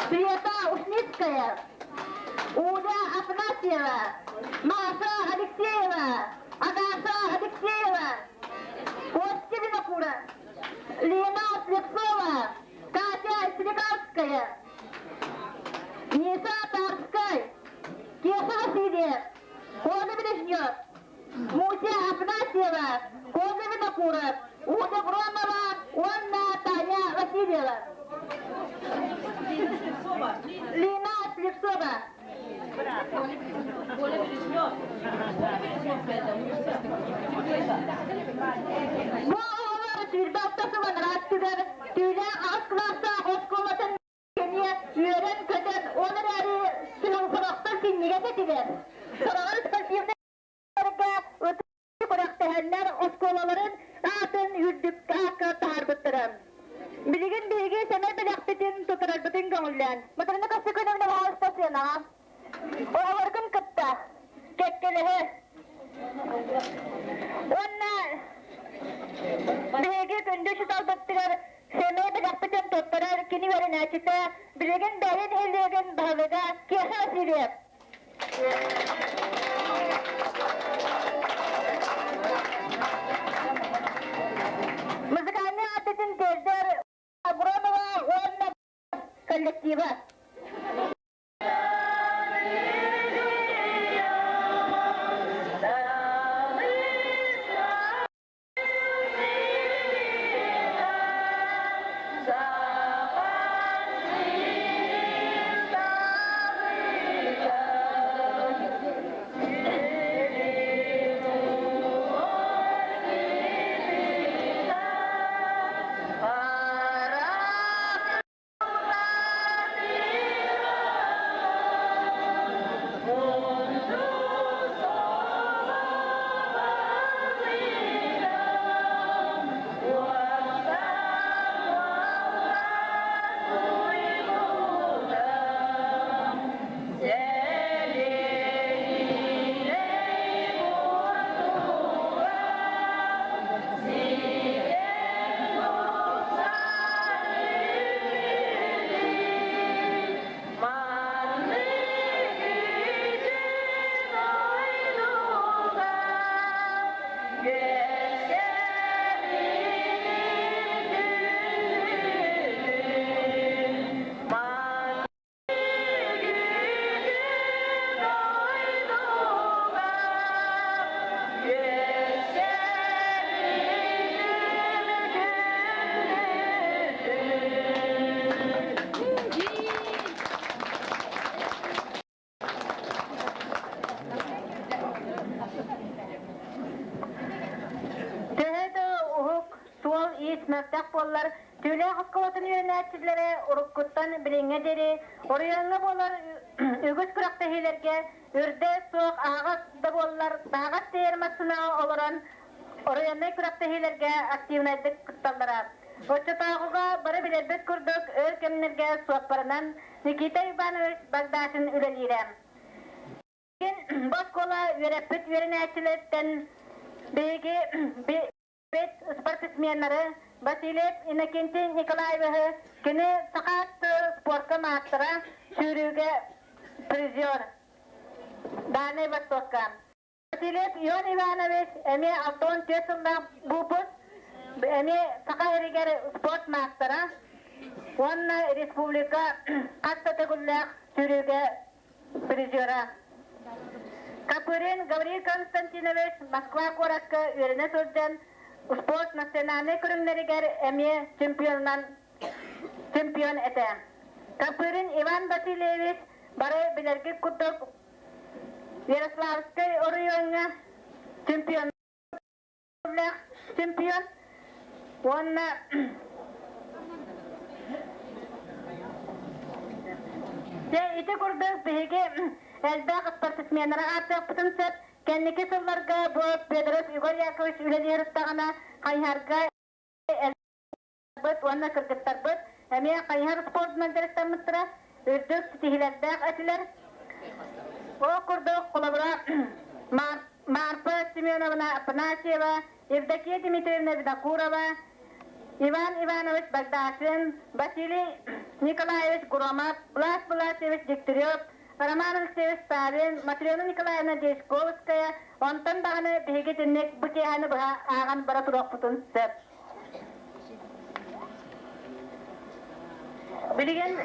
Света Ушницкая. Уля Афанасьева, Маша Алексеева, Агаша Алексеева, Костя Винокура, Лена Слепцова, Катя Селиганская, Ниса Тарскай, Кеша Васильев, Коля Брежнев, Муся Афанасьева, Коля Винокуров, Уля Громова уонна Таня Васильева. Лина Слепцова. Бу оҕолор сүүрбэ сылын ырааттыгар түүлээх аҕыс кылаастаах оскуолатын кэмиэ үөрэн-көтөн, ол эрээри сорохтор синньигэс этилэр. Сороҕор спортивнай күрэхтэһэннэр оскуолаларын аатын үрдүк аакка таһаарбыттара. Билигин биһиги сэмэй бэлэхпитин тутарарбытын көҥүллээн, Матрена Костяконовна баһаалыста сыанаҕа оҕолоргун кытта кэккэлэһэ уонна биһиги күндү учууталбытыгар сэмэй бэлэхпитин туттарар кини үөрэнээччитэ билигин бэйин нэһилиэгин баһылыга Кеша Васильев. Музыкальный ааттытын тиэрдэр Абрамова уонна коллектива. Төһө да уһук суол-иис мөлтөх буоллар, Түүлээх оскуолатын үөрэнээччилэрэ уруккуттан билиҥҥэ диэри оройуоҥҥа буолар үгүс күрэхтэһиилэргэ үрдэ суох аһаҕас да буоллар, таһаҕас тиэйэр массыынаҕа олорон оройуоннай күрэхтэһиилэргэ активнайдык кытталлара. Оччотооҕуга бары билэрбит курдук өр кэмнэргэ суоппарынан Никита Иванович Багдашин үлэлиирэ. Бу оскуола үөрэппит үөрэнээччилэриттэн биһиги спортсменнары Васильев Иннокентий Николаевиһы, кини Саха спорка маастара, сүүрүүгэ призер, Дальнай Востокка. Васильев Ион Иванович эмиэ 64 сыллаах буупус, эмиэ Саха сиригэр спорт маастара уонна республика хас да төгүллээх сүүрүүгэ призера. Копырин Гаврил Константинович Москва куоракка үөрэнэ сылдьан спорт национальнай көрүҥнэригэр эмиэ чемпионунан чемпион этэ. Копырин Иван Васильевич бары билэргит курдук Ярославскай оройуоҥҥа чемпион чемпион уонна Дьэ, ити курдук биһиги элбэх спортсменнары ааттыахпытын сөп. Кэнники сылларга бу Федоров Егор Яковлевич үлэлиир ыстаҕына хайыһарга уонна кыргыттарбыт эмиэ хайыһар спордунан дьарыктаммыттара, үрдүк ситиһиилэрдээх этилэр. Ол курдук, холобура, Марфа Семеновна Афанасьева, Евдокия Дмитриевна Винокурова, Иван Иванович Багдашин, Василий Николаевич Громов, Влас Власьевич Дегтярев, Роман Алексеевич Савин, Матрена Николаевна Дьячковская, онтон даҕаны биһиги итинник бу киэһэни быһа ааҕан бара туруохпутун сөп. Билигин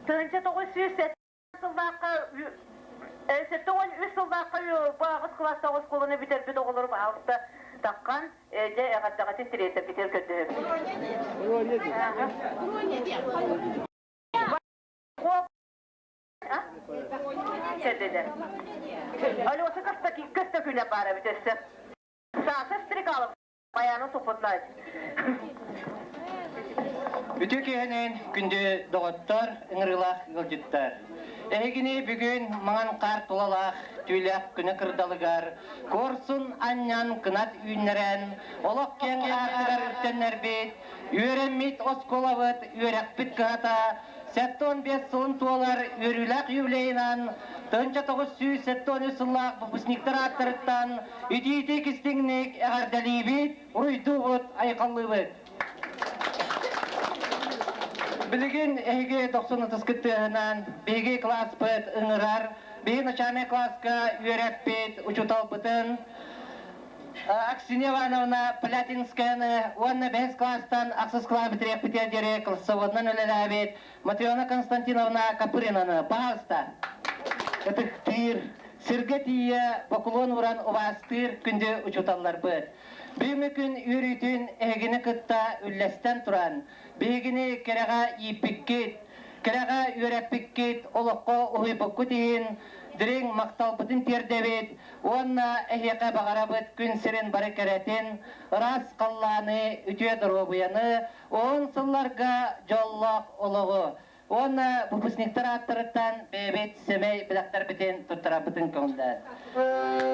1907 сыллаахха 73 сыллаахха бу аҕыс кылаастаах оскуоланы бүтэрбит оҕолорум алта таххан дьэ эҕэрдэҕитин тириэрдэргитигэр көрдөһөбүн. Алеша Көстөкүүнэ баар эбит өссө. Саша Стрекалов Баяны туппутунай. Үтүө киэһэнэн күндү доҕоттор, ыҥырыылаах ыалдьыттар. Эһигини бүгүн маҥан хаар тулалаах түүлээх күнэ кырдалыгар куорсун анньан кынат үүннэрэн, олох киэҥ аартыгар үктэннэрбит, үөрэммит оскуолабыт, үөрэхпит кыһата 75 сылын туолар үөрүүлээх юбилейынан 1973 сыллаах выпускниктар ааттарыттан итиитик истиҥник эҕэрдэлиибит, уруйдуубут, айхаллыыбыт. Билигин эһиги дохсун ытыскыт тыаһынан биһиги класспыт ыҥырар, биһи начальнай класска үөрэппит учууталбытын Аксинья Ивановна Полятинскаяны уонна бэһис класстан ахсыс кылаас бүтэриэхпитигэр диэри классоводунан үлэлээбит Матрена Константиновна Копыринаны, пожалуйста, ытыктыыр, сиргэ тиийэ бокулуон ууран убаастыыр күндү учууталларбыт. Бүгүҥҥү күн үөрүүтүн эһигини кытта үллэстэн туран, биһигини кэрэҕэ ииппиккит, кэрэҕэ үөрэппиккит, олоххо уһуйбуккут иһин дириҥ махталбытын тиэрдэбит уонна эһиэхэ баҕарабыт күн сирин бары кэрэтин, ыраас халлааны, үтүө доруобуйаны, уһун сылларга дьоллоох олоҕу уонна выпускниктар ааттарыттан бэйэбит сэмэй бэлэхтэрбитин туттарарбытын көҥүллээн.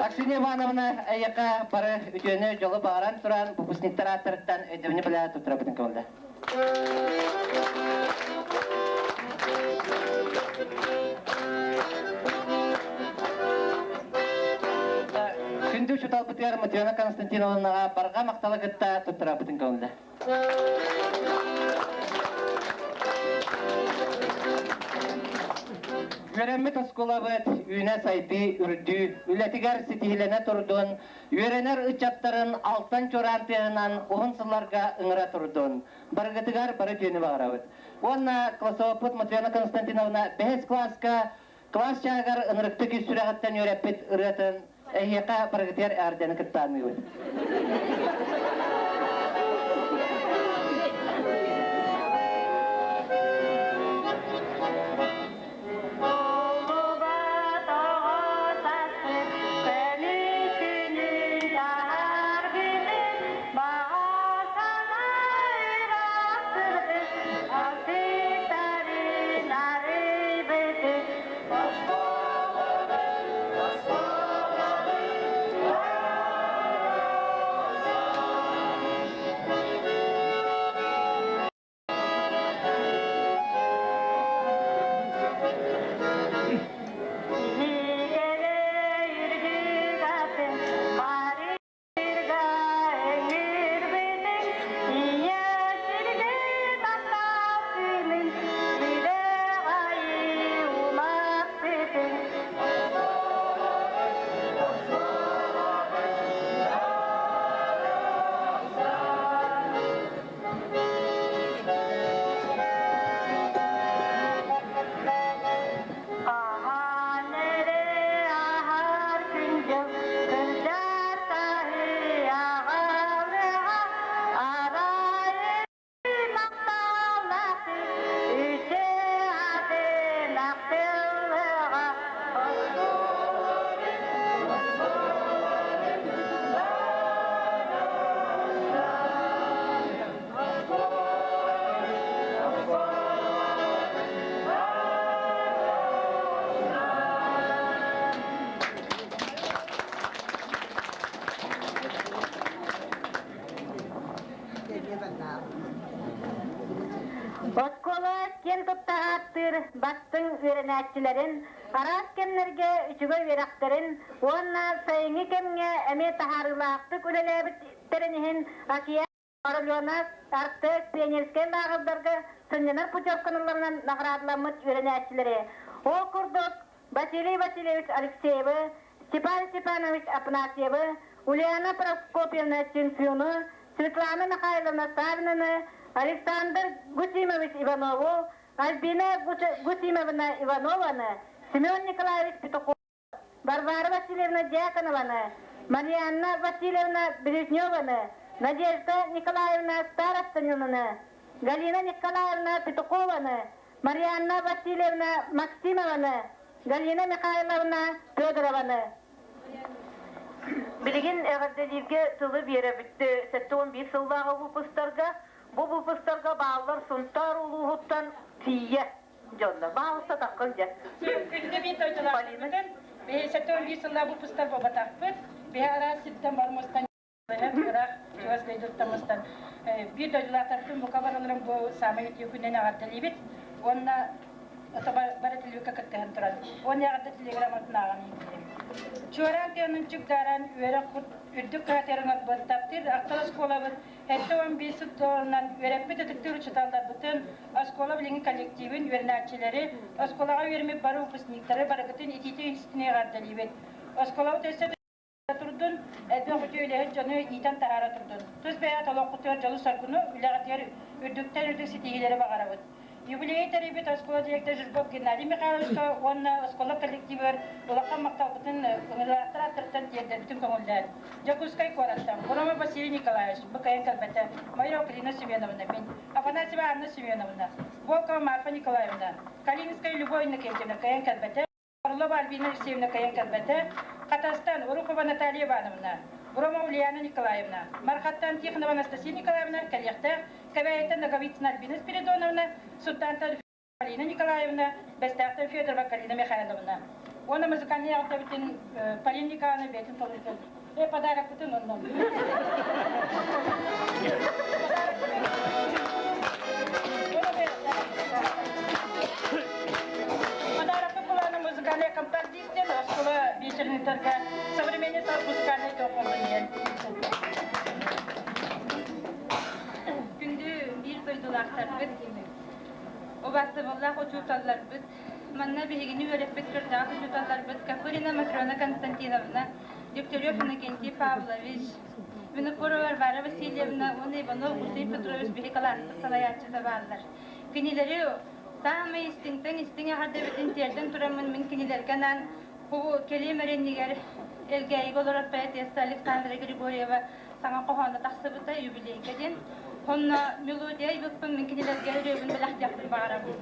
Аксинья Ивановна эйиэхэ бары үтүөнү, дьолу баҕаран туран выпускниктар ааттарыттан өйдөбүнньүк бэлэҕи туттарарбытын көҥүллээ. Күндү учууталбытыгар Матрена Константиновнаҕа барҕа махталы кытта туттарарбытын көҥүллээ. Үөрэммит оскуолабыт үүнэ-сайдыы үрдүү, үлэтигэр ситиһилэнэ турдун, үөрэнэр ыччаттарын алтан чуораан тыаһынан уһун сылларга ыҥыра турдун. Барыгытыгар бары үтүөнү баҕарабыт. Уонна классовоппут Матрена Константиновна бэһис класска класс чааһыгар ынырыктык ис сүрэҕиттэн үөрэппит ырыатын эһиэхэ барыгытыгар эҕэрдэни кытта аныыбыт. Оскуола киэн тутта ааттыыр бастыҥ үөрэнээччилэрин араас кэмнэргэ үчүгэй үөрэхтэрин уонна сайыҥҥы кэмҥэ эмиэ таһаарыылаахтык үлэлээбиттэрин иһин Акия Орленок, Артек, Пионерскай лааҕырдарга сынньанар путевкаларынан наҕараадаламмыт үөрэнээччилэри. Ол курдук, Василий Васильевич Алексеевы, Степан Степанович Апнасьевы, Ульяна Прокопьевна Чинфюну, Светлана Михайловна Савинаны, Александр Гусимович Иванову, Альбина Гусимовна Иванованы, Семен Николаевич Петухов, Варвара Васильевна Дьяконованы, Марианна Васильевна Березневаны, Надежда Николаевна Старостинаны, Галина Николаевна Петухованы, Марианна Васильевна Максимованы, Галина Михайловна Федорованы. Билигин эҕэрдэлииргэ тылы биэрэбит 71 сыллааҕы выпустарга. Бу выпустарга бааллар Сунтаар улууһуттан тиийэ дьоннор. Баалыста таххын дьэ. Күндү биир дойдулаахпытын, биһи 71 сыллаах выпустар буолбатахпыт. Биһи араас сиртэн бармыстан ыраах чугас дойдуттан мустан биир дойдулаахтарбытын бука барыларын бу саамай үтүө күнүнэн эҕэрдэлиибит уонна бары телевикка кыттыһан туран уонна эҕэрдэ телеграмматын ааҕан иһиттим. Чуораан тыанын чугдааран үөрэх үрдүк кыһатыгар оҥорбут таптыыр ахтар оскуолабыт 75 сылынан үөрэппит ытыктыыр учууталларбытын, оскуола билиҥҥи коллективын, үөрэнээччилэри, оскуолаҕа үөрэммит бары выпускниктары барыгытын итиитик-истиҥник эҕэрдэлиибит. Оскуолабыт өссө турдун, элбэх үтүө үлэһит дьону иитэн таһаара турдун. Тус бэйэҕит олоххутугар дьолу-соргуну, үлэҕитигэр үрдүктэн үрдүк ситиһиилэри баҕарабыт. Юбилейы тэрийбит оскуола директора Жирков Геннадий Михайловичка уонна оскуола коллективыгар улахан махталбытын ыҥырыылаахтар ааттарыттан тиэрдэрбитин көҥүллээн. Дьокуускай куораттан Громов Василий Николаевич, БКН кэлбэтэ, Майя Акулина Семеновна, мин, Афанасьева Анна Семеновна, Волкова Марфа Николаевна, Калининская Любовь Иннокентьевна кыайан кэлбэтэ, Орлова Альбина Алексеевна кыайан кэлбэтэ, Хатастан Урукова Наталья Ивановна, Громова Ульяна Николаевна, Мархаттан Тихонова Анастасия Николаевна кэлиэхтээх, Кэбээйиттэн Ноговицына Альбина Спиридоновна, Султантан Полина Николаевна, Бэстээхтэн Федорова Галина Михайловна. Уонна музыкальнай эҕэрдэбитин Полина Николаевна бэйэтин толорутун. Э, подарокпытын онно. Подарокпыт булааны музыкальный композиция оскуола вечерниктарга современный музыкальный тоқолун диэн. Күндү биир дойдулаахтарбыт, убаастабыллаах учууталларбыт, манна биһигини үөрэппит кырдьаҕас учууталларбыт Копырина Матрена Константиновна, Дегтярев Иннокентий Павлович, Винокурова Варвара Васильевна уонна Иванов Гусей Петрович биһи кылааспыт салайааччыта бааллар. Кинилэри саамай истиҥтэн истиҥ эҕэрдэбитин тиэрдэн тураммын мин кинилэргэ анаан бу кэлиэм эрэннигэр Элгээйигэ олорор поэтесса Александра Григорьева саҥа хоһооно тахсыбыта юбилейга диэн. Онно мелодия айбыппын мин кинилэргэ ырыабын бэлэхтиэхпин баҕарабын.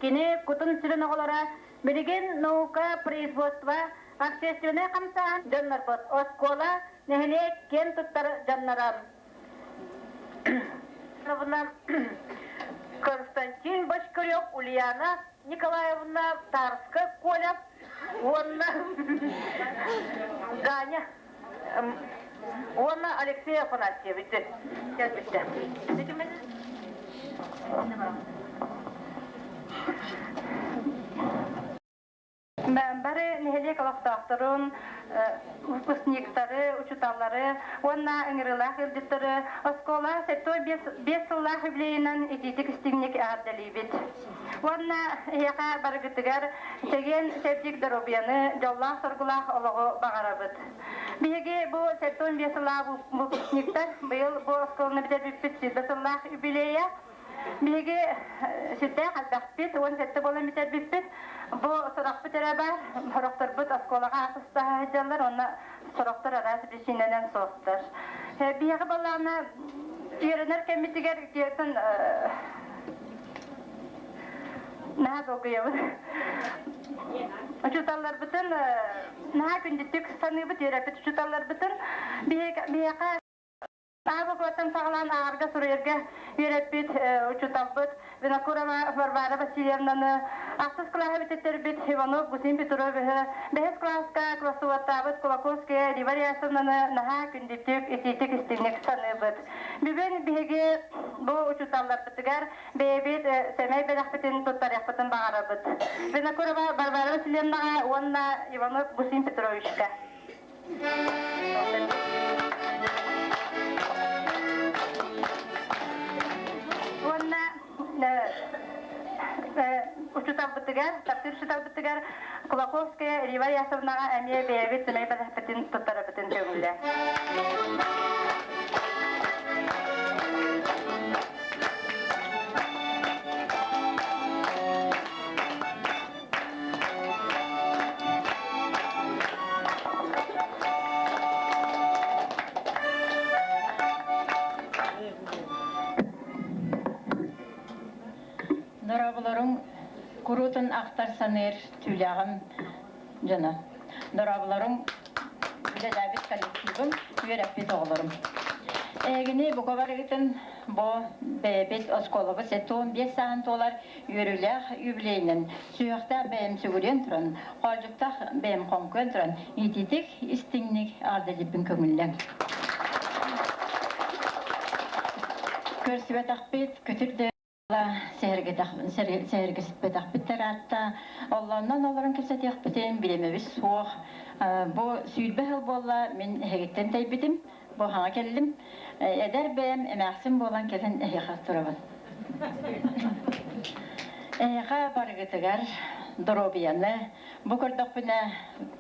кини кутун-сүрүн оҕолоро билигин наука, производство, общественнай хамсааһын дьоннорбут, оскуола, нэһилиэк киэн туттар дьонноро. Константин Бочкарев, Ульяна Николаевна Тарская Коля уонна Ганя уонна Алексей Афанасьевич кэлбиттэр. Бары нэһилиэк олохтоохторун, выпускниктары, учууталлары уонна ыҥырыылаах ыалдьыттары оскуола 75 сыллаах юбилейынан итиитик истиҥник эҕэрдэлиибит. Уонна эһиэхэ барыгытыгар чэгиэн чэбдик доруобуйаны, дьоллоох-соргулаах олоҕу баҕарабыт. Биһиги бу 75 сыллаах выпускниктар быйыл бу оскуоланы бүтэрбиппит 100 сыллаах юбилейа. Биһиги сүрдээх элбэхпит, 17 буолан бүтэрбиппит. Бу сорохпут эрэ баар, сорохторбут оскуолаҕа аасыстаһа сылдьаллар уонна сорохтор араас причинэнэн суохтар. Биһиэхэ балаана үөрэнэр кэммитигэр киэтин наһаа долгуйабын. Учууталларбытын наһаа күндүтүк саныыбыт, үөрэппит учууталларбытын. Биһиэхэ Аабыкуоттан саҕалаан ааҕарга суруйарга үөрэппит учууталбыт Винокурова Варвара Васильевнаны, ахсыс кылааһы бүтэрбит Иванов Гусин Петровиһы, бэһис кылааска классоваттаабыт Кулаковская Рива Рясовнаны наһаа күндүтүк, итиитик истиҥник саныыбыт. Бүгүн биһиги бу учууталларбытыгар бэйэбит сэмэй бэлэхпитин туттарыахпытын баҕарабыт. Винокурова Варвара Васильевнаҕа уонна Иванов Гусин Петровичка. Уонна учууталбытыгар, таптыыр учууталбытыгар Кулаковская Рива Ясовнаҕа эмиэ бэйэбит сэмэй бэлэхпитин туттарабытын көҥүлэ. Дорооболоруҥ куруутун ахтар саныыр түүлээҕим дьоно. Дорооболоруҥ үлэлээбит коллективым, үөрэппит оҕолорум. Эһигини бука барыгытын бу бэйэбит оскуолабыт 75 сааһын туолар үөрүүлээх юбилейинэн сүһүөхтээх бэйэм сүгүрүйэн туран, хоолдьуктаах бэйэм хоҥкуйан туран итиитик, истиҥник эҕэрдэлиирбин көҥүллэҥ. Көрсүбэтэхпит күтүр да сэһэргэспэтэхпит ыраатта. Оллоннон олорон кэпсэтиэхпитин бириэмэбит суох. Бу 20 сыл буолла мин эһигиттэн тэйбитим. Бу хаҥа кэллим. Эдэр бэйэм эмээхсин буолан кэлэн эһиэхэ турабын. Эһиэхэ барыгытыгар доруобуйаны, бу көрдөхпүнэ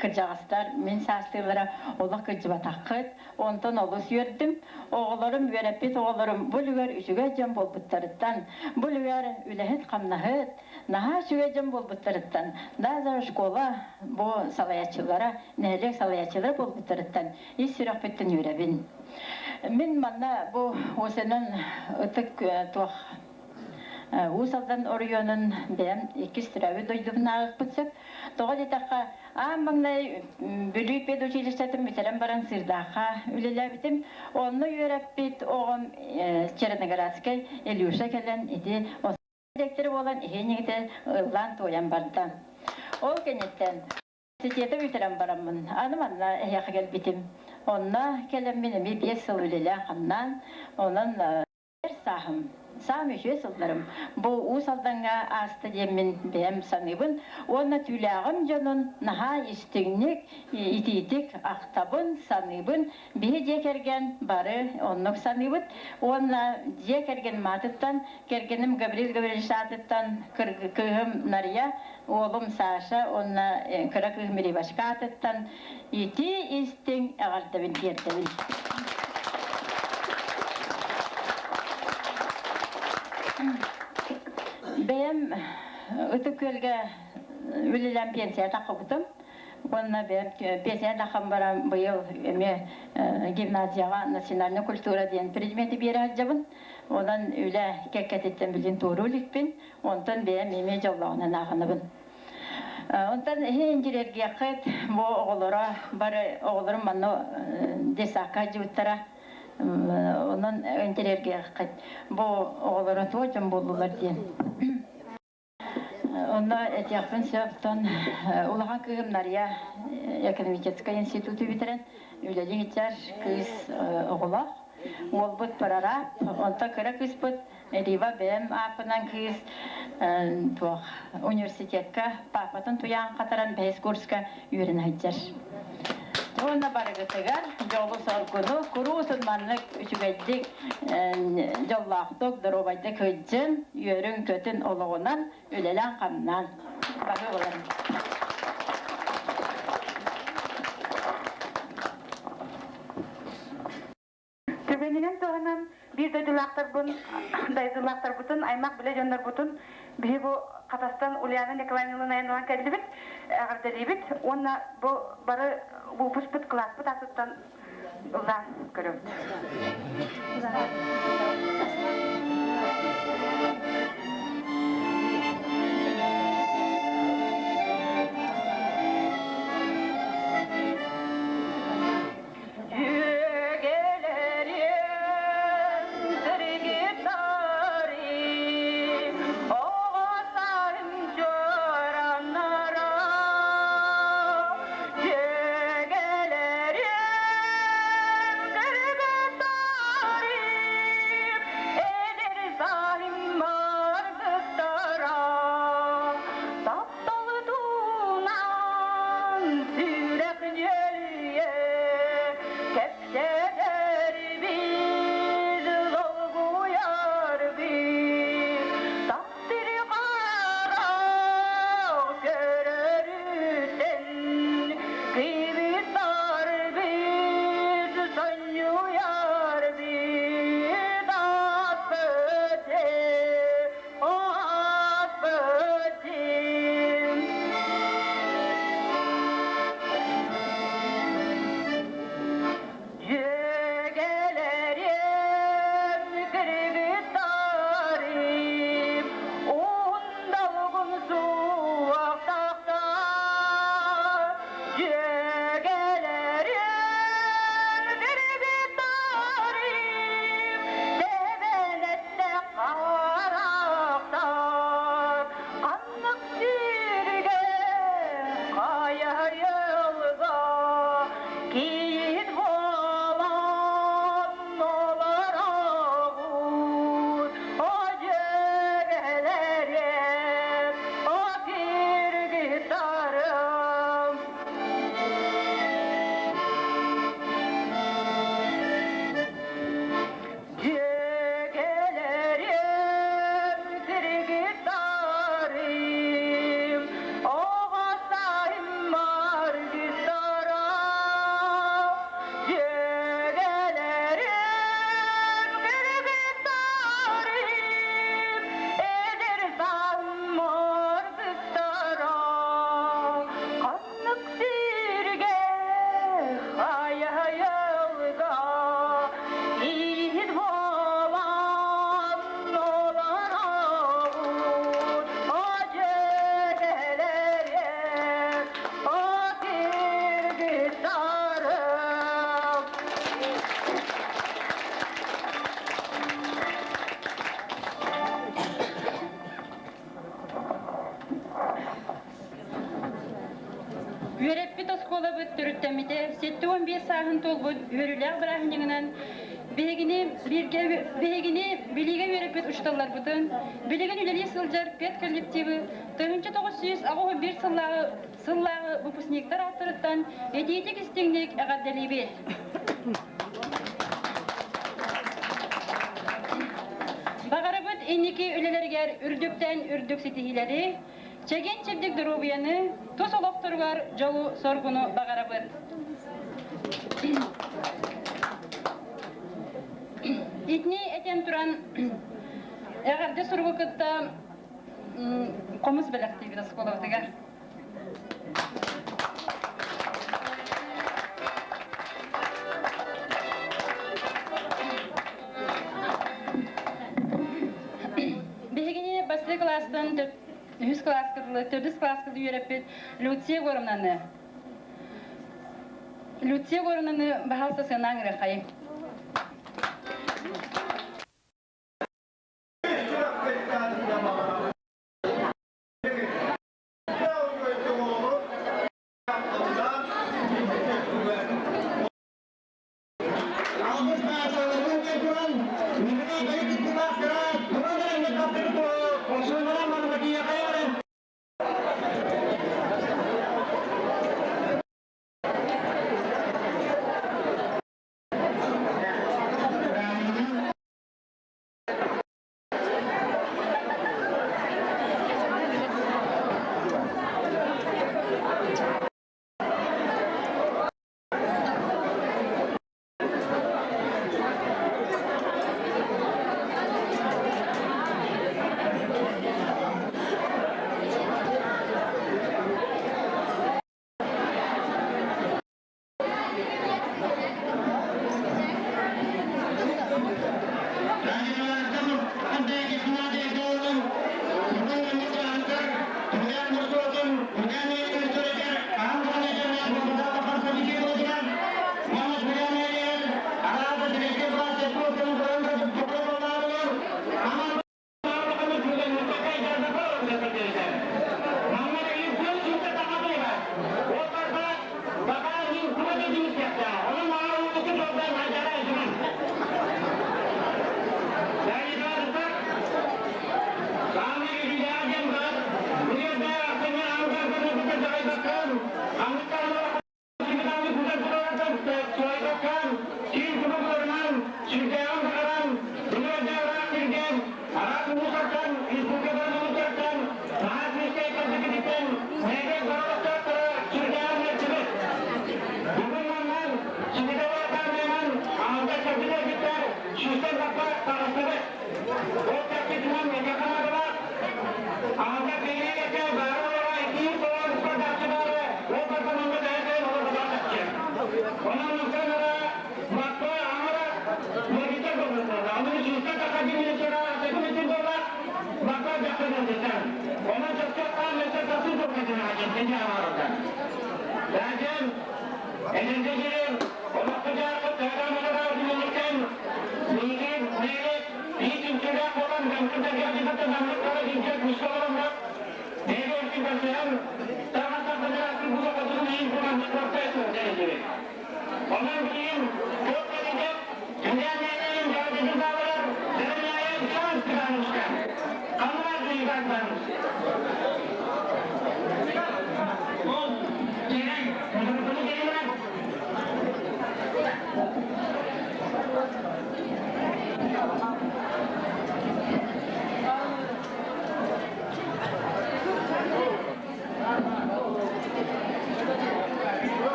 кырдьаҕастар мин саастыылара олох кырдьыбатаххыт, онтон олус үөрдүм. Оҕолорум, үөрэппит оҕолорум бу үлүгэр үчүгэй дьон буолбуттарыттан, бу үлүгэр үлэһит-хамнаһыт, наһаа үчүгэй дьон буолбуттарыттан, даже школа бу салайааччылара, нэһилиэк салайааччылара буолбуттарыттан ис сүрэхпиттэн үөрэбин. Мин манна бу осенан ытык туох Уус Алдан оройуонун бэйэм иккис төрөөбүт дойдубун ааҕыахпын сөп. Тоҕо диэтэххэ, аан маҥнай Бүлүү педучилищетын бүтэрэн баран Сыырдаахха үлэлээбитим. Онно үөрэппит оҕом Черноградскай Илюша кэлэн ити директор буолан иһин ыллаан-туойан барда. Ол кэнниттэн Ситиэтэ бүтэрэн бараммын, аны манна эһиэхэ кэлбитим. Онно кэлэммин эмиэ 5 сыл үлэлээн-хамнаан, онон эр сааһым, саам үчүгэй сылларым бу Уус Алдаҥҥа ааста диэммин бэйэм саныыбын уонна түүлээҕим дьонун наһаа истиҥник, итиитик ахтабын, саныыбын. Биһи дьиэ кэргэн бары оннук саныыбыт уонна дьиэ кэргэним аатыттан, кэргэним Гаврил Гаврильевич аатыттан кыыһым Нария, уолум Саша уонна кыра кыыһым Ривашка аатыттан итии истиҥ эҕэрдэбин тиэрдэбин. Бэйэм Ытык Күөлгэ үлэлээн пенсия таххыбытым. Уонна бэйэм пенсия таххан баран быйыл эмиэ гимназияҕа национальная культура диэн предмети биэрэ сылдьабын. Онон үлэ кэккэтиттэн билин туоруу иликпин, онтон бэйэм эмиэ дьоллооҕунан ааҕынабын. Онтон инженергиэххит бу оҕолоро бары оҕолорум манна детсадка дьыбыттара. Онон инженергиэххит бу оҕолоро туох дьон буоллулар диэн. Онно этиэхпин сөп, оттон улахан кыыһым Нария экономическай институту бүтэрэн үлэлии сылдьар кыыс оҕолоох. Уолбут прораб, онтон кыра кыыспыт Рива бэйэм ааппынан кыыс туох университекка паапатын туйаан хатаран бэһис курска үөрэнэ сылдьар. Уонна барыгытыгар дьолу-соргуну куруутун маннык үчүгэйдик, дьоллоохтук, доруобайдык сылдьын, үөрүн-көтүн олоҕунан үлэлээн-хамнаан баһыы боларын. Түгэнинэн туһанан биир дойдулаахтарбын, дойдулаахтарбытын, аймах билэ дьоннорбутун биһи бу Хатастан Ульяна Николаевналыын айаннаан кэллибит, эҕэрдэлиибит уонна бу бары выпускпыт кылааспыт аатыттан ыллаан көрөбүт. Сүрэх дьөлүйэ кэпсэтэр биз долгуйар биз таптыр хара көрөрүттэн кибитар биз сонньуйар биз аспыте Дьүөгэлэрим кыргыттарым, уһун суохтахта. Дьүөгэлэрим кыргыттарым, Тэбэнэтте харахтар, ханнык сиргэ хайа йылга кийиит буолан олороҕут, о дьүөгэлэрим, о кыргыттарым. Дьүөгэлэрим, кыргыттарым, оҕо сааһым аргыстара. Дьүөгэлэрим, кыргыттарым, эдэр сааһым аргыстара. Ханнык сиргэ хайа-хайалга иһит буолан олороҕут, о дьүөгэлэрим, о кыргыттарым. Үөрэппит оскуолабыт төрүттэммитэ 75 сааһын туолбут үөрүүлээх бырааһынньыгынан биһигини бииргэ биһигини билиигэ үөрэппит учууталларбытын, билигин үлэлии сылдьар педколлективы 1981 сыллааҕы сыллааҕы выпускниктар ааттарыттан итиитик истиҥник эҕэрдэлиибит. Баҕарабыт инники үлэлэригэр үрдүктэн үрдүк ситиһиилэри, чэгиэн-чэбдик доруобуйаны, тус олохторугар дьолу-соргуну баҕарабыт. Итини этэн туран, эҕэрдэ суругу кытта хомус бэлэхтиибит оскуолабытыгар. кылаастан үһүс кылааска дылы, төрдүс кылааска үөрэппит Люция Егоровнаны. Люция Егоровнаны баһаалыста сыанаан ырыахайын.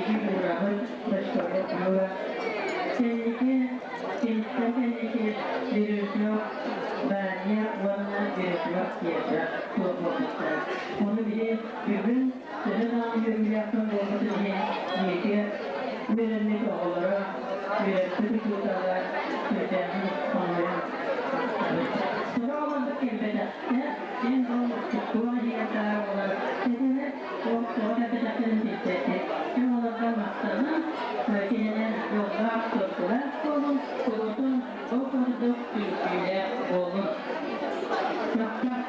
биһиги уурабыт Бочкарев буолар. Кэнники, киниттэн кэнники Бирюков Ваня уонна Бирюков Кеша суох буолбуттара. Ону биһи бүгүн төһө даҕаны үөрүүлээх күн буолбутун иһин биһиги үөрэммит оҕолоро, үөрэппит учуутала сүрдээҕин хомойон ахтабыт. Сорох оҕолорбут кэлбэтэхтэр, эн ол туох иһигэр баар буолар этилэр, ол тоҕо кэлбэтэхтэрин билбэппит. Эн олорго махтанан, кинилэр дьоллоох соргулаах буолун, куруутун ол курдук түмсүүлээх буолун. Махтал.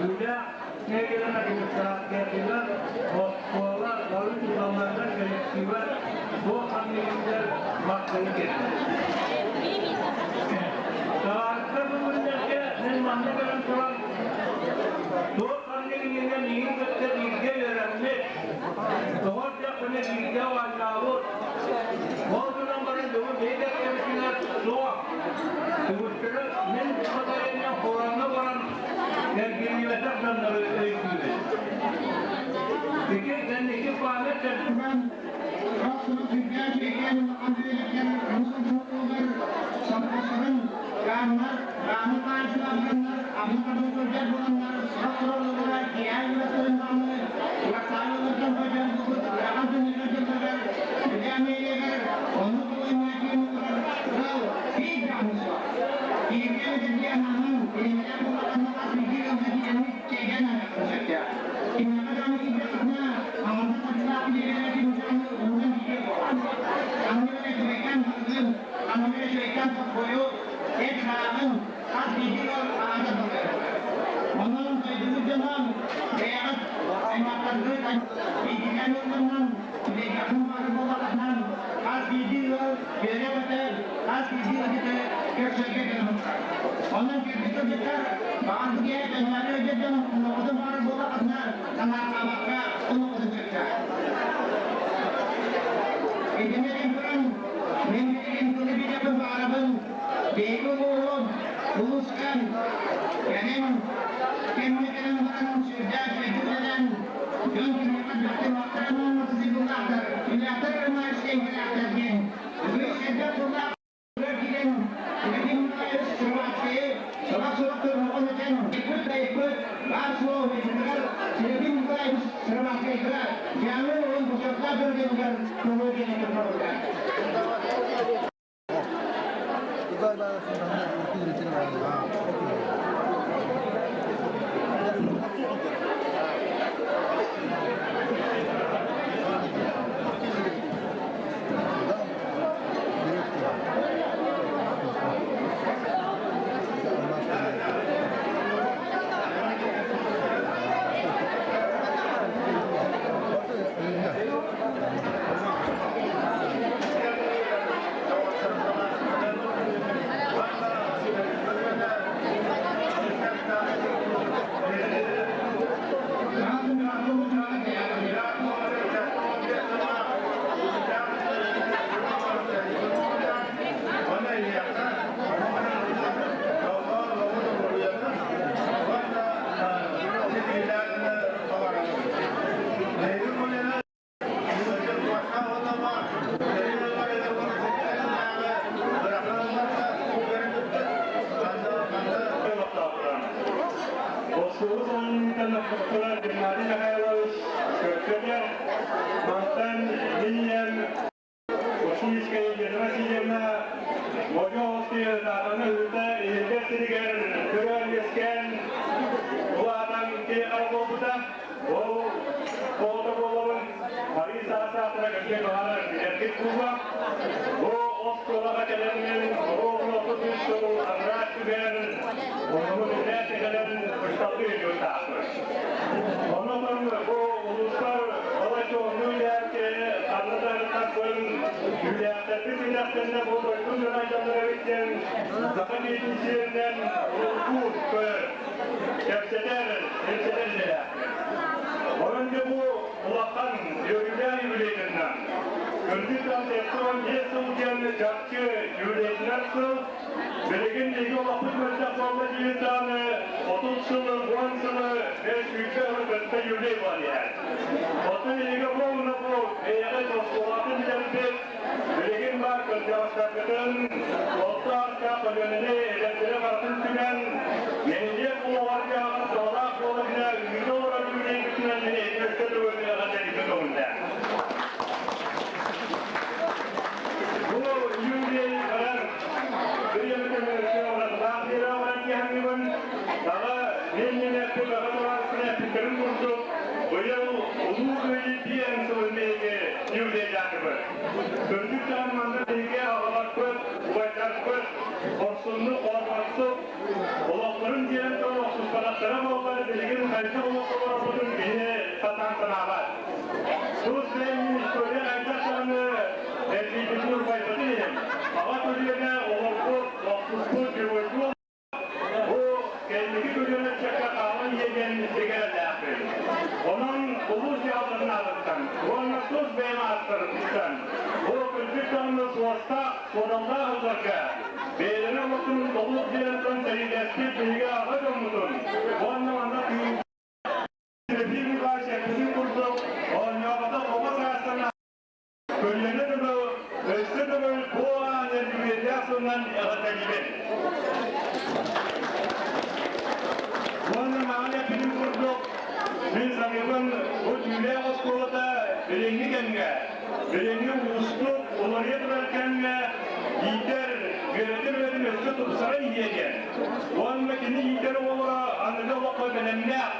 Үлэ нэһилиэгин администрациятыгар оскуола бары учууталларыгар коллективар туох ханныгыгар махталы биэрдэ. Саҕаакка бу күннэргэ мин манна кэлэн туран туох ханнык иннинэ миигин кытта бииргэ үөрэммит, тоҕо эрдэхпинэ бииргэ оонньообут, ол гынан баран бүгүн биһиги кэккэбитигэр суох. Түгүстэрэ мин поколением форумҥа баран эргиллибэтэх дьоннору өйдүүбүт. Ити кэнники память Геннадий Михайлович көрсөтөр. Мантан миннен Ушинская Елена Васильевна Модьоовский Натаны ыыта иһиллэр сиригэр көрөн үөскээн улаатан киһи буолбута. Ол оҕото буолабын арыы саастаахтара кырдьык баҕарар билэргит буолуо. Бу оскуолаҕа кэлэммин оҕо 33 сыл анараа түгэн оннугу биллээти кэлэн бышталлыы ыытыахтаахпыт. Онон бу улуустар балайда оннуу үлээккэ ханна да ырыттарбын үлээхтэрбит үлээхтэринэ бу дойдум дьоно айдаллар эбит диэн саха киһитин сиэринэн уруккуу көрөр, кэпсэтэр, кэпсэтэр идэлээхпин. Онон дьэ бу улахан үөрүүлээх юбилейдарынан кырдьык да 75 сыл диэн чахчы юбилейдинэр сыл. Билигин биһиги олохпут мөлтөх буолла диир даҕаны 30 сылы, 10 сылы, 5 сүүрбэ сылы кытта юбилей буолан иһэр. Оттон эһиги буолуна бу бэйэҕит оскуолатын бүтэрбит, билигин баар кырдьаҕастаргытын, орто ааттаах көлүөнэни эдэрдэри барытын түмэн, нэһилиэк олоҕор-дьаһаҕар туһалаах буола гына ыыта олорор юбилейгитинэн мин эһиги өссө төгүл эҕэрдэлиибин көҥүллээх. Бу юбилей барар Аҕа мин эппит аҕа табаарыспын эппиттэрин курдук, быйыл Улуу Кыайыы диэн сылын биһиги юбилейдаатыбыт. Кырдьык даҕаны манна биһиги аҕаларбыт, убайдарбыт хорсуннук, хоорҕорсук, олохторун диэн тыл охсуспатахтара буоллар, билигин хайдах олох олорорбутун киһи сатаан санаабат. Тус бэйэм история хайдах даҕаны эргийбитин урбайбытын иһин, аҕа көлүөнэ олорбут, охсуспут геройдуу бу кэнники көлүөнэ ыччакка хаалан иһиэ диэн бигэ эрэллээхпин. Онон улуус дьаһалтатын аатыттан уонна тус бэйэм ааттарыттан бу кырдьык даҕаны суостаах, суодаллаах ылларга бэйэлэрин олохтун толук биэрэн туран сэриилэспит биһиги аҕа дьоммутун уонна манна Сергей Николаевич эппитин курдук, оонньооботох оҕо саастан көлүөнэ төгүл, өссө төгүл бу аан үбүлүөйдээх сылынан эҕэрдэлиибин. Уонна маҕан эппитин курдук, мин саныыбын, бу Түүлээх оскуолата билиҥҥи кэмҥэ, билиҥҥи уустук, уларыйа турар кэмҥэ иитэр, үөрэтэр үлэтин өссө тупсаран иһиэ диэн. Уонна кини иитэр оҕолоро аныгы олоххо бэлэмнээх,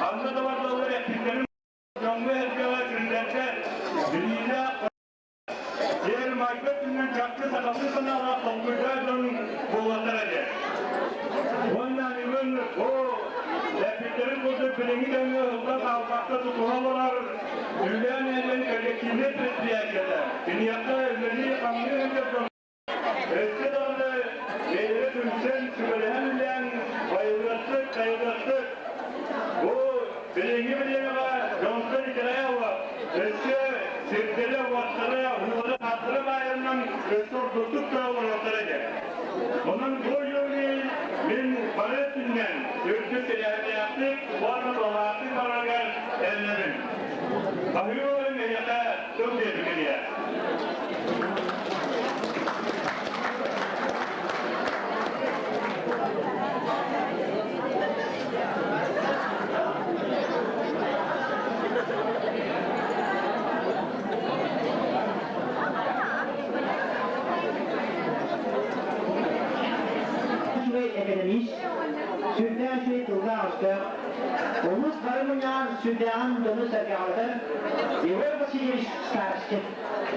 ханна да бардаллар эппиттэрин дьоҥҥо-сэргэҕэ кинилэргэ билиилээх, сиэр-майгы өттүнэн чахчы сахалыы санаалаах толкуйдаах дьон буолуохтара диэн. Уонна аныгын бу эппиттэрин курдук билиҥҥи кэмҥэ ыһыллан хаалбакка тутуһа олорор Үлээн Элен коллективнай предприятиета киниэхэ үлэлии-хамныы сылдьар дьон өссө даҕаны бэйэлэрэ түмсэн, сүбэлэһэн үлээн байылыаттык, хайылыаттык бу билиҥҥи бириэмэҕэ дьонтон итэҕэйэ уот, өссө сирдэрэ, уоттара, уулара, хааттара баайарынан өссө ордуктук да олоруохтара диэн. Онон бу юбилей мин бары өттүнэн үрдүк тэрээһиннээхтик уонна туһалаахтык барарыгар эрэнэбин. Баһыыбаларын эһиэхэ тыл биэрбит. Үчүгэй экономист, сүрдээх үчүгэй тыллаах-өстөөх, улуус бары мунньаҕар сүрдээҕин дьону сэргэҕэлэтэр Егор Васильевич Старостин.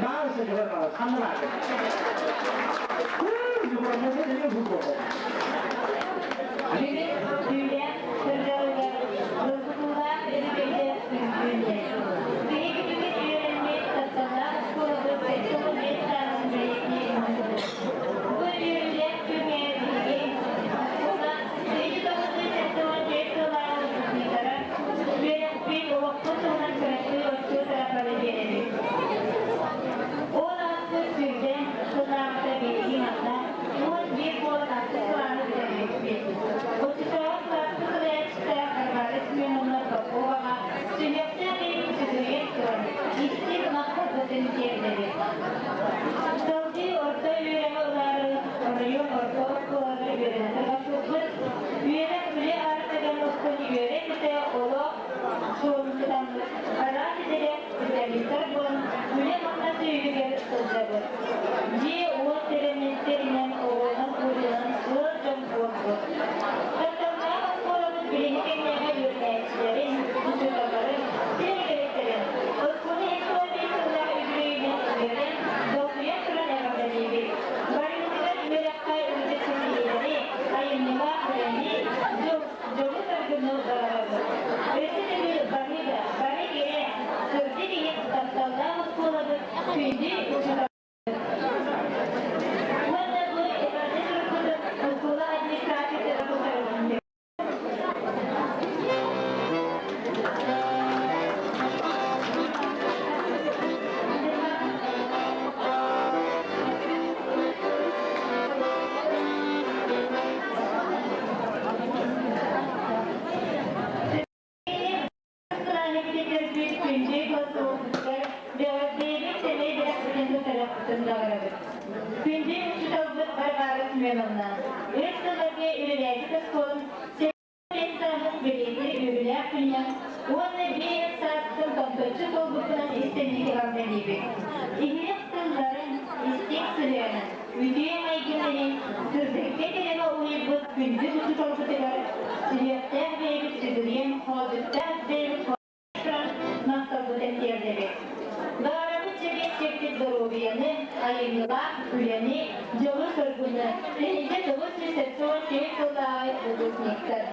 Баҕалыста Егор Павлович, ханна бааргын? Егор, Бүгүн Түүлээх сырдыгыгар долгутуулаах үбүлүөйдээх күн үүннэ. Биһиги бүгүн үөрэммит тапталлаах оскуолабыт 75 сааһын бэлиэтии оҥостобут. Бу үөрүүлээх күҥҥэ биһиги оскуола 1974 сыллааҕы выпускниктара үөрэхпит, олохпут туһунан кыракый отчуот рапоры биэрэбит. Ол ааспыт сүүрбэ сыллааҕыта биһиги манна 11 буолан ахсыс кылааһы бүтэрбиппит. Оччотооҕу кылааспыт салайааччыта Варвара Семеновна Поповаҕа сүһүөхтээх иһин сүгүрүйэн туһаламмыт, араас идэлээх специалистар буолан үлэ-хамнас үөһүгэр сылдьабыт. Дьиэ-уот тэринэн, оҕолонон-урууланан ыал дьон буолбут. Тапталлаах оскуолабыт билиҥҥи кэмнээҕи үөрэнээччилэрин, учууталларын, сиэригэректэрин, оскуола 75 сыллаах үбүлүөйүнэн үөрэн, долгуйан туран эҕэрдэлиибит. Барыгытыгар үөрэххэ үрдүк ситиһиилэри, айымньылаах үлэни, дьолу-саргыны баҕарабыт. Өссө төгүл бары да, бары кэрэ, сырдык иһит тапталлаах оскуолабыт күндү учууталларыгар уонна бу эҕэрдэ сурукпутун оскуола администрациятыгар туттарылынна. Күндү учууталбыт Варвара Семеновна, өр сылларга үлэлээбит оскуолам сааһын бэлиэтиир үбүлээх күнүнэн уонна биэс сааспытын томточчу туолбуппунан истиҥник эҕэрдэлиибит. Иһирэх тылларын, истиҥ сыһыанын, үтүө майгын иһин сырдыкка кэрэҕэ уһуйбут күндү учууталбытыгар сүһүөхтээх бэйэбит сүгүрүйэн, хоодуттаах бэйэбит махталбытын тиэрдэбит. Баарабыт чэбиэт-чэппит доруобуйаны, айымньылаах үлэни, дьолу-соргуну, 1978 сыллааҕы выпускниктар.